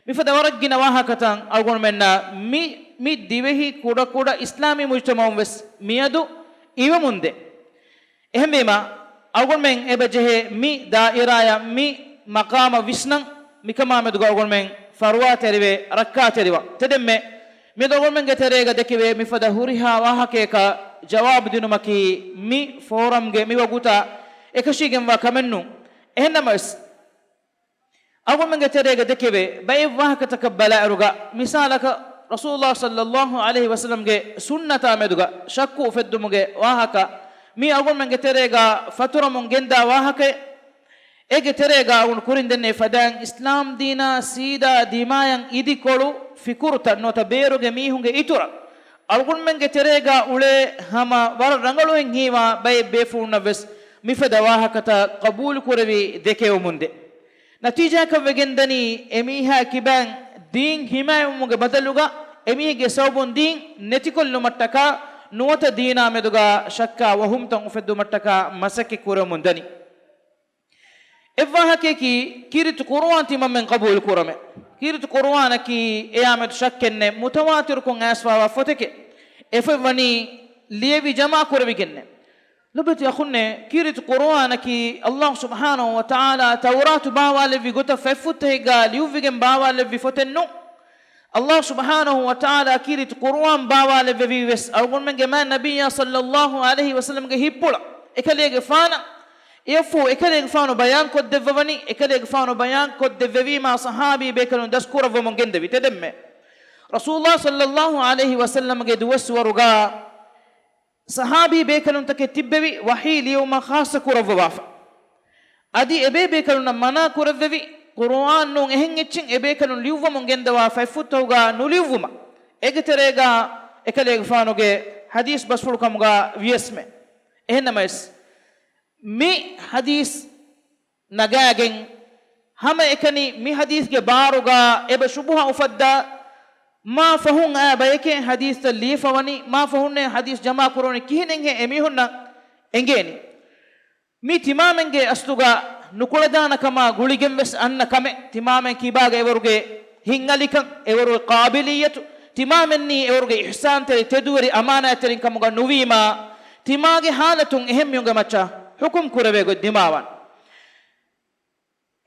މިފަދަ ވަރަށް ގިނަ ވާހަކަތައް އަޅުގަނޑުމެންނަށް މި، މި ދިވެހި ކުޑަކުޑަ އިސްލާމީ މުޖްތަމަޢުން ވެސް މިއަދު އިވެމުންދޭ. އެހެންވީމަ، އަޅުގަނޑުމެން އެބަ ޖެހޭ މި ދާއިރާޔަށް މި މަޤާމަށް ވިސްނަން، މިކަމާމެދުގަ އަޅުގަނޑުމެން ފަރުވާތެރިވެ، ރައްކާތެރިވާ. ތެދެންމެ މިއަދު އަޅުގަނޑުމެންގެ ތެރޭގަ ދެކެވޭ މިފަދަ ހުރިހާ ވާހަކަޔަކަށް ޖަވާބު ދިނުމަކީ މި ފޯރަމްގެ މި ވަގުތާ އެކަށީގެންވާ ކަމެއްނޫން. އެހެންނަމަވެސް، އަޅުގަނޑުމެންގެ ތެރޭގަ ދެކެވޭ ބައެއް ވާހަކަތަކަށް ބަލާއިރުގަ، މިސާލަކަށް، ރަސޫލުﷲ ޞައްލަﷲ ޢަލައިހި ވަސައްލަމްގެ ސުންނަތާ މެދުގަ ޝައްކު އުފެއްދުމުގެ ވާހަކަ، މީ އަޅުގަނޑުމެންގެ ތެރޭގަ ފަތުރަމުން ގެންދާ ވާހަކައެއް. އޭގެ ތެރޭގަ އަޅުގަނޑު ކުރިން ދެންނެވި ފަދައިން، އިސްލާމް ދީނާ ސީދާ ދިމާޔަށް އިދިކޮޅު ފިކުރުތައް ނުވަތަ ބޭރުގެ މީހުންގެ އިތުރަށް އަޅުގަނޑުމެންގެ ތެރޭގަ އުޅޭ ހަމަ ވަރަށް ރަނގަޅުހެން ހީވާ ބައެއް ބޭފުޅުންނަށް ވެސް މިފަދަ ވާހަކަތައް ޤަބޫލު ކުރެވި ދެކެވެމުންދޭ. ނަތީޖާއަކަށް ވެގެންދަނީ، އެމީހާ ކިބައިން ދީން ހިމާޔަތްވުމުގެ ބަދަލުގަ، އެމީހެއްގެ ސަބަބުން ދީން ނެތިކޮށްލުމަށްޓަކާ، ނުވަތަ ދީނާ މެދުގަ ޝައްކާ ވަހުމްތައް އުފެއްދުމަށްޓަކާ މަސައްކަތް ކުރެވެމުން ދަނީ. އެއްވާހަކަޔަކީ، ކީރިތި ޤުރުއާން ތިމަންމެން ޤަބޫލު ކުރަމޭ. ކީރިތި ޤުރުއާނަކީ، އެޔާމެދު ޝައްކެއްނެތް، މުތަވާތިރުކޮށް އައިސްފާވާ ފޮތެކޭ. އެފޮތް ވަނީ ލިޔެވި ޖަމާ ކުރެވިގެންނޭ. ލޮބުވެތި އަޚުންނޭ، ކީރިތި ޤުރުއާނަކީ ﷲ ސުބްޙާނަހޫ ވަތަޢާލާ ތައުރާތު ބާވާލެއްވި ގޮތަށް ފަތްފުށްތަކެއްގަ ލިޔުއްވިގެން ބާވާލެއްވި ފޮތެއް ނޫން. އައްލާހު ސުބްޙާނަހު ވަތަޢާލާ ކީރިތި ޤުރުއާން ބާވާލެއްވެވީ ވެސް އަޅުގަނޑުމެންގެ މާތް ނަބިއްޔާ ޞައްލައްލާހު ޢަލައިހި ވަސައްލަމްގެ ހިތްޕުޅަށް، އެކަލޭގެފާނަށް އެއަށްފަހު އެކަލޭގެފާނު ބަޔާންކޮށްދެއްވަވަނީ، އެކަލޭގެފާނު ބަޔާންކޮށްދެއްވެވީމާ ޞަޙާބީ ބޭކަލުން ދަސްކުރައްވަމުން ގެންދެވި ތެދެއްމެ. ރަސޫލާ ޞައްލައްލާހު ޢަލައިހި ވަސައްލަމްގެ ދުވަސްވަރުގަ ޞަޙާބީ ބޭކަލުންތަކެއް ތިއްބެވި ވަޙީ ލިޔުމަށް ޚާއްޞަ ކުރައްވަވާފަ. އަދި އެބޭބޭކަލުންނަށް މަނާ ކުރެއްވެވި، ޤުރުއާން ނޫން އެހެން އެއްޗެއް އެބޭކަލުން ލިޔުއްވަމުން ގެންދަވާފަ އެއްފުށްތަކުގަ ނުލިޔުއްވުމަށް. އޭގެ ތެރޭގަ އެކަލޭގެފާނުގެ ޙަދީޘް ބަސްފުޅު ކަމުގަ ވިޔަސްމެ. އެހެންނަމަވެސް، މި ޙަދީޘް ނަގާގެން ހަމައެކަނި މި ޙަދީޘްގެ ބާރުގަ އެބަ ޝުބުހަ އުފައްދާ، މާ ފަހުން އައި ބަޔެކޭ ޙަދީޘްތައް ލިޔެފަވަނީ، މާ ފަހުންނޭ ޙަދީޘް ޖަމާ ކުރުވަނީ، ކިހިނެއްހޭ އެމީހުންނަށް އެނގޭނީ؟ މީ ތިމާމެންގެ އަސްލުގަ ނުކުޅަދާނަ ކަމާ ގުޅިގެން ވެސް އަންނަ ކަމެއް. ތިމާމެން ކިބާގަ އެވަރުގެ ހިތްއަލިކަން، އެވަރުގެ ޤާބިލިއްޔަތު، ތިމާމެންނީ އެވަރުގެ އިޙްސާންތެރި ތެދުވެރި އަމާނާތްތެރިން ކަމުގަ ނުވީމާ، ތިމާގެ ޙާލަތުން އެހެން މީހުންގެ މައްޗަށް ޙުކުމް ކުރެވޭ ގޮތް ދިމާވާނެ.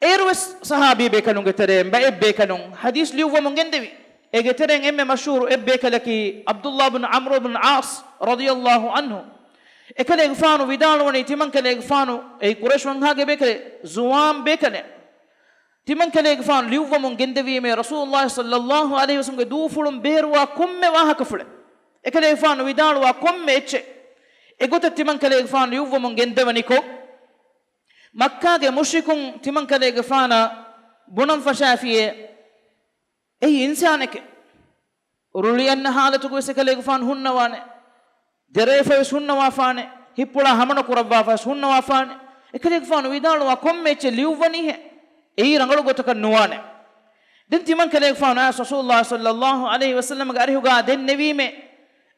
އޭރުވެސް ޞަޙާބީ ބޭކަލުންގެ ތެރެއިން ބައެއް ބޭކަލުން ޙަދީޘް ލިޔުއްވަމުން ގެންދެވި. އޭގެ ތެރެއިން އެންމެ މަޝްހޫރު އެއް ބޭކަލަކީ ޢަބްދުﷲ ބިން ޢަމްރު ބިން ޢާޞް ރަޟިޔަﷲ ޢަންހު. އެކަލޭގެފާނު ވިދާޅުވަނީ، ތިމަންކަލޭގެފާނު އެއީ ޤުރައިޝް ވަންހާގެ ބޭކަލެއް، ޒުވާން ބޭކަލެއް. ތިމަންކަލޭގެފާނު ލިޔުއްވަމުން ގެންދެވީމޭ، ރަސޫލުﷲ ޞައްލައްލާހު ޢަލައިހި ވަސައްލަމްގެ ދޫފުޅުން ބޭރުވާ ކޮންމެ ވާހަކަފުޅެއް، އެކަލޭގެފާނު ވިދާޅުވާ ކޮންމެ އެއްޗެއް، އެގޮތަށް ތިމަންކަލޭގެފާނު ލިޔުއްވަމުން ގެންދެވަނިކޮށް، މައްކާގެ މުޝްރިކުން ތިމަންކަލޭގެފާނަށް ބުނަން ފަށާފިއޭ، އެއީ އިންސާނެކޭ. ރުޅިއަންނަ ހާލަތުގަވެސް އެކަލޭގެފާނު ހުންނަވާނެ. ދެރަވެފަވެސް ހުންނަވާފާނެ. ހިތްޕުޅާ ހަމަނުކުރައްވާފަވެސް ހުންނަވާފާނެ. އެކަލޭގެފާނު ވިދާޅުވާ ކޮންމެ އެއްޗެއް ލިޔުއްވަނީހޭ، އެއީ ރަނގަޅު ގޮތަކަށް ނުވާނެ. ދެން ތިމަންކަލޭގެފާނު އައިސް ރަސޫލުﷲ ޞައްލައްލާހު ޢަލައިހި ވަސައްލަމްގެ އަރިހުގަ ދެންނެވީމޭ،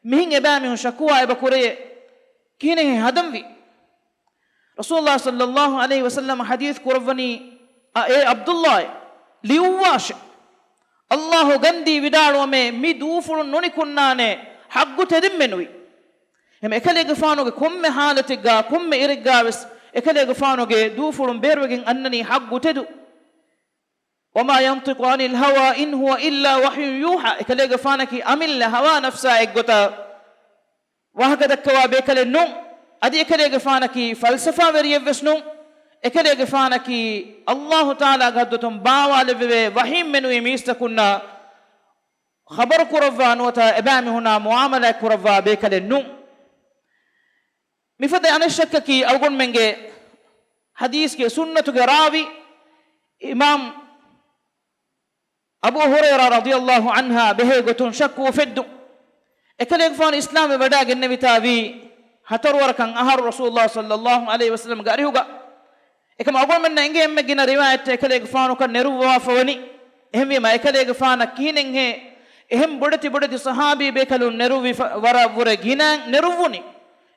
މިހެން އެބައިމީހުން ޝަކުވާ އެބަ ކުރެޔޭ، ކިހިނެއްހޭ ހަދަންވީ؟ ރަސޫލުﷲ ޞައްލައްލާހު ޢަލައިހި ވަސައްލަމަ ޙަދީޘް ކުރައްވަނީ، އަ، އޭ ޢަބްދުﷲ، ލިޔުއްވާށޭ. ﷲ ގަންދީ ވިދާޅުވަމޭ، މި ދޫފުޅުން ނުނިކުންނާނެ ޙައްޤު ތެދެއްމެނުވީ. އެހެން އެކަލޭގެފާނުގެ ކޮންމެ ޙާލަތެއްގަ، ކޮންމެ އިރެއްގަ ވެސް އެކަލޭގެފާނުގެ ދޫފުޅުން ބޭރުވެގެން އަންނަނީ ޙައްޤު ތެދު. وما ينطق عن الهوى إن هو إلا وحي يوحى. އެކަލޭގެފާނަކީ އަމިއްލަ ހަވާ ނަފްސާ އެއްގޮތަށް ވާހަކަ ދައްކަވާ ބޭކަލެއް ނޫން. އަދި އެކަލޭގެފާނަކީ ފަލްސަފާވެރިއެއްވެސް ނޫން. އެކަލޭގެފާނަކީ ﷲ ތަޢާލާގެ ޙަޟްރަތުން ބާވާލެއްވެވޭ ވަޙީން މެނުވީ މީސްތަކުންނަށް ޚަބަރު ކުރައްވާ ނުވަތަ އެބައިމީހުނާ މުޢާމަލާތް ކުރައްވާ ބޭކަލެއް ނޫން. މިފަދަ އަނެއް ޝައްކަކީ އަޅުގަނޑުމެންގެ ޙަދީޘްގެ ސުންނަތުގެ ރާވީ އިމާމް އަބޫ ހުރައިރާ ރަޟިޔަﷲ ޢަންހާ ބެހޭ ގޮތުން ޝައްކު އުފެއްދުން. އެކަލޭގެފާނު އިސްލާމްވެ ވަޑައިގެންނެވިތާ ވީ ހަތަރު ވަރަކަށް އަހަރު ރަސޫލުﷲ ޞައްލައްލާހު ޢަލައިހި ވަސައްލަމްގެ އަރިހުގަ. އެކަމަ އަޅުގަނޑުމެންނަށް އެނގޭ އެންމެ ގިނަ ރިވާޔަތްތައް އެކަލޭގެފާނުކަން ނެރުއްވާފަ ވަނީ. އެހެންވީމަ އެކަލޭގެފާނަށް ކިހިނެއްހޭ އެހެން ބޮޑެތި ބޮޑެތި ޞަޙާބީ ބޭކަލުން ނެރުއްވިފަ ވަރަށް ވުރެ ގިނައިން ނެރުއްވުނީ؟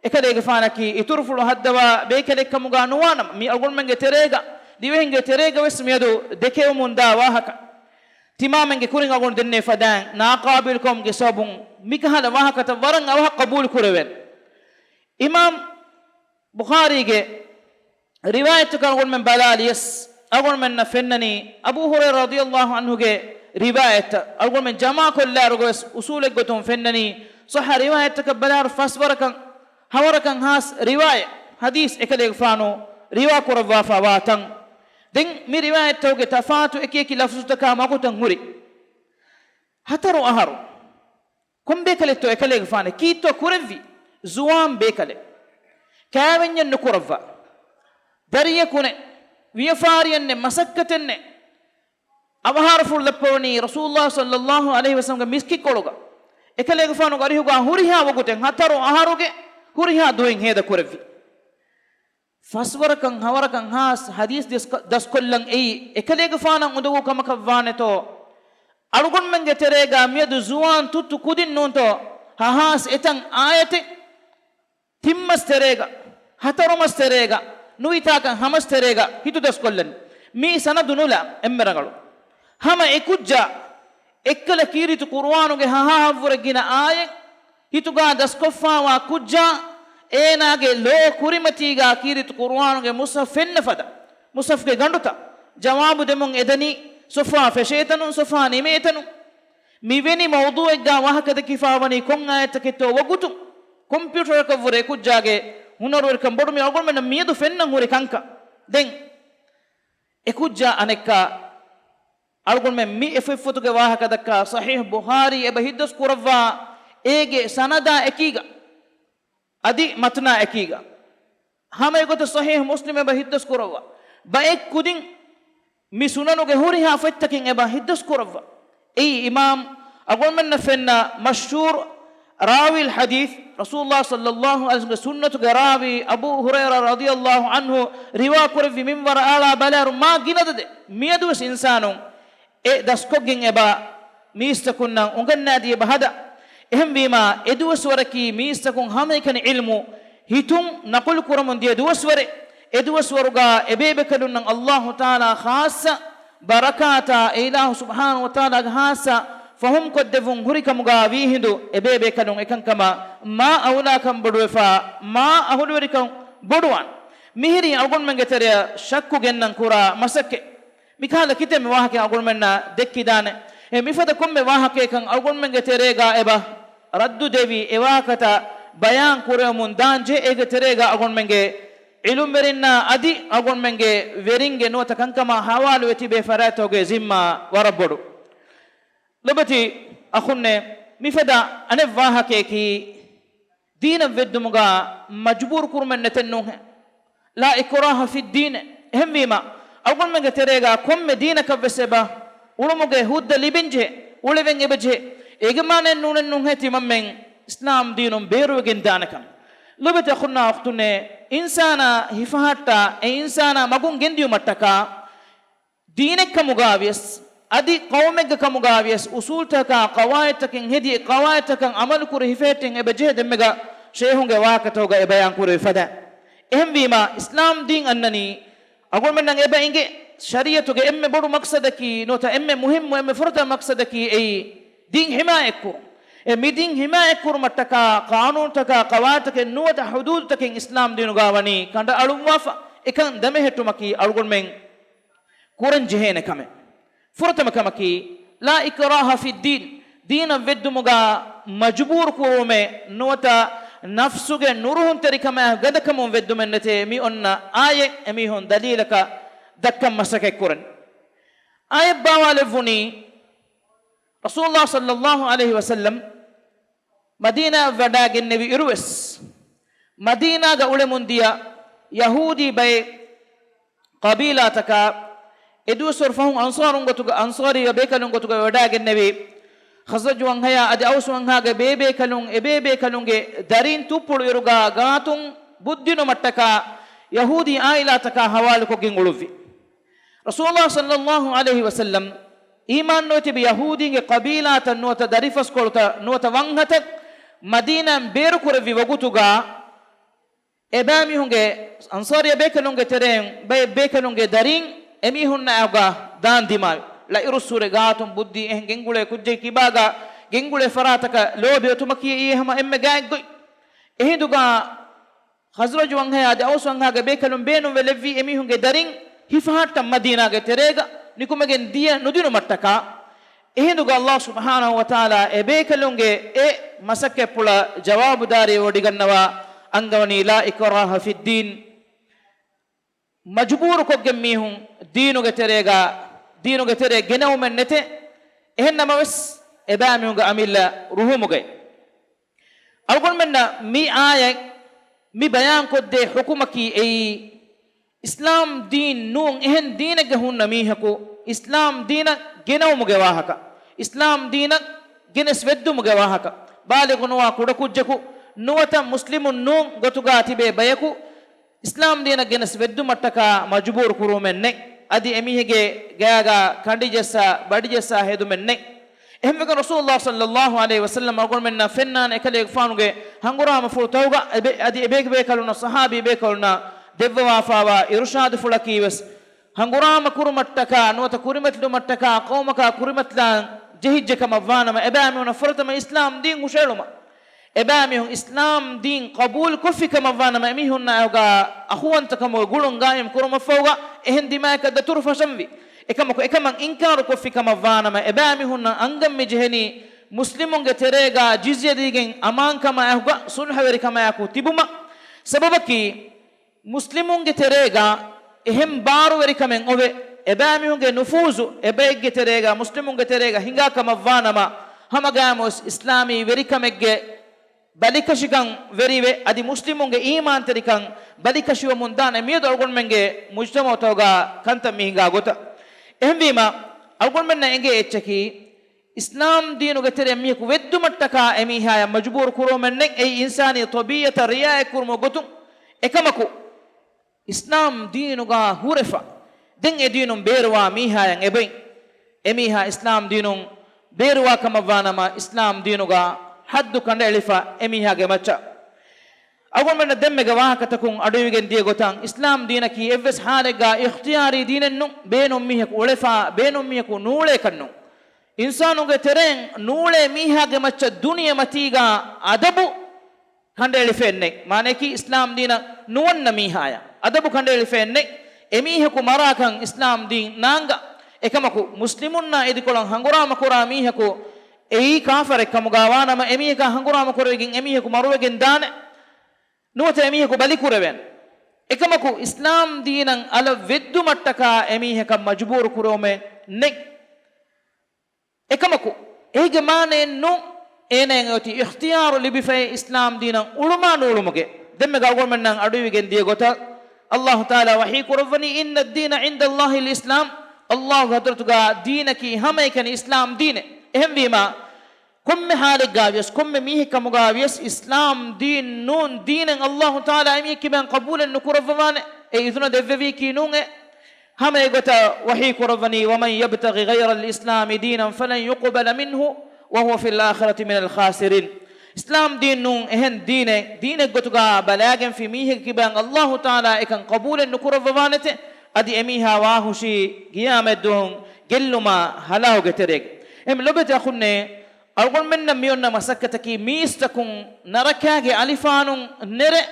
އެކަލޭގެފާނަކީ އިތުރުފުޅު ހައްދަވާ ބޭކަލެއްކަމުގަ ނުވާނަމަ، މި އަޅުގަނޑުމެންގެ ތެރޭގަ، ދިވެހިންގެ ތެރޭގަވެސް މިއަދު ދެކެވެމުންދާ ވާހަކަ. ތިމާމެންގެ ކުރިން އަޅުގަނޑު ދެންނެވި ފަދައިން ނާޤާބިލުކަމުގެ ސަބަބުން މިކަހަލަ ވާހަކަތައް ވަރަށް އަވަހަށް ޤަބޫލު ކުރެވޭނެ. އިމާމް ބުޚާރީގެ ރިވާޔަތްތަކަށް އަޅުގަނޑުމެން ބަލާލިޔަސް، އަޅުގަނޑުމެންނަށް ފެންނަނީ އަބޫ ހުރައިރާ ރަޟިޔަﷲ ޢަންހުގެ ރިވާޔަތްތައް. އަޅުގަނޑުމެން ޖަމާކޮށްލާއިރުގަވެސް އުޞޫލެއްގޮތުން ފެންނަނީ، ޞައްޙަ ރިވާޔަތްތަކަށް ބަލާއިރު ފަސް ވަރަކަށް، ހަވަރަކަށް ހާސް ރިވާޔަތް، ޙަދީޘް އެކަލޭގެފާނު ރިވާ ކުރައްވާފަ ވާ ތަން. ދެން މި ރިވާޔަތްތަކުގެ ތަފާތު އެކި އެކި ލަފްޒުތަކާ މަގުތައް ހުރި. ހަތަރު އަހަރު. ކޮން ބޭކަލެއްތޯ އެކަލޭގެފާނެއް؟ ކީއްތޯ ކުރެއްވީ؟ ޒުވާން ބޭކަލެއް. ކައިވެންޏެއް ނުކުރައްވާ. ދަރިޔަކު ނެތް. ވިޔަފާރިއެއް ނެތް، މަސައްކަތެއް ނެތް. އަވަހާރަފުޅު ލައްޕަވަނީ ރަސޫލުﷲ ޞައްލައްލާހު ޢަލައިހި ވަސައްލަމްގެ މިސްކިތްކޮޅުގަ. އެކަލޭގެފާނުގެ އަރިހުގަ ހުރިހާ ވަގުތެއް، ހަތަރު އަހަރުގެ ހުރިހާ ދުވަހެއް ހޭދަ ކުރެއްވި. ފަސްވަރަކަށް ހަވަރަކަށް ހާސް ޙަދީޘް ދަސްކޮ-، ދަސްކޮށްލަން އެއީ އެކަލޭގެފާނަށް އުނދަގޫ ކަމަކަށް ވާނެތޯ، އަޅުގަނޑުމެންގެ ތެރޭގަ މިއަދު ޒުވާން ތުއްތު ކުދިން ނޫންތޯ، ހަ-، ހާސް އެތަން އާޔަތެއް ތިން މަސް ތެރޭގަ، ހަތަރު މަސް ތެރޭގަ، ނުވިތާކަށް ހަ މަސް ތެރޭގަ ހިތުދަސްކޮށްލަން. މީ ސަނަދު ނުލާ އެންމެ ރަނގަޅު. ހަމަ އެ ކުއްޖާ އެއްކަލަ ކީރިތި ޤުރުއާނުގެ ހަހާހަށްވުރެ ގިނަ އާޔަތް ހިތުގަ ދަސްކޮށްފާވާ ކުއްޖާ، އޭނާގެ ލޯ ކުރިމަތީގަ ކީރިތި ޤުރުއާނުގެ މުޞްޙަފް ފެންނަ ފަދަ، މުޞްޙަފްގެ ގަނޑުތައް ޖަވާބު ދެމުން އެދަނީ، ޞަފްޙާ ފެށޭތަނުން، ޞަފްޙާ ނިމޭތަނުން. މިވެނި މައުޟޫއެއްގާ ވާހަކަދެއްކިފާވަނީ ކޮން އާޔަތަކެއްތޯ ވަގުތު ކޮމްޕިއުޓަރަކަށްވުރެ އެކުއްޖާގެ ހުނަރުވެރިކަން ބޮޑު. މި އަޅުގަނޑުމެންނަށް މިއަދު ފެންނަން ހުރި ކަންކަން. ދެން އެކުއްޖާ އަނެއްކާ އަޅުގަނޑުމެން މި އެފޮތްފޮތުގެ ވާހަކަ ދައްކާ ޞަޙީޙު ބުޚާރީ އެބަ ހިއްދަސް ކުރައްވާ އޭގެ ސަނަދާ އެކީގަ، އަދި މަތްނާ އެކީގަ، ހަމަ އެގޮތަށް ޞަޙީޙު މުސްލިމް އެބަ ހިއްދަސް ކުރައްވާ، ބައެއް ކުދިން މި ސުނަނުގެ ހުރިހާ ފޮތްތަކެއް އެބަ ހިއްދަސް ކުރައްވާ. އެއީ އިމާމް އަޅުގަނޑުމެންނަށް ފެންނަ މަޝްހޫރު ރާވީލް ޙަދީޘް، ރަސޫލުﷲ ޞައްލަﷲު ޢަލައިހި ވަސައްލަމްގެ ސުންނަތުގެ ރާވީ އަބޫ ހުރައިރާ ރަޟިޔަﷲު ޢަންހު ރިވާ ކުރެއްވި މިންވަރަށް އަޅާ ބަލާއިރު މާ ގިނަ ދަދެއް މިއަދުވެސް އިންސާނުން އެ ދަސްކޮށްގެން އެބަ މީސްތަކުންނަށް އުނގަންނާދީ އެބަ ހަދާ. އެހެންވީމާ، އެދުވަސްވަރަކީ މީސްތަކުން ހަމައެކަނި ޢިލްމު ހިތުން ނަޤުލު ކުރަމުން ދިޔަ ދުވަސްވަރެއް. އެދުވަސްވަރުގާ އެބޭބެކަލުންނަށް ﷲ ތަޢާލާ ޚާއްޞަ ބަރަކާތާ، އެ އިލާހު ސުބްޙާނަހޫ ވަތަޢާލާގެ ޚާއްޞަ ފަހުމް ކޮށްދެއްވުން ހުރިކަމުގާ ވީހިނދު އެބޭބޭކަލުން އެކަންކަމަށް މާ އައުލާކަން ބޮޑުވެފާ، މާ އަހުލުވެރިކަން ބޮޑުވާން. މިހިރީ އަޅުގަނޑުމެންގެ ތެރެއަށް ޝައްކު ގެންނަން ކުރާ މަސައްކަތް. މިކަހަލަ ކިތަންމެ ވާހަކައެއް އަޅުގަނޑުމެންނަށް ދެއްކިދާނެ. އެ މިފަދަ ކޮންމެ ވާހަކައެއްކަން އަޅުގަނޑުމެންގެ ތެރޭގާ އެބަ ރައްދު ދެވި އެވާހަކަތައް ބަޔާން ކުރެވެމުން ދާން ޖެހޭ. އޭގެ ތެރޭގާ އަޅުގަނޑުމެންގެ ޢިލްމުވެރިންނާ އަދި އަޅުގަނޑުމެންގެ ވެރިންގެ ނުވަތަ ކަންކަމާ ހަވާލުވެ ތިބޭ ފަރާތްތަކުގެ ޒިންމާ ވަރަށް ބޮޑު. ލޮބުވެތި އަޚުންނޭ، މިފަދަ އަނެއް ވާހަކަޔަކީ، ދީނަށް ވެއްދުމުގާ މަޖުބޫރު ކުރުމެއް ނެތެއްނޫންހޭ. لا إكراه في الدين. އެހެންވީމާ، އަޅުގަނޑުމެންގެ ތެރޭގާ ކޮންމެ ދީނަކަށްވެސް އެބަ އުޅުމުގެ ހުއްދަ ލިބެންޖެހޭ، އުޅެވެން އެބަޖެހޭ. އޭގެ މާނައެއް ނޫނެއްނޫންހޭ ތިމަންމެން އިސްލާމް ދީނުން ބޭރުވެގެން ދާނެކަން. ލޮބުވެތި އަޚުންނާ އުޚްތުންނޭ، އިންސާނާ ހިފަހައްޓާ، އެ އިންސާނާ މަގުން ގެންދިޔުމަށްޓަކާ، ދީނެއްކަމުގާވިޔަސް، އަދި ޤައުމެއްގެ ކަމުގާވިޔަސް، އުޞޫލްތަކާ، ޤަވާޢިދުތަކެއް ހެދި، އެ ޤަވާޢިދުތަކަށް ޢަމަލުކުރި ހިފެހެއްޓެން އެބަޖެހޭ. ދެންމެގަ ޝޭހުންގެ ވާހަކަތަކުގަ އެ ބަޔާން ކުރެވި ފަދަ. އެހެންވީމާ، އިސްލާމް ދީން އަންނަނީ، އަޅުގަނޑުމެންނަށް އެބަ އެނގޭ، ޝަރީޢަތުގެ އެންމެ ބޮޑު މަޤްޞަދަކީ، ނުވަތަ އެންމެ މުހިއްމު، އެންމެ ފުރަތަމަ މަޤްޞަދަކީ އެއީ، ދީން ޙިމާޔަތްކުރުން. އެ މި ދީން ޙިމާޔަތްކުރުމަށްޓަކާ، ޤާނޫނުތަކާ، ޤަވާޢިދުތަކެއް، ނުވަތަ ޙުދޫދުތަކެއް އިސްލާމް ދީނުގާ ވަނީ ކަނޑައަޅުއްވާފަ. އެކަން ދަމެހެއްޓުމަކީ އަޅުގަނޑުމެން ކުރަން ޖެހޭނެ ކަމެއް. ފުރަތަމަ ކަމަކީ، لا إكراه في الدين، ދީނަށް ވެއްދުމުގާ މަޖުބޫރު ކުރުވުމެއް ނުވަތަ ނަފްސުގެ ނުރުހުންތެރިކަމާ ގަދަކަމުން ވެއްދުމެއް ނެތޭ. މި އޮންނަ އާޔަތް އެމީހުން ދަލީލަކަށް ދައްކަން މަސައްކަތް ކުރަން. އާޔަތް ބާވާލެއްވުނީ، ރަސޫލުﷲ ޞައްލަﷲު ޢަލައިހި ވަސައްލަމް މަދީނާއަށް ވަޑާގެންނެވި އިރުވެސް، މަދީނާގަ އުޅެމުންދިޔަ ޔަހޫދީ ބައެއް ޤަބީލާތަކާ، އެދުވަސްވަރު ފަހުން އަންޞާރުން ގޮތުގަ، އަންޞާރީ ބޭކަލުން ގޮތުގަ ވަޑާގެންނެވި ޚަޒްރަޖު ވަންހަޔާ އަދި އައުސް ވަންހާގެ ބޭބޭކަލުން، އެބޭބޭކަލުންގެ ދަރީން ތުއްޕުޅު އިރުގަ ގާތުން ބުއްދިނުމަށްޓަކާ ޔަހޫދީ ޢާއިލާތަކާ ހަވާލުކޮށްގެން އުޅުއްވި. ރަސޫލުﷲ ޞައްލަﷲު ޢަލައިހި ވަސައްލަމް އީމާންނުވެ ތިބި ޔަހޫދީންގެ ޤަބީލާތައް ނުވަތަ ދަރިފަސްކޮޅުތައް ނުވަތަ ވަންހަތައް މަދީނާއިން ބޭރުކުރެއްވި ވަގުތުގަ، އެބައިމީހުންގެ، އަންޞާރީ ބޭކަލުންގެ ތެރެއިން ބައެއް ބޭކަލުންގެ ދަރީން އެމީހުންނާއެކުގަ ދާން ދިމާވި. ޅައިރުއްސުރެ ގާތުން ބުއްދީ އެހެން ގެންގުޅޭ ކުއްޖެއް ކިބާގަ ގެންގުޅޭ ފަރާތަކަށް ލޯބި އޮތުމަކީ އެއީ ހަމަ އެންމެ ގާތްގޮތް. އެހިނދުގަ ޚަޒްރަޖު ވަންހަޔާ އަދި އައުސް ވަންހާގެ ބޭކަލުން ބޭނުންވެ ލެއްވީ އެމީހުންގެ ދަރިން ހިފަހައްޓަން މަދީނާގެ ތެރޭގަ ނިކުމެގެން ދިޔަ ނުދިނުމަށްޓަކާ. އެހިނދުގަ ﷲ ސުބްޙާނަހޫ ވަތަޢާލާ އެބޭކަލުންގެ އެ މަސައްކަތްޕުޅަށް ޖަވާބުދާރީ ވޮޑިގަންނަވާ އަންގަވަނީ لا إكراه في الدين. މަޖުބޫރުކޮށްގެން މީހުން ދީނުގެ ތެރޭގަ، ދީނުގެ ތެރޭ ގެނައުމެއް ނެތޭ. އެހެން ނަމަވެސް، އެބައިމީހުންގެ އަމިއްލަ ރުހުމުގައި. އަޅުގަނޑުމެންނަށް މި އާޔަތް މި ބަޔާންކޮށްދޭ ޙުކުމަކީ އެއީ، އިސްލާމް ދީން ނޫން އެހެން ދީނެއްގަ ހުންނަ މީހަކު، އިސްލާމް ދީނަށް ގެނައުމުގެ ވާހަކަ، އިސްލާމް ދީނަށް ގެނެސް ވެއްދުމުގެ ވާހަކަ، ބާލިޣު ނުވާ ކުޑަކުއްޖަކު ނުވަތަ މުސްލިމުން ނޫން ގޮތުގާ ތިބޭ ބަޔަކު، އިސްލާމް ދީނަށް ގެނެސް ވެއްދުމަށްޓަކާ މަޖުބޫރު ކުރުވުމެއް ނެތް. އަދި އެމީހެއްގެ ގަޔާގާ ކަނޑިޖައްސާ، ބަޑިޖައްސާ ހެދުމެއް ނެތް. އެހެންވެގެން ރަސޫލުﷲ ޞައްލަﷲު ޢަލައިހި ވަސައްލަމް އަޅުގަނޑުމެންނަށް ފެންނާނެ އެކަލޭގެފާނުގެ ހަނގުރާމަފުޅުތަކުގަ އެބޭ-، އަދި އެބޭބޭކަލުންނަށް ޞަޙާބީ ބޭކަލުންނަށް ދެއްވަވާފާވާ އިރުޝާދުފުޅަކީވެސް، ހަނގުރާމަ ކުރުމަށްޓަކާ ނުވަތަ ކުރިމަތިލުމަށްޓަކާ ޤައުމަކާ ކުރިމަތިލާން ޖެހިއްޖެ ކަމަށްވާނަމަ، އެބައިމީހުނަށް ފުރަތަމަ އިސްލާމް ދީން ހުށައެޅުމަށް، އެބައިމީހުން އިސްލާމް ދީން ޤަބޫލުކޮށްފި ކަމަށްވާނަމަ، އެމީހުންނާއެކުގަ އަޚުވަންތަކަމުގެ ގުޅުން ގާއިމް ކުރުމަށްފަހުގަ އެހެން ދިމާޔަކަށް ދަތުރު ފަށަންވީ. އެކަމަކު އެކަމަށް އިންކާރު ކޮށްފި ކަމަށް ވާނަމަ، އެބައިމީހުންނަށް އަންގަން މި ޖެހެނީ މުސްލިމުންގެ ތެރޭގާ ޖިޒްޔަ ދީގެން އަމާންކަމާއެކުގަ ސުލްހަވެރިކަމާއެކު ތިބުމަށް. ސަބަބަކީ، މުސްލިމުންގެ ތެރޭގާ އެހެން ބާރުވެރިކަމެއް އޮވެ، އެބައިމީހުންގެ ނުފޫޒު އެބައެއްގެ ތެރޭގާ، މުސްލިމުންގެ ތެރޭގަ ހިނގާ ކަމަށް ވާނަމަ، ހަމަގައިމުވެސް އިސްލާމީ ވެރިކަމެއްގެ ބަލިކަށިކަން ވެރިވެ، އަދި މުސްލިމުންގެ އީމާންތެރިކަން ބަލިކަށިވަމުން ދާނެ މިއަދު އަޅުގަނޑުމެންގެ މުޖްތަމަޢުތަކުގަ ކަންތައް މި ހިނގާ ގޮތަށް. އެހެންވީމަ، އަޅުގަނޑުމެންނަށް އެނގޭ އެއްޗަކީ، އިސްލާމް ދީނުގެ ތެރެއަށް މީހަކު ވެއްދުމަށްޓަކާ އެމީހާޔަށް މަޖުބޫރު ކުރުވަމެއް ނެތް. އެއީ އިންސާނީ ޠަބީޢަތަށް ރިޢާޔަތް ކުރުމުގެ ގޮތުން. އެކަމަކު، އިސްލާމް ދީނުގަ ހުރެފަ، ދެން އެ ދީނުން ބޭރުވާ މީހާޔަށް އެބައި، އެމީހާ އިސްލާމް ދީނުން ބޭރުވާ ކަމަށްވާނަމަ، އިސްލާމް ދީނުގަ ޙައްދު ކަނޑައެޅިފަ އެމީހާގެ މައްޗަށް. އަޅުގަނޑުމެންނަށް ދެންމެގެ ވާހަކަތަކުން އަޑުއިވިގެން ދިޔަ ގޮތަށް، އިސްލާމް ދީނަކީ އެއްވެސް ޙާލެއްގަ އިޚްތިޔާރީ ދީނެއް ނޫން. ބޭނުން މީހަކު އުޅެފަ، ބޭނުން މީހަކު ނޫޅޭކަށް ނޫން. އިންސާނުންގެ ތެރެއިން ނޫޅޭ މީހާގެ މައްޗަށް ދުނިޔެމަތީގަ އަދަބު ކަނޑައެޅިފައެއް ނެތް. މާނައަކީ، އިސްލާމް ދީނަށް ނުވަންނަ މީހާޔަށް އަދަބު ކަނޑައެޅިފައެއް ނެތް. އެމީހަކު މަރާކަން އިސްލާމް ދީން ނާންގަ. އެކަމަކު، މުސްލިމުންނާ އިދިކޮޅަށް ހަނގުރާމަކުރާ މީހަކު އެއީ ކާފަރެއް ކަމުގަ ވާނަމަ، އެމީހަކާ ހަނގުރާމަކުރެވިގެން އެމީހަކު މަރުވެގެން ދާނެ. ނުވަތަ އެމީހަކު ބަލިކުރެވޭނެ. އެކަމަކު، އިސްލާމް ދީނަށް އަލަށް ވެއްދުމަށްޓަކާ އެމީހަކަށް މަޖުބޫރު ކުރުވުމެއް ނެތް. އެކަމަކު، އޭގެ މާނައެއް ނޫން، އޭނައަށް އޮތީ އިޚްތިޔާރު ލިބިފައި އިސްލާމް ދީނަށް އުޅުމާ ނޫޅުމުގެ. ދެންމެ އަޅުގަނޑުމެންނަށް އަޑުއިވިގެން ދިޔަ ގޮތަށް، އައްލާހު ތަޢާލާ ވަޙީ ކުރައްވަނީ، "إن الدين عند الله الإسلام." އައްލާހުގެ ޙަޟްރަތުގަ ދީނަކީ ހަމައެކަނި އިސްލާމް ދީނެއް. އެހެންވީމަ، ކޮންމެ ޙާލެއްގަ ވިޔަސް، ކޮންމެ މީހެއް ކަމުގަ ވިޔަސް، އިސްލާމް ދީން ނޫން ދީނެއް އައްލާހު ތަޢާލާ އެމީހެއް ކިބައިން ޤަބޫލެއް ނުކުރައްވަވާނެ. އެ އިޛުނަ ދެއްވެވީކީ ނޫން އެ. ހަމަ އެގޮތަށް ވަޙީ ކުރައްވަނީ، "ومن يبتغ غير الإسلام دينا فلن يقبل منه وهو في الآخرة من الخاسرين." އިސްލާމް ދީން ނޫން އެހެން ދީނެއް، ދީނެއް ގޮތުގަ ބަލާގެންފި މީހެއްގެ ކިބައިން އައްލާހު ތަޢާލާ އެކަން ޤަބޫލެއް ނުކުރައްވަވާނެތެ. އަދި އެމީހާ ވާހުށީ ޤިޔާމަތްދުވަހު ގެއްލުމާ ހަލާކުގެ ތެރޭގަ. އެހެން ލޮބުވެތި އަޚުންނޭ، އަޅުގަނޑުމެންނަށް މިއޮންނަ މަސައްކަތަކީ މީސްތަކުން ނަރަކާގެ އަލިފާނުން ނެރެ،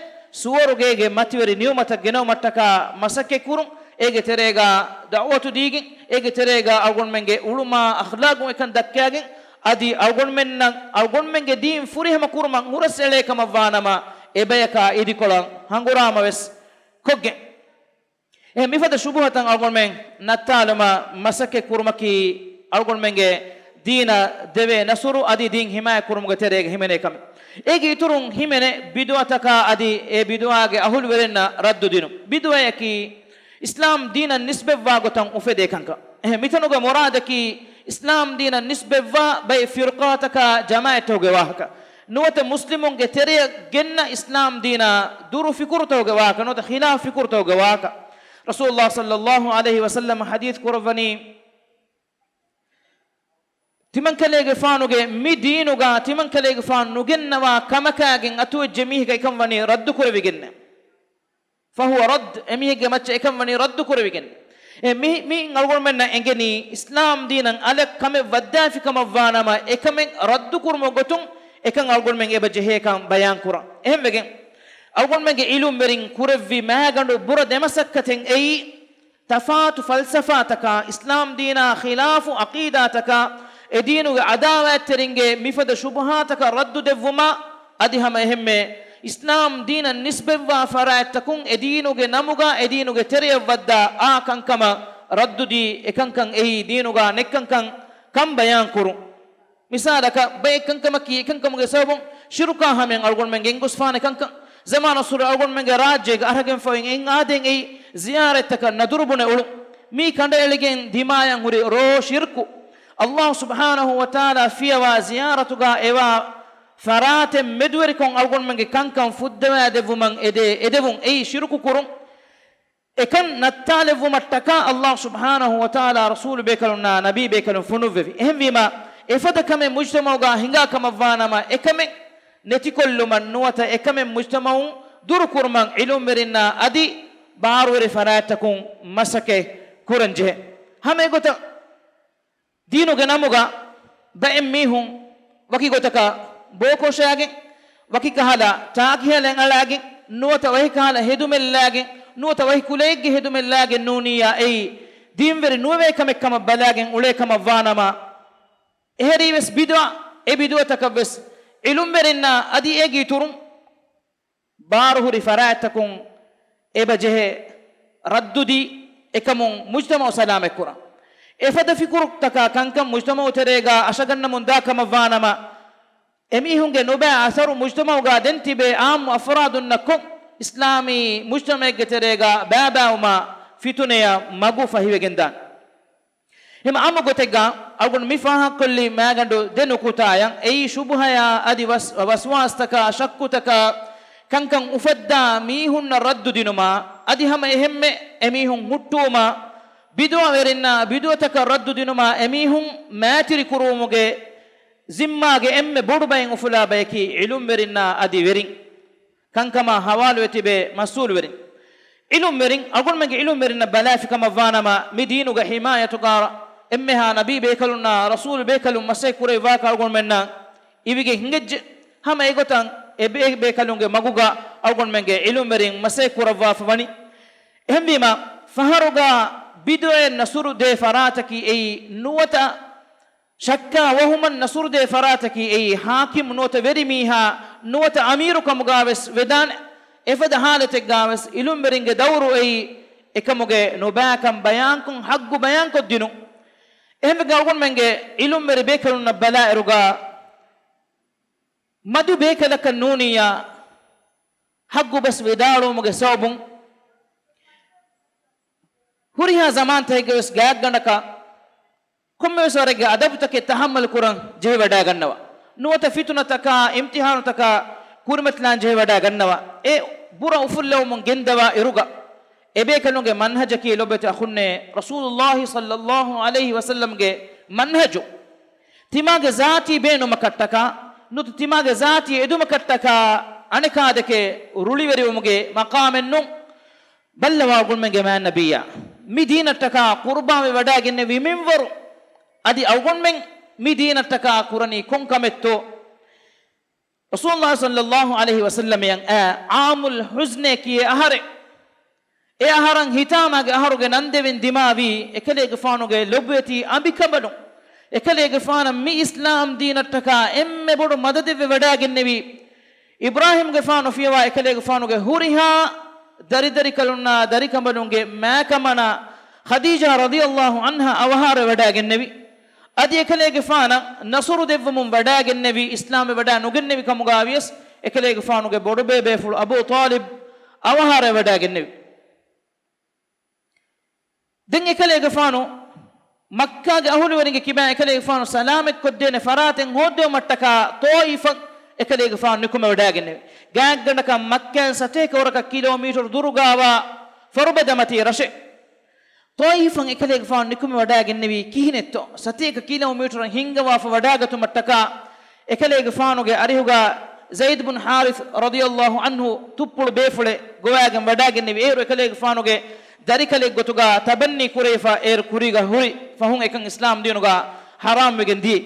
ސުވަރުގޭގެ މަތިވެރި ނިޢުމަތަށް ގެނައުމަށްޓަކާ މަސައްކަތްކުރުން، އޭގެ ތެރޭގަ ދަޢުވަތު ދީގެން، އޭގެ ތެރޭގަ އަޅުގަނޑުމެންގެ އުޅުމާ އަޚްލާޤުން އެކަން ދައްކާގެން، އަދި އަޅުގަނޑުމެންނަށް އަޅުގަނޑުމެންގެ ދީން ފުރިހަމަ ކުރުމަށް ހުރަސްއެޅޭ ކަމަށްވާނަމަ، އެބަޔަކާ އިދިކޮޅަށް ހަނގުރާމަވެސް ކޮށްގެން. އެ މިފަދަ ޝުބުހަތައް އަޅުގަނޑުމެން ނައްތާލުމަށް މަސައްކަތް ކުރުމަކީ، އަޅުގަނޑުމެންގެ ދީނަށް ދެވޭ ނަޞުރު އަދި ދީން ޙިމާޔަތް ކުރުމުގެ ތެރޭގަ ހިމެނޭ ކަމެއް. އޭގެ އިތުރުން ހިމެނޭ ބިދުޢަތަކާ އަދި އެ ބިދުޢާގެ އަހުލުވެރިންނަށް ރައްދު ދިނުން. ބިދުޢަޔަކީ، އިސްލާމް ދީނަށް ނިސްބަތްވާ ގޮތަށް އުފެދޭ ކަންކަން. އެހެން މިތަނުގެ މުރާދަކީ، އިސްލާމް ދީނަށް ނިސްބަތްވާ ބައެއް ފިރުޤާތަކާ ޖަމާޢަތްތަކުގެ ވާހަކަ. ނުވަތަ މުސްލިމުންގެ ތެރެއަށް ގެންނަ އިސްލާމް ދީނާ ދުރު ފިކުރުތަކުގެ ވާހަކަ، ނުވަތަ ޚިލާފު ފިކުރުތަކުގެ ވާހަކަ. ރަސޫލުﷲ ޞައްލަﷲ ޢަލައިހި ވަސައްލަމަ ޙަދީޘް ކުރައްވަނީ، ތިމަންކަލޭގެފާނުގެ މި ދީނުގަ ތިމަންކަލޭގެފާނު ނުގެންނަވާ ކަމަކާގެން އަތުވެއްޖެ މީހަކަށް އެކަން ވަނީ ރައްދު ކުރެވިގެންނެ. فهو رد، އެމީހެއްގެ މައްޗަށް އެކަން ވަނީ ރައްދު ކުރެވިގެން. އެ މި-، މިއިން އަޅުގަނޑުމެންނަށް އެނގެނީ، އިސްލާމް ދީނަށް އަލަށް ކަމެއް ވައްދާފި ކަމަށްވާނަމަ، އެކަމެއް ރައްދު ކުރުމުގެ ގޮތުން އެކަން އަޅުގަނޑުމެން އެބަ ޖެހޭކަން ބަޔާން ކުރަން. އެހެންވެގެން، އަޅުގަނޑުމެންގެ ޢިލްމުވެރިން ކުރެއްވި މާގަނޑު ބުރަ ދެމަސައްކަތެއް އެއީ، ތަފާތު ފަލްސަފާތަކާ، އިސްލާމް ދީނާ ޚިލާފު ޢަޤީދާތަކާ، އެ ދީނުގެ ޢަދާވާތްތެރިންގެ މިފަދަ ޝުބުހާތަކަށް ރައްދު ދެއްވުމާ، އަދި ހަމަ އެހެންމެ އިސްލާމް ދީނަށް ނިސްބަތްވާ ފަރާތްތަކުން އެ ދީނުގެ ނަމުގަ އެ ދީނުގެ ތެރެއަށް ވައްދާ އާ ކަންކަމަށް ރައްދުދީ، އެކަންކަން އެއީ ދީނުގަ ނެތްކަންކަން ކަން ބަޔާން ކުރުން. މިސާލަކަށް، ބައެއް ކަންކަމަކީ، އެކަންކަމުގެ ސަބަބުން ޝިރުކާ ހަމައިން އަޅުގަނޑުމެން ގެންގޮސްފާނެ ކަންކަން. ޒަމާނުއްސުރެ އަޅުގަނޑުމެންގެ ރާއްޖޭގަ އަރަހަގެންފައި އިން އާދެން އެއީ، ޒިޔާރަތްތަކަށް ނަދުރު ބުނެ އުޅުން. މީ ކަނޑައެޅިގެން ދިމާޔަށް ހުރި ރޯ ޝިރްކު. އައްލާހު ސުބްޙާނަހު ވަތަޢާލާ ފިޔަވާ ޒިޔާރަތުގަ އެވާ ފަރާތެއް މެދުވެރިކޮށް އަޅުގަނޑުމެންގެ ކަންކަން ފުއްދަވާ ދެއްވުމަށް އެދޭ އެދެވުން އެއީ ޝިރުކު ކުރުން. އެކަން ނައްތާލެއްވުމަށްޓަކާ އައްލާހު ސުބްޙާނަހު ވަތަޢާލާ ރަސޫލު ބޭކަލުންނާ ނަބީ ބޭކަލުން ފޮނުއްވެވި. އެހެންވީމާ، އެފަދަ ކަމެއް މުޖްތަމަޢުގަ ހިނގާ ކަމަށްވާނަމަ، އެކަމެއް ނެތިކޮށްލުމަށް ނުވަތަ އެކަމެއް މުޖްތަމަޢުން ދުރުކުރުމަށް ޢިލްމުވެރިންނާ އަދި ބާރުވެރި ފަރާތްތަކުން މަސައްކަތް ކުރަންޖެހޭ. ހަމަ އެގޮތަށް، ދީނުގެ ނަމުގަ ބައެއް މީހުން ވަކި ގޮތަކަށް ބޯކޮށާގެން، ވަކި ކަހަލަ ތާކިހަލަ އަޅާގެން، ނުވަތަ ވަކި ކަހަލަ ހެދުމެއްލާގެން، ނުވަތަ ވަކި ކުލައެއްގެ ހެދުމެއްލާގެން ނޫނިއްޔާ އެއީ ދީންވެރި ނުވެވޭ ކަމެއް ކަމަށް ބަލާގެން އުޅޭ ކަމަށް ވާނަމަ، އެހެރީވެސް ބިދުޢަ، އެ ބިދުޢަތަކަށްވެސް ޢިލުމްވެރިންނާ އަދި އޭގެ އިތުރުން ބާރުހުރި ފަރާތްތަކުން އެބަ ޖެހޭ ރައްދުދީ، އެކަމުން މުޖްތަމަޢު ސަލާމަތްކުރަން. އެފަދަ ފިކުރުތަކާ ކަންކަން މުޖްތަމަޢު ތެރޭގާ އަށަގަންނަމުން ދާ ކަމަށް ވާނަމަ، އެމީހުންގެ ނުބައި އަސަރު މުޖްތަމަޢުގާ ދެން ތިބޭ ޢާއްމު އަފްރާދުންނަށް ކޮށް، އިސްލާމީ މުޖްތަމަޢެއްގެ ތެރޭގާ ބައިބައިވުމާ ފިތުނަޔަށް މަގު ފަހިވެގެންދާނެ. ހަމަ އާއްމު ގޮތެއްގާ އަޅުގަނޑު މި ފާހަގަކޮށްލި މައިގަނޑު ދެ ނުކުތާއަށް، އެއީ ޝުބުހަޔާ އަދި ވަސް-، ވަސްވާސްތަކާ، ޝައްކުތަކާ، ކަންކަން އުފައްދާ މީހުންނަށް ރައްދު ދިނުމާ، އަދި ހަމަ އެހެންމެ އެމީހުން ހުއްޓުވުމާ، ބިދުޢަވެރިންނާ ބިދުޢަތަކަށް ރައްދު ދިނުމާ، އެމީހުން މައިތިރި ކުރުވުމުގެ ޒިންމާގެ އެންމެ ބޮޑު ބައިން އުފުލާ ބަޔަކީ ޢިލުމްވެރިންނާ އަދި ވެރިން. ކަންކަމާ ހަވާލުވެ ތިބޭ މަސްއޫލުވެރިން. ޢިލުމްވެރިން، އަޅުގަނޑުމެންގެ ޢިލުމްވެރިންނަށް ބަލާފި ކަމަށް ވާނަމަ، މި ދީނުގެ ޙިމާޔަތުގާ އެންމެހާ ނަބީ ބޭކަލުންނާ ރަސޫލު ބޭކަލުން މަސައްކަތް ކުރެވި ވާކަށް އަޅުގަނޑުމެންނަށް އިވިގެން ހިނގައްޖެ. ހަމަ އެގޮތަށް އެ ބޭ-، ބޭކަލުންގެ މަގުގަ އަޅުގަނޑުމެންގެ ޢިލުމްވެރިން މަސައްކަތް ކުރައްވާފަ ވަނީ. އެހެންވީމަ، ފަހަރުގަ ބިދުޢައެއް ނަސުރު ދޭ ފަރާތަކީ އެއީ ނުވަތަ ޝައްކާ ވަހުމަށް ނަސުރުދޭ ފަރާތަކީ އެއީ ޙާކިމް ނުވަތަ ވެރިމީހާ ނުވަތަ އަމީރު ކަމުގާވެސް ވެދާނެ. އެފަދަ ޙާލަތެއްގާވެސް ޢިލުމްވެރިންގެ ދައުރު އެއީ އެކަމުގެ ނުބައިކަން ބަޔާންކޮށް ޙައްޤު ބަޔާންކޮށްދިނުން. އެހެންވެގެން އަޅުގަނޑުމެންގެ ޢިލުމްވެރި ބޭކަލުންނަށް ބަލާއިރުގާ މަދު ބޭކަލަކަށް ނޫނިއްޔާ ޙައްޤު ބަސް ވިދާޅުވުމުގެ ސަބަބުން ހުރިހާ ޒަމާންތަކެއްގެވެސް ގާތްގަނޑަކަށް ކޮންމެވެސް ވަރެއްގެ އަދަބުތަކެއް ތަޙައްމަލު ކުރަން ޖެހިވަޑައިގަންނަވާ. ނުވަތަ ފިތުނަތަކާ، އިމްތިޙާނުތަކާ ކުރިމަތިލާން ޖެހިވަޑައިގަންނަވާ. އެ ބުރަ އުފުއްލެވުމުން ގެންދަވާ އިރުގަ، އެބޭކަލުންގެ މަންހަޖަކީ ލޮބުވެތި އަޚުންނޭ، ރަސޫލުﷲ ޞައްލަﷲ ޢަލައިހި ވަސައްލަމްގެ މަންހަޖު. ތިމާގެ ޒާތީ ބޭނުމަކަށްޓަކާ، ނުވަތަ ތިމާގެ ޒާތީ އެދުމަކަށްޓަކާ އަނެކާ ދެކެ ރުޅިވެރިވުމުގެ މަޤާމެއް ނޫން. ބައްލަވާ އަޅުގަނޑުމެންގެ މާތް ނަބިއްޔާ، މި ދީނަށްޓަކާ ޤުރުބާންވެ ވަޑައިގެންނެވި މިންވަރު، އަދި އަޅުގަނޑުމެން މި ދީނަށްޓަކާ ކުރަނީ ކޮން ކަމެއްތޯ؟ ރަސޫލުﷲ ޞައްލަﷲ ޢަލައިހި ވަސައްލަމައަށް އާ ޢާމުލް ޙުޒްނޭ ކިޔޭ އަހަރެއް. އެ އަހަރަށް ހިތާމާގެ އަހަރުގެ ނަން ދެވިން ދިމާވީ، އެކަލޭގެފާނުގެ ލޮބުވެތި އަނބިކަނބަލުން، އެކަލޭގެފާނަށް މި އިސްލާމް ދީނަށްޓަކާ އެންމެ ބޮޑު މަދަދެއްވެ ވަޑައިގެންނެވި، އިބްރާހީމްގެފާނު ފިޔަވާ އެކަލޭގެފާނުގެ ހުރިހާ ދަރިދަރިކަލުންނާ ދަރިކަނބަލުންގެ މާކަމަނާ ޚަދީޖާ ރަޟިޔަﷲ ޢަންހާ އަވަހާރަވެވަޑައިގެންނެވި. އަދި އެކަލޭގެފާނަށް ނަޞްރު ދެއްވަމުން ވަޑައިގެންނެވި، އިސްލާމްވެ ވަޑައި ނުގެންނެވި ކަމުގާ ވިޔަސް، އެކަލޭގެފާނުގެ ބޮޑުބޭބޭފުޅު އަބޫ ޠާލިބް އަވަހާރަވެވަޑައިގެންނެވި. ދެން އެކަލޭގެފާނު މައްކާގެ އަހުލުވެރިންގެ ކިބައިން އެކަލޭގެފާނު ސަލާމަތްކޮށްދޭނެ ފަރާތެއް ހޯއްދެވުމަށްޓަކާ ޠާއިފަށް އެކަލޭގެފާނު ނިކުމެވަޑައިގެންނެވި. ގާތްގަނޑަކަށް މައްކާއިން ސަތޭކަ ވަރަކަށް ކިލޯމީޓަރު ދުރުގާވާ ފަރުބަދަމަތީ ރަށެއް. ޠާއިފަށް އެކަލޭގެފާނު ނިކުމެވަޑައިގެންނެވީ ކިހިނެއްތޯ؟ ސަތޭކަ ކިލޯމީޓަރަށް ހިންގަވާފަ ވަޑައިގަތުމަށްޓަކާ، އެކަލޭގެފާނުގެ އަރިހުގާ ޒައިދު ބުން ޙާރިޘް ރަޟިޔަﷲ ޢަންހު ތުއްޕުޅު ބޭފުޅެއް ގޮވާގެން ވަޑައިގެންނެވި. އޭރު އެކަލޭގެފާނުގެ ދަރިކަލެއް ގޮތުގާ ތަބަންނީ ކުރެވިފަ އޭރު ކުރީގަ ހުރި ފަހުން އެކަން އިސްލާމް ދީނުގާ ޙަރާމްވެގެން ދިޔައީ.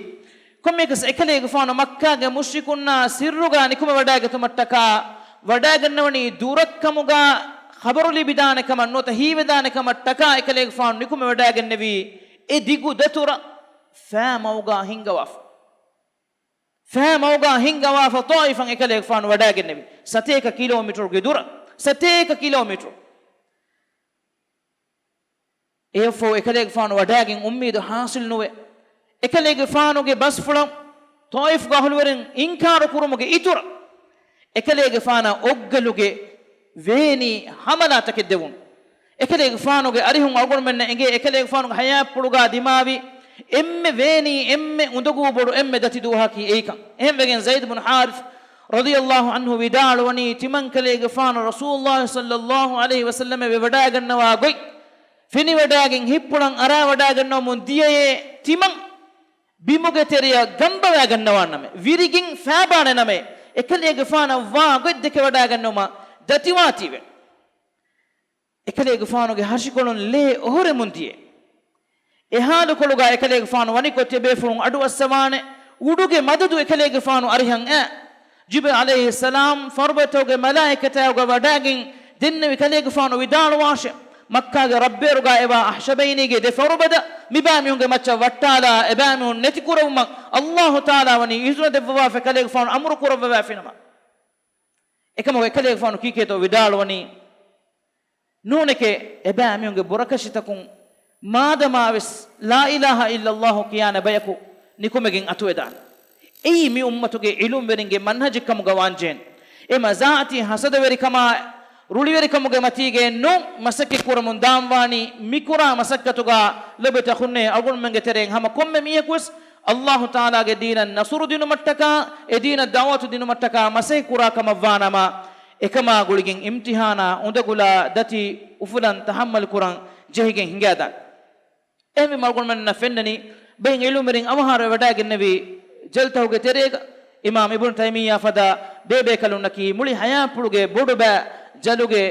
ކޮންމެއަކަސް އެކަލޭގެފާނު މައްކާގެ މުޝްރިކުންނާ ސިއްރުގާ ނިކުމެވަޑައިގަތުމަށްޓަކާ ވަޑައިގަންނަވަނީ ދުރަށްކަމުގާ ޚަބަރު ލިބިދާނެ ކަމަށް ނުވަތަ ހީވެދާނެ ކަމަށްޓަކާ އެކަލޭގެފާނު ނިކުމެވަޑައިގެންނެވީ އެ ދިގު ދަތުރަށް ފައި މަގުގާ ހިންގަވާފަ. ފައި މަގުގާ ހިންގަވާފަ ޠާއިފަށް އެކަލޭގެފާނު ވަޑައިގެންނެވި. ސަތޭކަ ކިލޯމީޓަރުގެ ދުރަށް. ސަތޭކަ ކިލޯމީޓަރު. އެއަށްފަހު އެކަލޭގެފާނު ވަޑައިގެން އުއްމީދު ޙާޞިލް ނުވެ، އެކަލޭގެފާނުގެ ބަސްފުޅަށް ޠާއިފުގެ އަހުލުވެރިން އިންކާރު ކުރުމުގެ އިތުރަށް، އެކަލޭގެފާނަށް އޮއްގަލުގެ ވޭނީ ހަމަލާތަކެއް ދެވުނު. އެކަލޭގެފާނުގެ އަރިހުން އަޅުގަނޑުމެންނަށް އެނގޭ، އެކަލޭގެފާނުގެ ޙަޔާތްޕުޅުގާ ދިމާވި އެންމެ ވޭނީ، އެންމެ އުނދަގޫ ބޮޑު، އެންމެ ދަތި ދުވަހަކީ އެއިކަން. އެހެންވެގެން ޒައިދު ބުން ޙާރިޘް ރަޟިޔަﷲ ޢަންހު ވިދާޅުވަނީ، ތިމަންކަލޭގެފާނު ރަސޫލުﷲ ޞައްލަﷲ ޢަލައިހި ވަސައްލަމަށް ވެވަޑައިގަންނަވާ ގޮތް ފެނިވަޑައިގެން ހިތްޕުޅަށް އަރާވަޑައިގަންނަވަމުން ދިޔައޭ، ތިމަން ބިމުގެ ތެރެއަށް ގަނބަވައިގަންނަވާނަމޭ، ވިރިގެން ފައިބާނެނަމޭ، އެކަލޭގެފާނަށް ވާ ގޮތް ދެކެވަޑައިގަންނަވުމަށް ދަތިވާތީވެ. އެކަލޭގެފާނުގެ ހަށިކޮޅުން ލޭ އޮހޮރެމުން ދިޔަ. އެ ހާލުކޮޅުގާ އެކަލޭގެފާނު ވަނިކޮށް ތިޔަބޭފުޅުން އަޑުއައްސަވާނެ، އުޑުގެ މަދަދު އެކަލޭގެފާނު އަރިހަށް އައި. ޖިބްރީލް ޢަލައިހިއްސަލާމް ފަރުބަތަކުގެ މަލާއިކަތާގަ ވަޑައިގެން ދެންނެވި ކަލޭގެފާނު ވިދާޅުވާށެ، މައްކާގެ ރަށްބޭރުގަ އެވާ އަހްޝަބައިނީގެ ދެ ފަރުބަދަ މިބައިމީހުންގެ މައްޗަށް ވައްޓާލާ، އެބައިމީހުން ނެތިކުރެވުމަށް އައްލާހު ތަޢާލާ ވަނީ އިޒުނަ ދެއްވަވާފަ އެކަލޭގެފާނު އަމުރު ކުރައްވަވާފިނަމަ، އެކަމަކު އެކަލޭގެފާނު ކީކޭތޯ ވިދާޅުވަނީ، ނޫނެކޭ، އެބައިމީހުންގެ ބުރަކަށިތަކުން މާދަމާވެސް ލާ އިލާހަ އިއްލައްލާހު ކިޔާނެ ބަޔަކު ނިކުމެގެން އަތުވެދާނެ. އެއީ މި އުއްމަތުގެ ޢިލްމުވެރިންގެ މަންހަޖެއްކަމުގަ ވާންޖެހޭނެ. އެމަ ޒާތީ ހަސަދަވެރިކަމާ، ރުޅިވެރިކަމުގެ މަތީގައެއް ނޫން، މަސައްކަތް ކުރަމުން ދާންވާނީ މިކުރާ މަސައްކަތުގަ. ލޮބުވެތި އަޚުންނޭ، އަޅުގަނޑުމެންގެ ތެރެއިން ހަމަ ކޮންމެ މީހަކުވެސް އައްލާހު ތަޢާލާގެ ދީނަށް ނަޞުރު ދިނުމަށްޓަކާ، އެ ދީނަށް ދަޢުވަތު ދިނުމަށްޓަކާ މަސައްކަތް ކުރާ ކަމަށްވާނަމަ، އެކަމާ ގުޅިގެން އިމްތިޙާނާ އުނދަގުލާ ދަތި އުފުލަން ތަޙައްމަލު ކުރަން ޖެހިގެން ހިނގާދާނެ. އެހެންވީމަ އަޅުގަނޑުމެންނަށް ފެންނަނީ، ބައެއް ޢިލްމުވެރިން އަވަހާރަވެވަޑައިގެންނެވި ޖަލުތަކުގެ ތެރޭގަ، އިމާމް އިބްނު ތައިމިއްޔާ ފަދަ ބޭބޭކަލުންނަކީ މުޅި ޙަޔާތްޕުޅުގެ ބޮޑުބައި ޖަލުގެ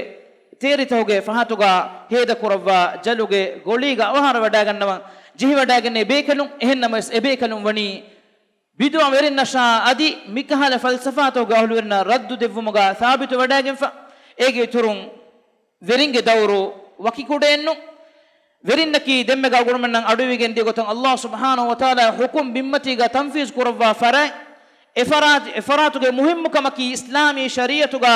ތޭރިތަކުގެ ފަހަތުގަ ހޭދަކުރައްވާ ޖަލުގެ ގޮޅީގަ އަވަހާރަވެވަޑައިގަންނަވަން ޖެހިވަޑައިގެންނެވި ބޭކަލުން. އެހެންނަމަވެސް އެބޭކަލުން ވަނީ ބިދުޢަވެރިންނަށާ އަދި މިކަހަލަ ފަލްސަފާތަކުގެ އަހުލުވެރިންނަށް ރައްދު ދެއްވުމުގަ ސާބިތުވެވަޑައިގެންފަ. އޭގެ އިތުރުން ވެރިންގެ ދައުރު ވަކި ކުޑައެއްނު. ވެރިންނަކީ ދެންމެގަ އަޅުގަނޑުމެންނަށް އަޑުއިވިގެން ދިޔަ ގޮތަށް އައްލާހު ސުބްޙާނަހު ވަތަޢާލާ ޙުކުމް ބިންމަތީގަ ތަންފީޒު ކުރައްވާ ފަރާތް، އެ ފަރާތް، އެ ފަރާތުގެ މުހިއްމު ކަމަކީ އިސްލާމީ ޝަރީޢަތުގަ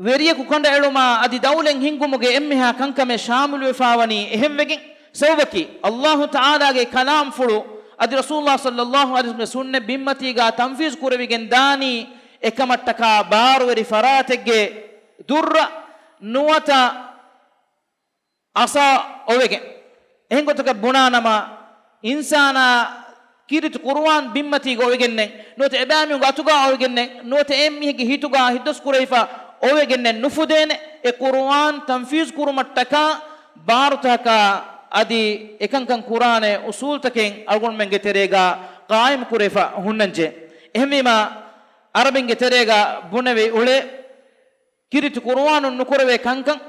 ވެރިޔަކު ކަނޑައެޅުމާ އަދި ދައުލަތް ހިންގުމުގެ އެންމެހާ ކަންކަމެއް ޝާމިލުވެފާވަނީ. އެހެންވެގެން ސަބަބަކީ، އައްލާހު ތަޢާލާގެ ކަލާމްފުޅު އަދި ރަސޫލުﷲ ޞައްލައްލާހު ޢަލައިހި ވަސައްލަމްގެ ސުންނަތް ބިންމަތީގަ ތަންފީޒު ކުރެވިގެން ދާނީ އެކަމަށްޓަކާ ބާރުވެރި ފަރާތެއްގެ ދުއްރަށް ނުވަތަ އަސާ އޮވެގެން. އެހެން ގޮތަކަށް ބުނާނަމަ، އިންސާނާ ކީރިތި ޤުރުއާން ބިންމަތީގަ އޮވެގެންނެއް ނުވަތަ އެބައިމީހުންގެ އަތުގަ އޮވެގެންނެއް ނުވަތަ އެއްމީހެއްގެ ހިތުގަ ހިތްދަސްކުރެވިފަ އޮވެގެންނެއް ނުފުދޭނެ. އެ ޤުރުއާން ތަންފީޒު ކުރުމަށްޓަކާ ބާރުތަކަކާ އަދި އެކަންކަން ކުރާނެ އުސޫލުތަކެއް އަޅުގަނޑުމެންގެ ތެރޭގަ ޤާއިމް ކުރެވިފަ ހުންނަންޖެހޭ. އެހެންވީމަ، ޢަރަބިންގެ ތެރޭގަ ބުނެވި އުޅޭ ކީރިތި ޤުރުއާނުން ނުކުރެވޭ ކަންކަން،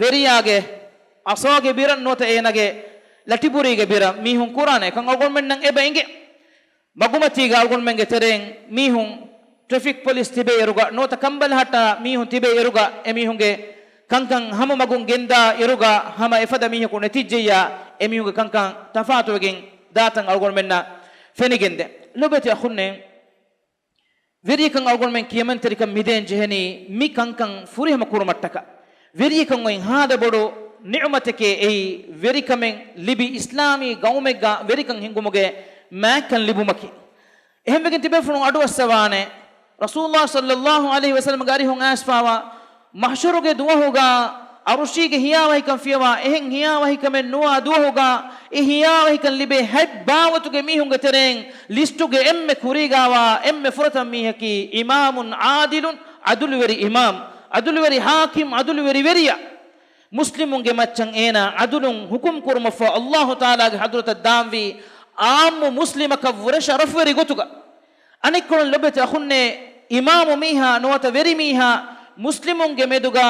ވެރިޔާގެ އަސާގެ ބިރަށް ނުވަތަ އޭނާގެ ލަޓިބުރީގެ ބިރަށް މީހުން ކުރާނެ ކަން އަޅުގަނޑުމެންނަށް އެބަ އެނގޭ. މަގުމަތީގަ އަޅުގަނޑުމެންގެ ތެރެއިން މީހުން ޓްރެފިކް ޕޮލިސް ތިބޭ އިރުގަ ނުވަތަ ކަނބަލަހައްޓާ މީހުން ތިބޭ އިރުގަ އެމީހުންގެ ކަންކަން ހަމަ މަގުން ގެންދާ އިރުގަ ހަމަ އެފަދަ މީހަކު ނެތިއްޖެއްޔާ އެމީހުންގެ ކަންކަން ތަފާތުވެގެން ދާތަން އަޅުގަނޑުމެންނަށް ފެނިގެންދޭ. ލޮބުވެތި އަޚުންނޭ، ވެރިޔަކަށް އަޅުގަނޑުމެން ކިޔަމަންތެރިކަން މިދޭން ޖެހެނީ މި ކަންކަން ފުރިހަމަ ކުރުމަށްޓަކާ. ވެރިޔަކަށް އޮތް ހާދަ ބޮޑު ނިޢުމަތެކޭ އެއީ، ވެރިކަމެއް ލިބި އިސްލާމީ ގައުމެއްގަ ވެރިކަން ހިންގުމުގެ މާތްކަން ލިބުމަކީ. އެހެންވެގެން ތިބޭފުޅުން އަޑުއައްސަވާނެ، ރަސޫލުﷲ ޞައްލައްލާހު ޢަލައިހި ވަސައްލަމްގެ އަރިހުން އައިސްފާވާ މަޙްޝަރުގެ ދުވަހުގަ، ޢަރުޝީގެ ހިޔާވަހިކަން ފިޔަވާ އެހެން ހިޔާވަހިކަމެއް ނުވާ ދުވަހުގަ، އެ ހިޔާވަހިކަން ލިބޭ ހަތް ބާވަތުގެ މީހުންގެ ތެރެއިން ލިސްޓުގެ އެންމެ ކުރީގާވާ އެންމެ ފުރަތަމަ މީހަކީ އިމާމުން ޢާދިލުން، ޢަދުލުވެރި އިމާމް، ޢަދުލުވެރި ޙާކިމް، ޢަދުލުވެރި ވެރިޔާ. މުސްލިމުންގެ މައްޗަށް އޭނާ ޢަދުލުން ޙުކުމް ކުރުމަށްފަހު ﷲ ތަޢާލާގެ ޙަޟްރަތަށް ދާންވީ ޢާއްމު މުސްލިމަކަށްވުރެ ޝަރަފުވެރި ގޮތުގަ. އަނެއްކޮޅުން ލޮބުވެތި އަޚުންނޭ، އިމާމު މީހާ ނުވަތަ ވެރި މީހާ މުސްލިމުންގެ މެދުގަ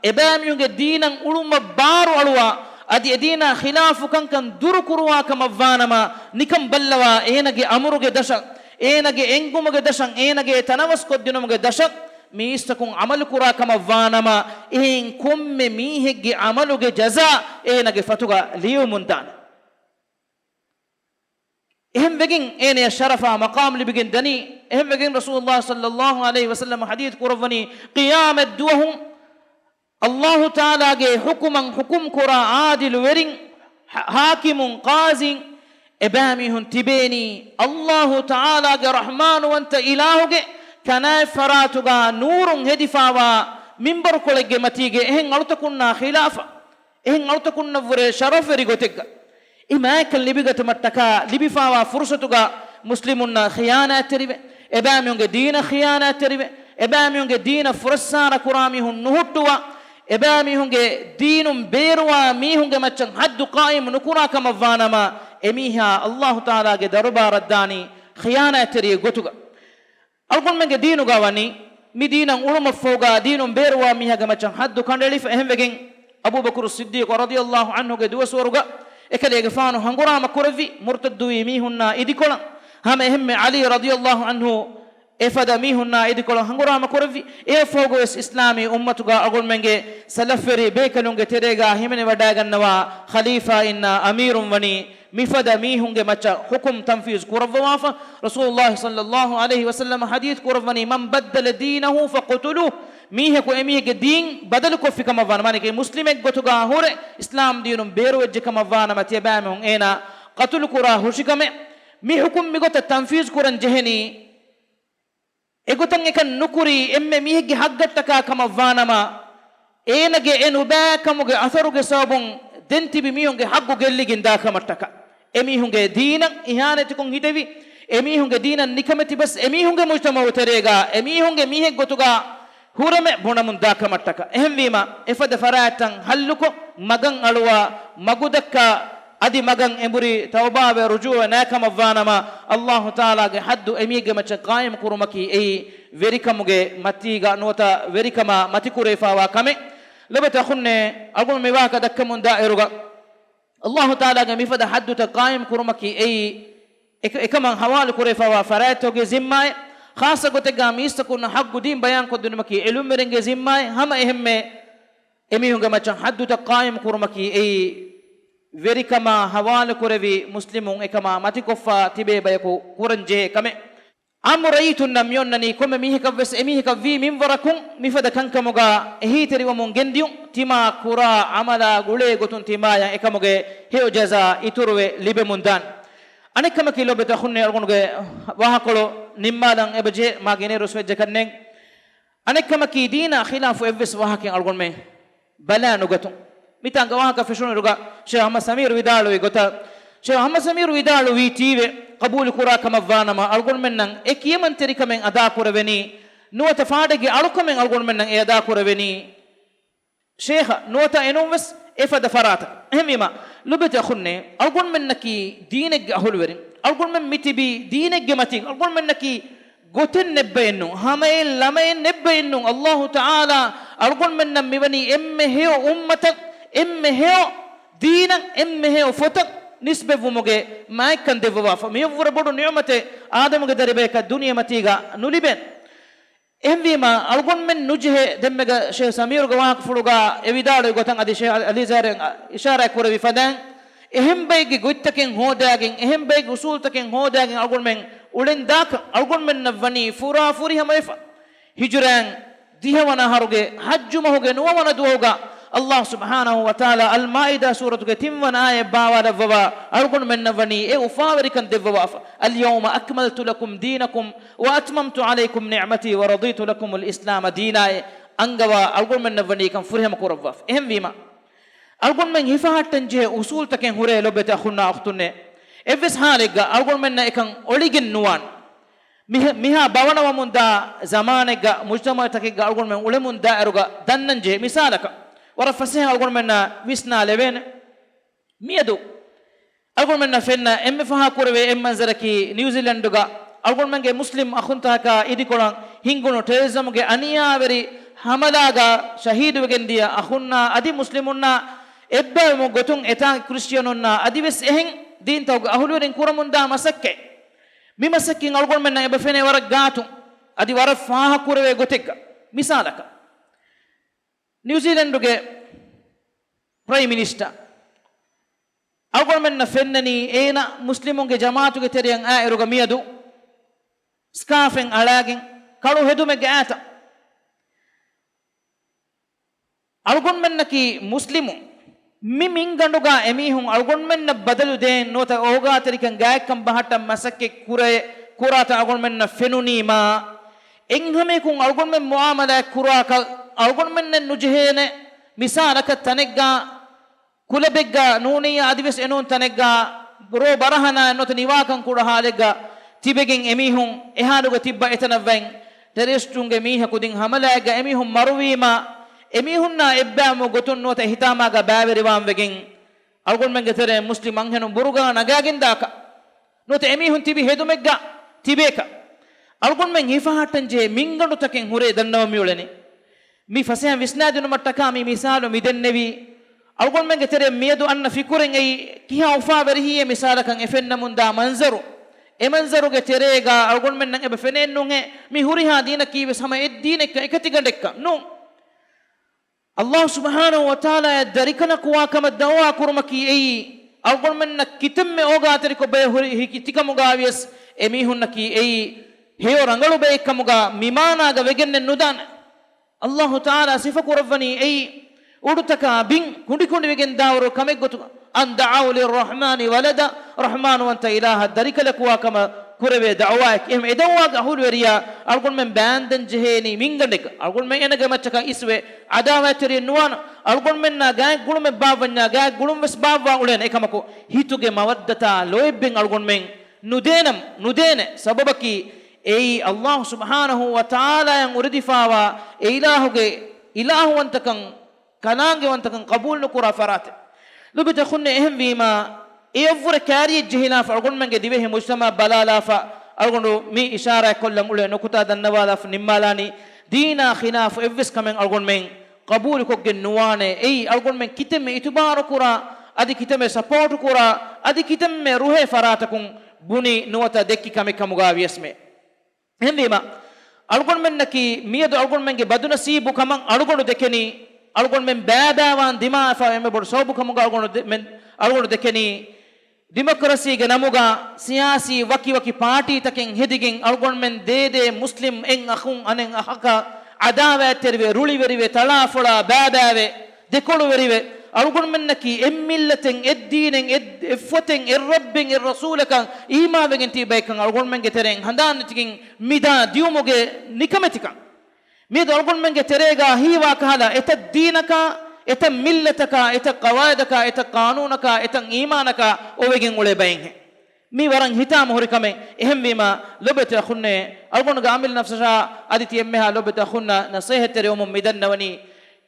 އެބައިމީހުންގެ ދީނަށް އުޅުމަށް ބާރު އަޅުވާ، އަދި އެދީނާ ޚިލާފު ކަންކަން ދުރުކުރުވާ ކަމަށްވާނަމަ، ނިކަން ބައްލަވާ، އޭނަގެ އަމުރުގެ ދަށަށް، އޭނަގެ އެންގުމުގެ ދަށަށް، އޭނަގެ ތަނަވަސްކޮށްދިނުމުގެ ދަށަށް މީސްތަކުން ޢަމަލުކުރާ ކަމަށްވާނަމަ، އެހެން ކޮންމެ މީހެއްގެ ޢަމަލުގެ ޖަޒާ އޭނަގެ ފަތުގަ ލިޔުމުންދާނެ. އެހެންވެގެން އޭނަޔަށް ޝަރަފާ މަޤާމް ލިބިގެން ދަނީ. އެހެންވެގެން ރަސޫލުﷲ ޞައްލައްލާހު ޢަލައިހި ވަސައްލަމަ ޙަދީޘް ކުރައްވަނީ، ޤިޔާމަތް ދުވަހު ﷲ ތަޢާލާގެ ޙުކުމަށް ޙުކުމް ކުރާ ޢާދިލު ވެރިން، ޙާ-، ޙާކިމުން، ޤާޟީން، އެބައިމީހުން ތިބޭނީ ﷲ ތަޢާލާގެ ރަޙްމާނުވަންތަ އިލާހުގެ ކަނާތް ފަރާތުގަ ނޫރުން ހެދިފާވާ މިންބަރުކޮޅެއްގެ މަތީގެ އެހެން އަޅުތަކުންނާ ޚިލާފަށް. އެހެން އަޅުތަކުންނަށްވުރެ ޝަރަފްވެރި ގޮތެއްގަ އެ މާތްކަން ލިބިގަތުމަށްޓަކާ ލިބިފާވާ ފުރުޞަތުގަ މުސްލިމުންނަށް ޚިޔާނާތްތެރިވެ، އެބައިމީހުންގެ ދީނަށް ޚިޔާނާތްތެރިވެ، އެބައިމީހުންގެ ދީނަށް ފުރައްސާރަ ކުރާ މީހުން ނުހުއްޓުވާ، އެބައިމީހުންގެ ދީނުން ބޭރުވާ މީހުންގެ މައްޗަށް ޙައްދު ޤާއިމު ނުކުރާ ކަމަށްވާނަމަ، އެމީހާ ﷲ ތަޢާލާގެ ދަރުބާރަށްދާނީ ޚިޔާނާތްތެރިއެއް ގޮތުގަ. އަޅުގަނޑުމެންގެ ދީނުގަ ވަނީ، މި ދީނަށް އުޅުމަށްފަހުގަ ދީނުން ބޭރުވާ މީހާގެ މައްޗަށް ޙައްދު ކަނޑައެޅިފަ. އެހެންވެގެން، އަބޫބަކުރު ޞިއްދީޤު ރަޟިޔަﷲ ޢަންހުގެ ދުވަސްވަރުގަ އެކަލޭގެފާނު ހަނގުރާމަ ކުރެއްވި މުރުތައްދުވީ މީހުންނާ އިދިކޮޅަށް. ހަމަ އެހެންމެ ޢަލީ ރަޟިޔަﷲ ޢަންހު އެފަދަ މީހުންނާ އިދިކޮޅަށް ހަނގުރާމަ ކުރެއްވި. އެއަށްފަހުގަވެސް އިސްލާމީ އުއްމަތުގަ އަޅުގަނޑުމެންގެ ސަލަފްވެރި ބޭކަލުންގެ ތެރޭގަ ހިމެނިވަޑައިގަންނަވާ ޚަލީފާއިންނާ އަމީރުން ވަނީ މިފަދަ މީހުންގެ މައްޗަށް ޙުކުމް ތަންފީޒު ކުރައްވަވާފަ. ރަސޫލުﷲ ޞައްލަﷲު ޢަލައިހި ވަސައްލަމަ ޙަދީޘް ކުރައްވަނީ، "من بدل دينه فاقتلوه." މީހަކު އެމީހެއްގެ ދީން ބަދަލުކޮށްފި ކަމަށްވާނަމަ، މާނައަކީ މުސްލިމެއްގޮތުގަ ހުރެ އިސްލާމް ދީނުން ބޭރުވެއްޖެ ކަމަށްވާނަމަ، ތިޔަބައިމީހުން އޭނާ ޤަތުލު ކުރާ ހުށިކަމެއް. މި ޙުކުމް މިގޮތަށް ތަންފީޒު ކުރަން ޖެހެނީ، އެގޮތަށް އެކަން ނުކުރީ އެންމެ މީހެއްގެ ޙައްޤަށްޓަކާ ކަމަށްވާނަމަ، އޭނަގެ އެ ނުބައިކަމުގެ އަސަރުގެ ސަބަބުން ދެން ތިބި މީހުންގެ ޙައްޤު ގެއްލިގެން ދާކަމަށްޓަކާ. އެމީހުންގެ ދީނަށް އިހާނެތިކޮށް ހިތެވި، އެމީހުންގެ ދީނަށް ނިކަމެތި ބަސް އެމީހުންގެ މުޖްތަމަޢު ތެރޭގަ އެމީހުންގެ މީހެއްގޮތުގަ ހުރަމެއް ބުނަމުން ދާކަމަށްޓަކާ. އެހެންވީމަ، އެފަދަ ފަރާތްތައް ޙައްލުކޮށް، މަގަށް އަޅުވާ، މަގުދައްކާ، އަދި މަގަށް އެނބުރި ތައުބާވެ ރުޖޫޢަ ނާކަމަށްވާނަމަ، ﷲ ތަޢާލާގެ ޙައްދު އެމީހެއްގެ މައްޗަށް ޤާއިމް ކުރުމަކީ އެއީ ވެރިކަމުގެ މަތީގަ ނުވަތަ ވެރިކަމާ މަތިކުރެވިފައިވާ ކަމެއް. ލޮބުވެތި އަޚުންނޭ، އަޅުގަނޑު މި ވާހަކަ ދައްކަމުންދާ އިރުގަ، ﷲ ތަޢާލާގެ މިފަދަ ޙައްދުތައް ޤާއިމް ކުރުމަކީ އެއީ އެކަ-، އެކަމަށް ޙަވާލު ކުރެވިފައިވާ ފަރާތްތަކުގެ ޒިންމާއެއް. ޚާއްޞަ ގޮތެއްގަ މީސްތަކުންނަށް ޙައްޤު ދީން ބަޔާންކޮށްދިނުމަކީ ޢިލްމުވެރިންގެ ޒިންމާއެއް. ހަމަ އެހެންމެ އެމީހުންގެ މައްޗަށް ޙައްދުތައް ޤާއިމް ކުރުމަކީ އެއީ ވެރިކަމާ ޙަވާލުކުރެވި މުސްލިމުން އެކަމާ މަތިކޮށްފަ ތިބޭ ބަޔަކު ކުރަން ޖެހޭ ކަމެއް. ޢާއްމު ރައްޔިތުންނަށް މިއޮންނަނީ ކޮންމެ މީހަކަށްވެސް އެމީހަކަށް ވީ މިންވަރަކުން މިފަދަ ކަންކަމުގަ އެހީތެރިވަމުން ގެންދިޔުން، ތިމާ ކުރާ ޢަމަލާ ގުޅޭ ގޮތުން ތިމާޔަށް އެކަމުގެ ހެޔޮ ޖަޒާ އިތުރުވެ ލިބެމުންދާން. އަނެއްކަމަކީ ލޮބުވެތި އަޚުންނޭ، އަޅުގަނޑުގެ ވާހަކަކޮޅު ނިންމާލަން އެބަޖެހޭ، މާ ގިނައިރުވެސް ވެއްޖެ ކަންނޭނގެ. އަނެއްކަމަކީ، ދީނާ ޚިލާފު އެއްވެސް ވާހަކައެއް އަޅުގަނޑުމެން ބަލާ ނުގަތުން. މިތާނގަ ވާހަކަ ފެށުނުއިރުގަ ޝޭޚް އަޙްމަދު ސަމީރު ވިދާޅުވި ގޮތަށް، ޝޭޚް އަޙްމަދު ސަމީރު ވިދާޅުވީ ތީވެ ޤަބޫލު ކުރާ ކަމަށް ވާނަމަ، އަޅުގަނޑުމެންނަށް އެ ކިޔަމަންތެރިކަމެއް އަދާކުރެވެނީ، ނުވަތަ ފާޑެއްގެ އަޅުކަމެއް އަޅުގަނޑުމެންނަށް އެ އަދާކުރެވެނީ ޝޭޚަށް ނުވަތަ އެނޫންވެސް އެފަދަ ފަރާތަކަށް. އެހެންވީމަ، ލޮބުވެތި އަޚުންނޭ، އަޅުގަނޑުމެންނަކީ ދީނެއްގެ އަހުލުވެރިން. އަޅުގަނޑުމެން މިތިބީ ދީނެއްގެ މަތީގަ. އަޅުގަނޑުމެންނަކީ ގޮތެއް ނެއްބައެއްނޫން، ހަމައެއް ލަމައެއް ނެއްބައެއްނޫން. ﷲ ތަޢާލާ އަޅުގަނޑުމެންނަށް މިވަނީ އެންމެ ހެޔޮ އުއްމަތަށް، އެންމެ ހެޔޮ ދީނަށް، އެންމެ ހެޔޮ ފޮތަށް ނިސްބަތްވުމުގެ މާތްކަން ދެއްވަވާފަ. މިއަށްވުރެ ބޮޑު ނިޢުމަތެއް އާދަމުގެ ދަރިބަޔަކަށް ދުނިޔެ މަތީގަ ނުލިބޭނެ. އެހެންވީމަ، އަޅުގަނޑުމެން ނުޖެހޭ ދެންމެގަ ޝޭޚް ސަމީރުގެ ވާހަކަފުޅުގަ އެ ވިދާޅުވި ގޮތަށް އަދި ޝޭޚް އަލީ ޒަހްރާ އިޝާރާތް ކުރެއްވި ފަދައިން، އެހެން ބައެއްގެ ގޮތްތަކެއް ހޯދާގެން، އެހެން ބައެއްގެ އުސޫލުތަކެއް ހޯދާގެން އަޅުގަނޑުމެން އުޅެން ދާކަށް އަޅުގަނޑުމެންނަށް ވަނީ ފުރާ ފުރިހަމަވެފަ. ހިޖުރައިން ދިހަވަނަ އަހަރުގެ ޙައްޖު މަހުގެ ނުވަވަނަ ދުވަހުގަ، ﷲ ސުބްޙާނަހޫ ވަތަޢާލާ އަލްމާއިދާ ސޫރަތުގެ ތިންވަނަ އާޔަތް ބާވާލައްވަވާ، އަޅުގަނޑުމެންނަށް ވަނީ އެ އުފާވެރިކަން ދެއްވަވާފަ. اليوم أكملت لكم دينكم وأتممت عليكم نعمتي ورضيت لكم الإسلام دينا އޭ އަންގަވާ އަޅުގަނޑުމެންނަށް ވަނީ ކަން ފުރިހަމަ ކުރައްވާފަ. އެހެންވީމަ، އަޅުގަނޑުމެން ހިފަހައްޓަން ޖެހޭ އުސޫލުތަކެއް ހުރޭ ލޮބުވެތި އަޚުންނާ އުޚްތުންނޭ. އެއްވެސް ޙާލެއްގަ އަޅުގަނޑުމެންނަށް އެކަން އޮޅިގެން ނުވާން. މިހ-، މިހާ ބަވަނަވަމުންދާ ޒަމާނެއްގަ މުޖްތަމަޢުތަކެއްގަ އަޅުގަނޑުމެން އުޅެމުންދާއިރުގަ ދަންނަންޖެހޭ މިސާލަކަށް، ވަރަށް ފަސޭހަ އަޅުގަނޑުމެންނަށް ވިސްނާލެވޭނެ. މިއަދު އަޅުގަނޑުމެންނަށް ފެންނަ އެންމެ ފަހާ ކުރެވޭ އެއް މަންޒަރަކީ، ނިއުޒީލެންޑުގަ އަޅުގަނޑުމެންގެ މުސްލިމް އަޚުންތަކާ އިދިކޮޅަށް ހިންގުނު ޓެރަރިޒަމްގެ އަނިޔާވެރި ހަމަލާގަ ޝަހީދުވެގެންދިޔަ އަޚުންނާ އަދި މުސްލިމުންނާ އެއްބައިވުމުގެ ގޮތުން އެތާނގެ ކްރިސްޓިއަނުންނާ އަދިވެސް އެހެން ދީންތަކުގެ އަހުލުވެރިން ކުރަމުންދާ މަސައްކަތް. މި މަސައްކަތް އަޅުގަނޑުމެންނަށް އެބަ ފެނޭ ވަރަށް ގާތުން، އަދި ވަރަށް ފާހަގަކުރެވޭ ގޮތެއްގަ. މިސާލަކަށް، ނިއުޒީލެންޑުގެ ޕްރައިމް މިނިސްޓަރ އަޅުގަނޑުމެންނަށް ފެންނަނީ އޭނަ މުސްލިމުންގެ ޖަމާޢަތުގެ ތެރެއަށް އާއިރުގަ މިއަދު ސްކާފެއް އަޅާގެން ކަޅު ހެދުމެއްގެ އާތަށް. އަޅުގަނޑުމެންނަކީ މުސްލިމުން. މި މިންގަނޑުގަ އެމީހުން އަޅުގަނޑުމެންނަށް ބަދަލު ދޭން ނުވަތަ އޯގާތެރިކަން ގާތްކަން ބަހައްޓަން މަސައްކަތް ކުރޭ، ކުރާތަން އަޅުގަނޑުމެންނަށް ފެނުނީމާ، އެހެން ހަމައަކުން އަޅުގަނޑުމެން މުޢާމަލާތް ކުރާކަށް އަޅުގަނޑުމެންނެއް ނުޖެހޭނެ. މިސާލަކަށް ތަނެއްގަ ކުލަބެއްގަ ނޫނިއްޔާ އަދިވެސް އެނޫން ތަނެއްގަ ރޯ ބަރަހަނާއެއް ނުވަތަ ނިވާކަން ކުޑަ ހާލެއްގަ ތިބެގެން އެމީހުން އެހާލުގަ ތިއްބަ އެތަނަށް ވައިން ޓެރަރިސްޓުންގެ މީހަކު ދިން ހަމަލާއެއްގަ އެމީހުން މަރުވީމާ، އެމީހުންނާ އެއްބައިވުމުގެ ގޮތުން ނުވަތަ އެހިތާމާގަ ބައިވެރިވާން ވެގެން އަޅުގަނޑުމެންގެ ތެރެއިން މުސްލިމް އަންހެނުން ބުރުގާ ނަގާގެން ދާކަށް ނުވަތަ އެމީހުން ތިބި ހެދުމެއްގަ ތިބޭކަށް އަޅުގަނޑުމެން ހިފަހައްޓަން ޖެހޭ މިންގަނޑުތަކެއް ހުރޭ ދަންނަވަން މިއުޅެނީ. މި ފަސޭހަ ވިސްނާދިނުމަށްޓަކާ މި މިސާލު މި ދެންނެވީ، އަޅުގަނޑުމެންގެ ތެރެއަށް މިއަދު އަންނަ ފިކުރެއް އެއީ ކިހާ އުފާވެރިހެއްޔޭ މިސާލަކަށް އެ ފެންނަމުންދާ މަންޒަރު. އެ މަންޒަރުގެ ތެރޭގަ އަޅުގަނޑުމެންނަށް އެބަ ފެނޭން ނޫންހޭ، މި ހުރިހާ ދީނަކީ ވެސް ހަމަ އެއްދީނެއްކަން، އެކަތިގަނޑެއްކަން ނޫން. ﷲ ސުބްޙާނަހޫ ވަތަޢާލާއަށް ދަރިކަލަކުވާކަމަށް ދަޢުވާ ކުރުމަކީ އެއީ، އަޅުގަނޑުމެންނަށް ކިތަންމެ އޯގާތެރިކޮށް ބަޔަށް ހުރި ހިކި ތިކަމުގާވިޔަސް، އެމީހުންނަކީ އެއީ ހެޔޮ ރަނގަޅު ބައެއްކަމުގާ މި މާނާގަ ވެގެންނެއް ނުދާނެ. ﷲ ތަޢާލާ ސިފަކުރައްވަނީ އެއީ، އުޑުތަކާ ބިން ކުނޑިކުނޑިވެގެން ދާވަރު ކަމެއްގޮތުގަ، أن دعوا للرحمن ولدا، ރަޙްމާންވަންތަ އިލާހަށް ދަރިކަލަކުވާކަމަށް ކުރެވޭ ދަޢުވާއެކޭ. އެހެން އެ ދަޢުވާގެ އަހުލުވެރިޔާ އަޅުގަނޑުމެން ބާންދެން ޖެހޭނީ މިންގަނޑެއްގަ. އަޅުގަނޑުމެން އޭނަގެ މައްޗަކަށް އިސްވެ ޢަދާވާތްތެރިއެއް ނުވާނަ. އަޅުގަނޑުމެންނާ ގާތް ގުޅުމެއް ބާއްވަންޏާ ގާތް ގުޅުން ވެސް ބާއްވާ އުޅޭނެ. އެކަމަކު ހިތުގެ މަވައްދަތާ ލޯތްބެއް އަޅުގަނޑުމެން ނުދޭނަމް، ނުދޭނެ. ސަބަބަކީ އެއީ ﷲ ސުބްޙާނަހޫ ވަތަޢާލާއަށް އުރެދިފާވާ އެ އިލާހުގެ އިލާހުވަންތަކަން، ކަލާނގެވަންތަކަން ޤަބޫލު ނުކުރާ ފަރާތެއް. ލޯބިތަ އަޚުންނޭ، އެހެންވީމާ، އެއަށްވުރެ ކާރިއެއް ޖެހިލާފަ އަޅުގަނޑުމެންގެ ދިވެހި މުޖްތަމަޢަށް ބަލާލާފަ، އަޅުގަނޑު މި އިޝާރާތްކޮށްލަން އުޅޭ ނުކުތާ ދަންނަވާލާފަ ނިންމާލާނީ، ދީނާ ޚިލާފު އެއްވެސް ކަމެއް އަޅުގަނޑުމެން ޤަބޫލުކޮށްގެން ނުވާނެ. އެއީ އަޅުގަނޑުމެން ކިތަންމެ އިތުބާރުކުރާ، އަދި ކިތަންމެ ސަޕޯޓުކުރާ، އަދި ކިތަންމެ ރުހޭ ފަރާތަކުން ބުނި ނުވަތަ ދެއްކި ކަމެއް ކަމުގާ ވިޔަސްމެ. އެހެންވީމަ، އަޅުގަނޑުމެންނަކީ މިއަދު އަޅުގަނޑުމެންގެ ބަދުނަސީބު ކަމަށް އަޅުގަނޑު ދެކެނީ، އަޅުގަނޑުމެން ބައިބައިވާން ދިމާވެފަ އެންމެ ބޮޑު ސަބަބު ކަމުގަ އަޅުގަނޑު ދެ-، މެން-، އަޅުގަނޑު ދެކެނީ، ޑިމޮކްރަސީގެ ނަމުގަ ސިޔާސީ ވަކިވަކި ޕާޓީތަކެއް ހެދިގެން އަޅުގަނޑުމެން ދޭދޭ މުސްލިމް އެއް އަޚުން އަނެއް އަޚަކަށް ޢަދާވާތްތެރިވެ، ރުޅިވެރިވެ، ތަޅާފޮޅާ ބައިބައިވެ، ދެކޮޅުވެރިވެ، އަޅުގަނޑުމެންނަކީ އެއްމިއްލަތެއް، އެއްދީނެއް، އެއް-، އެއްފޮތެއް، އެއްރައްބެއް، އެއްރަސޫލަކަށް އީމާންވެގެން ތިބި ބައެއްކަން އަޅުގަނޑުމެންގެ ތެރެއިން ހަނދާން ނެތިގެން މިދާ ދިއުމުގެ ނިކަމެތިކަން. މިއަދު އަޅުގަނޑުމެންގެ ތެރޭގާ ހީވާ ކަހަލަ އެތައް ދީނަކާ، އެތައް މިއްލަތަކާ، އެތައް ޤަވާއިދަކާ، އެތައް ޤާނޫނަކާ، އެތައް އީމާނަކާ އޮވެގެން އުޅޭ ބައެއްހެން. މީ ވަރަށް ހިތާމަ ހުރި ކަމެއް. އެހެންވީމާ، ލޯބިވެތި އަޚުންނޭ، އަޅުގަނޑުގެ އަމިއްލަ ނަފްސަށާ އަދި ތި އެންމެހާ ލޯބިވެތި އަޚުންނަށް ނަޞޭޙަތްތެރިވަމުން މިދަންނަވަނީ،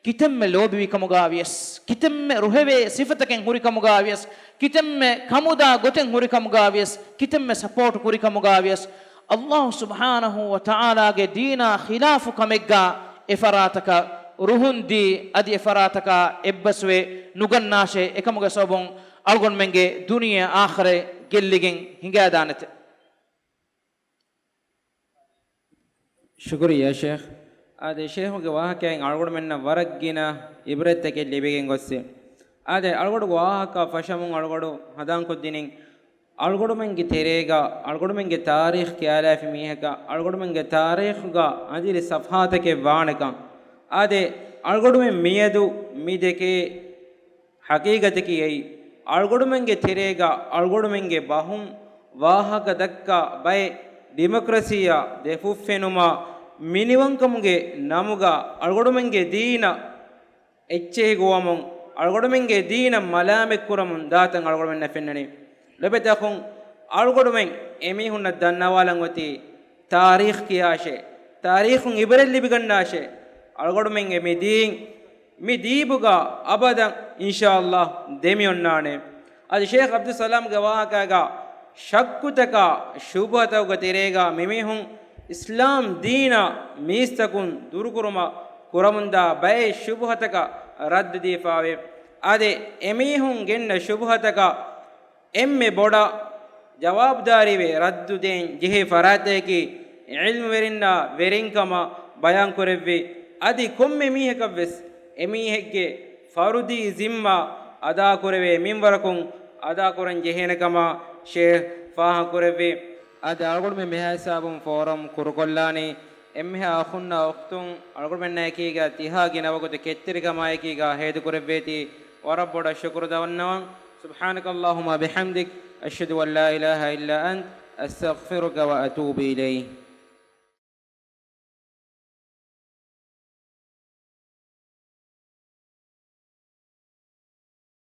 ކިތަންމެ ލޯބިވިކަމުގާ ވިޔަސް، ކިތަންމެ ރުހެވޭ ސިފަތަކެއް ހުރިކަމުގާ ވިޔަސް، ކިތަންމެ ކަމުދާ ގޮތެއް ހުރިކަމުގާ ވިޔަސް، ކިތަންމެ ސަޕޯޓް ކުރިކަމުގާ ވިޔަސް، ﷲ ސުބްޙާނަހޫ ވަތަޢާލާގެ ދީނާ ޚިލާފު ކަމެއްގާ އެފަރާތަކަށް ރުހުންދީ، އަދި އެފަރާތަކާ އެއްބަސްވެ ނުގަންނާށޭ. އެކަމުގެ ސަބަބުން އަޅުގަނޑުމެންގެ ދުނިޔެ އާޚިރަތް ގެއްލިގެން ހިނގާދާނެތެ. ޝުކުރިއްޔާ ޝޭޚް. އާދެ، ޝޭޚުގެ ވާހަކައިން އަޅުގަނޑުމެންނަށް ވަރަށް ގިނަ އިބްރަތްތަކެއް ލިބިގެން ގޮއްސޭ. އާދެ، އަޅުގަޑު ވާހަކަ ފަށަމުން އަޅުގަޑު ހަނދާންކޮށްދިނިން، އަޅުގަޑުމެންގެ ތެރޭގަ އަޅުގަޑުމެންގެ ތާރީޚް ކިޔާލާފި މީހަކަށް އަޅުގަޑުމެންގެ ތާރީޚުގަ އަނދިރި ސަފްހާތަކެއް ވާނެކަން. އާދެ، އަޅުގަޑުމެން މިއަދު މި ދެކޭ ޙަޤީޤަތަކީ އެއީ، އަޅުގަޑުމެންގެ ތެރޭގަ އަޅުގަޑުމެންގެ ބަހުން ވާހަކަ ދައްކާ ބައެއް ޑިމޮކްރަސީއާ ދެފުށްފެނުމާ މިނިވަންކަމުގެ ނަމުގަ އަޅުގަޑުމެންގެ ދީނަށް އެއްޗެހި ގޮވަމުން، އަޅުގަޑުމެންގެ ދީނަށް މަލާމަތްކުރަމުން ދާތަން އަޅުގަޑުމެންނަށް ފެންނަނީ. ލޮބެތަކުން އަޅުގަޑުމެން އެމީހުންނަށް ދަންނަވާލަން އޮތީ، ތާރީޚް ކިޔާށޭ، ތާރީޚުން އިބްރަތް ލިބިގަންނާށޭ. އަޅުގަޑުމެންގެ މި ދީން، މި ދީބުގަ އަބަދަށް އިންޝާﷲ ދެމިއޮންނާނެ. އަދި ޝޭޚް ޢަބްދުއްސަލާމްގެ ވާހަކައިގަ ޝައްކުތަކާ ޝުބުހަތަކުގެ ތެރޭގަ މިމީހުން އިސްލާމް ދީނާ މީސްތަކުން ދުރުކުރުމަށް ކުރަމުންދާ ބައެއް ޝުބުހަތަކަށް ރައްދު ދީފާވޭ. އާދެ، އެމީހުން ގެންނަ ޝުބުހަތަކަށް އެންމެ ބޮޑަށް ޖަވާބުދާރީވެ ރައްދު ދޭން ޖެހޭ ފަރާތަކީ ޢިލްމުވެރިންނާ ވެރިންކަމަށް ބަޔާންކުރެއްވި. އަދި ކޮންމެ މީހަކަށްވެސް އެމީހެއްގެ ފަރުދީ ޒިންމާ އަދާކުރެވޭ މިންވަރަކުން އަދާކުރަން ޖެހޭނެކަމަށް ޝޭޚް ފާހަގަކުރެއްވި. އަދި އަޅުގަނޑުމެން މިހާ ހިސާބުން ފޯރަމް ކުރުކޮށްލާނީ އެންމެހާ އަޚުންނާ އުޚްތުން އަޅުގަނޑުމެންނާއެކީގަ ތިހާ ގިނަ ވަގުތު ކެތްތެރިކަމާއެކީގަ ހޭދަކުރެއްވޭތީ ވަރަށް ބޮޑަށް ޝުކުރު ދަންނަވަން. سبحانك اللهم وبحمدك، أشهد أن لا إله إلا أنت، أستغفرك وأتوب إليك.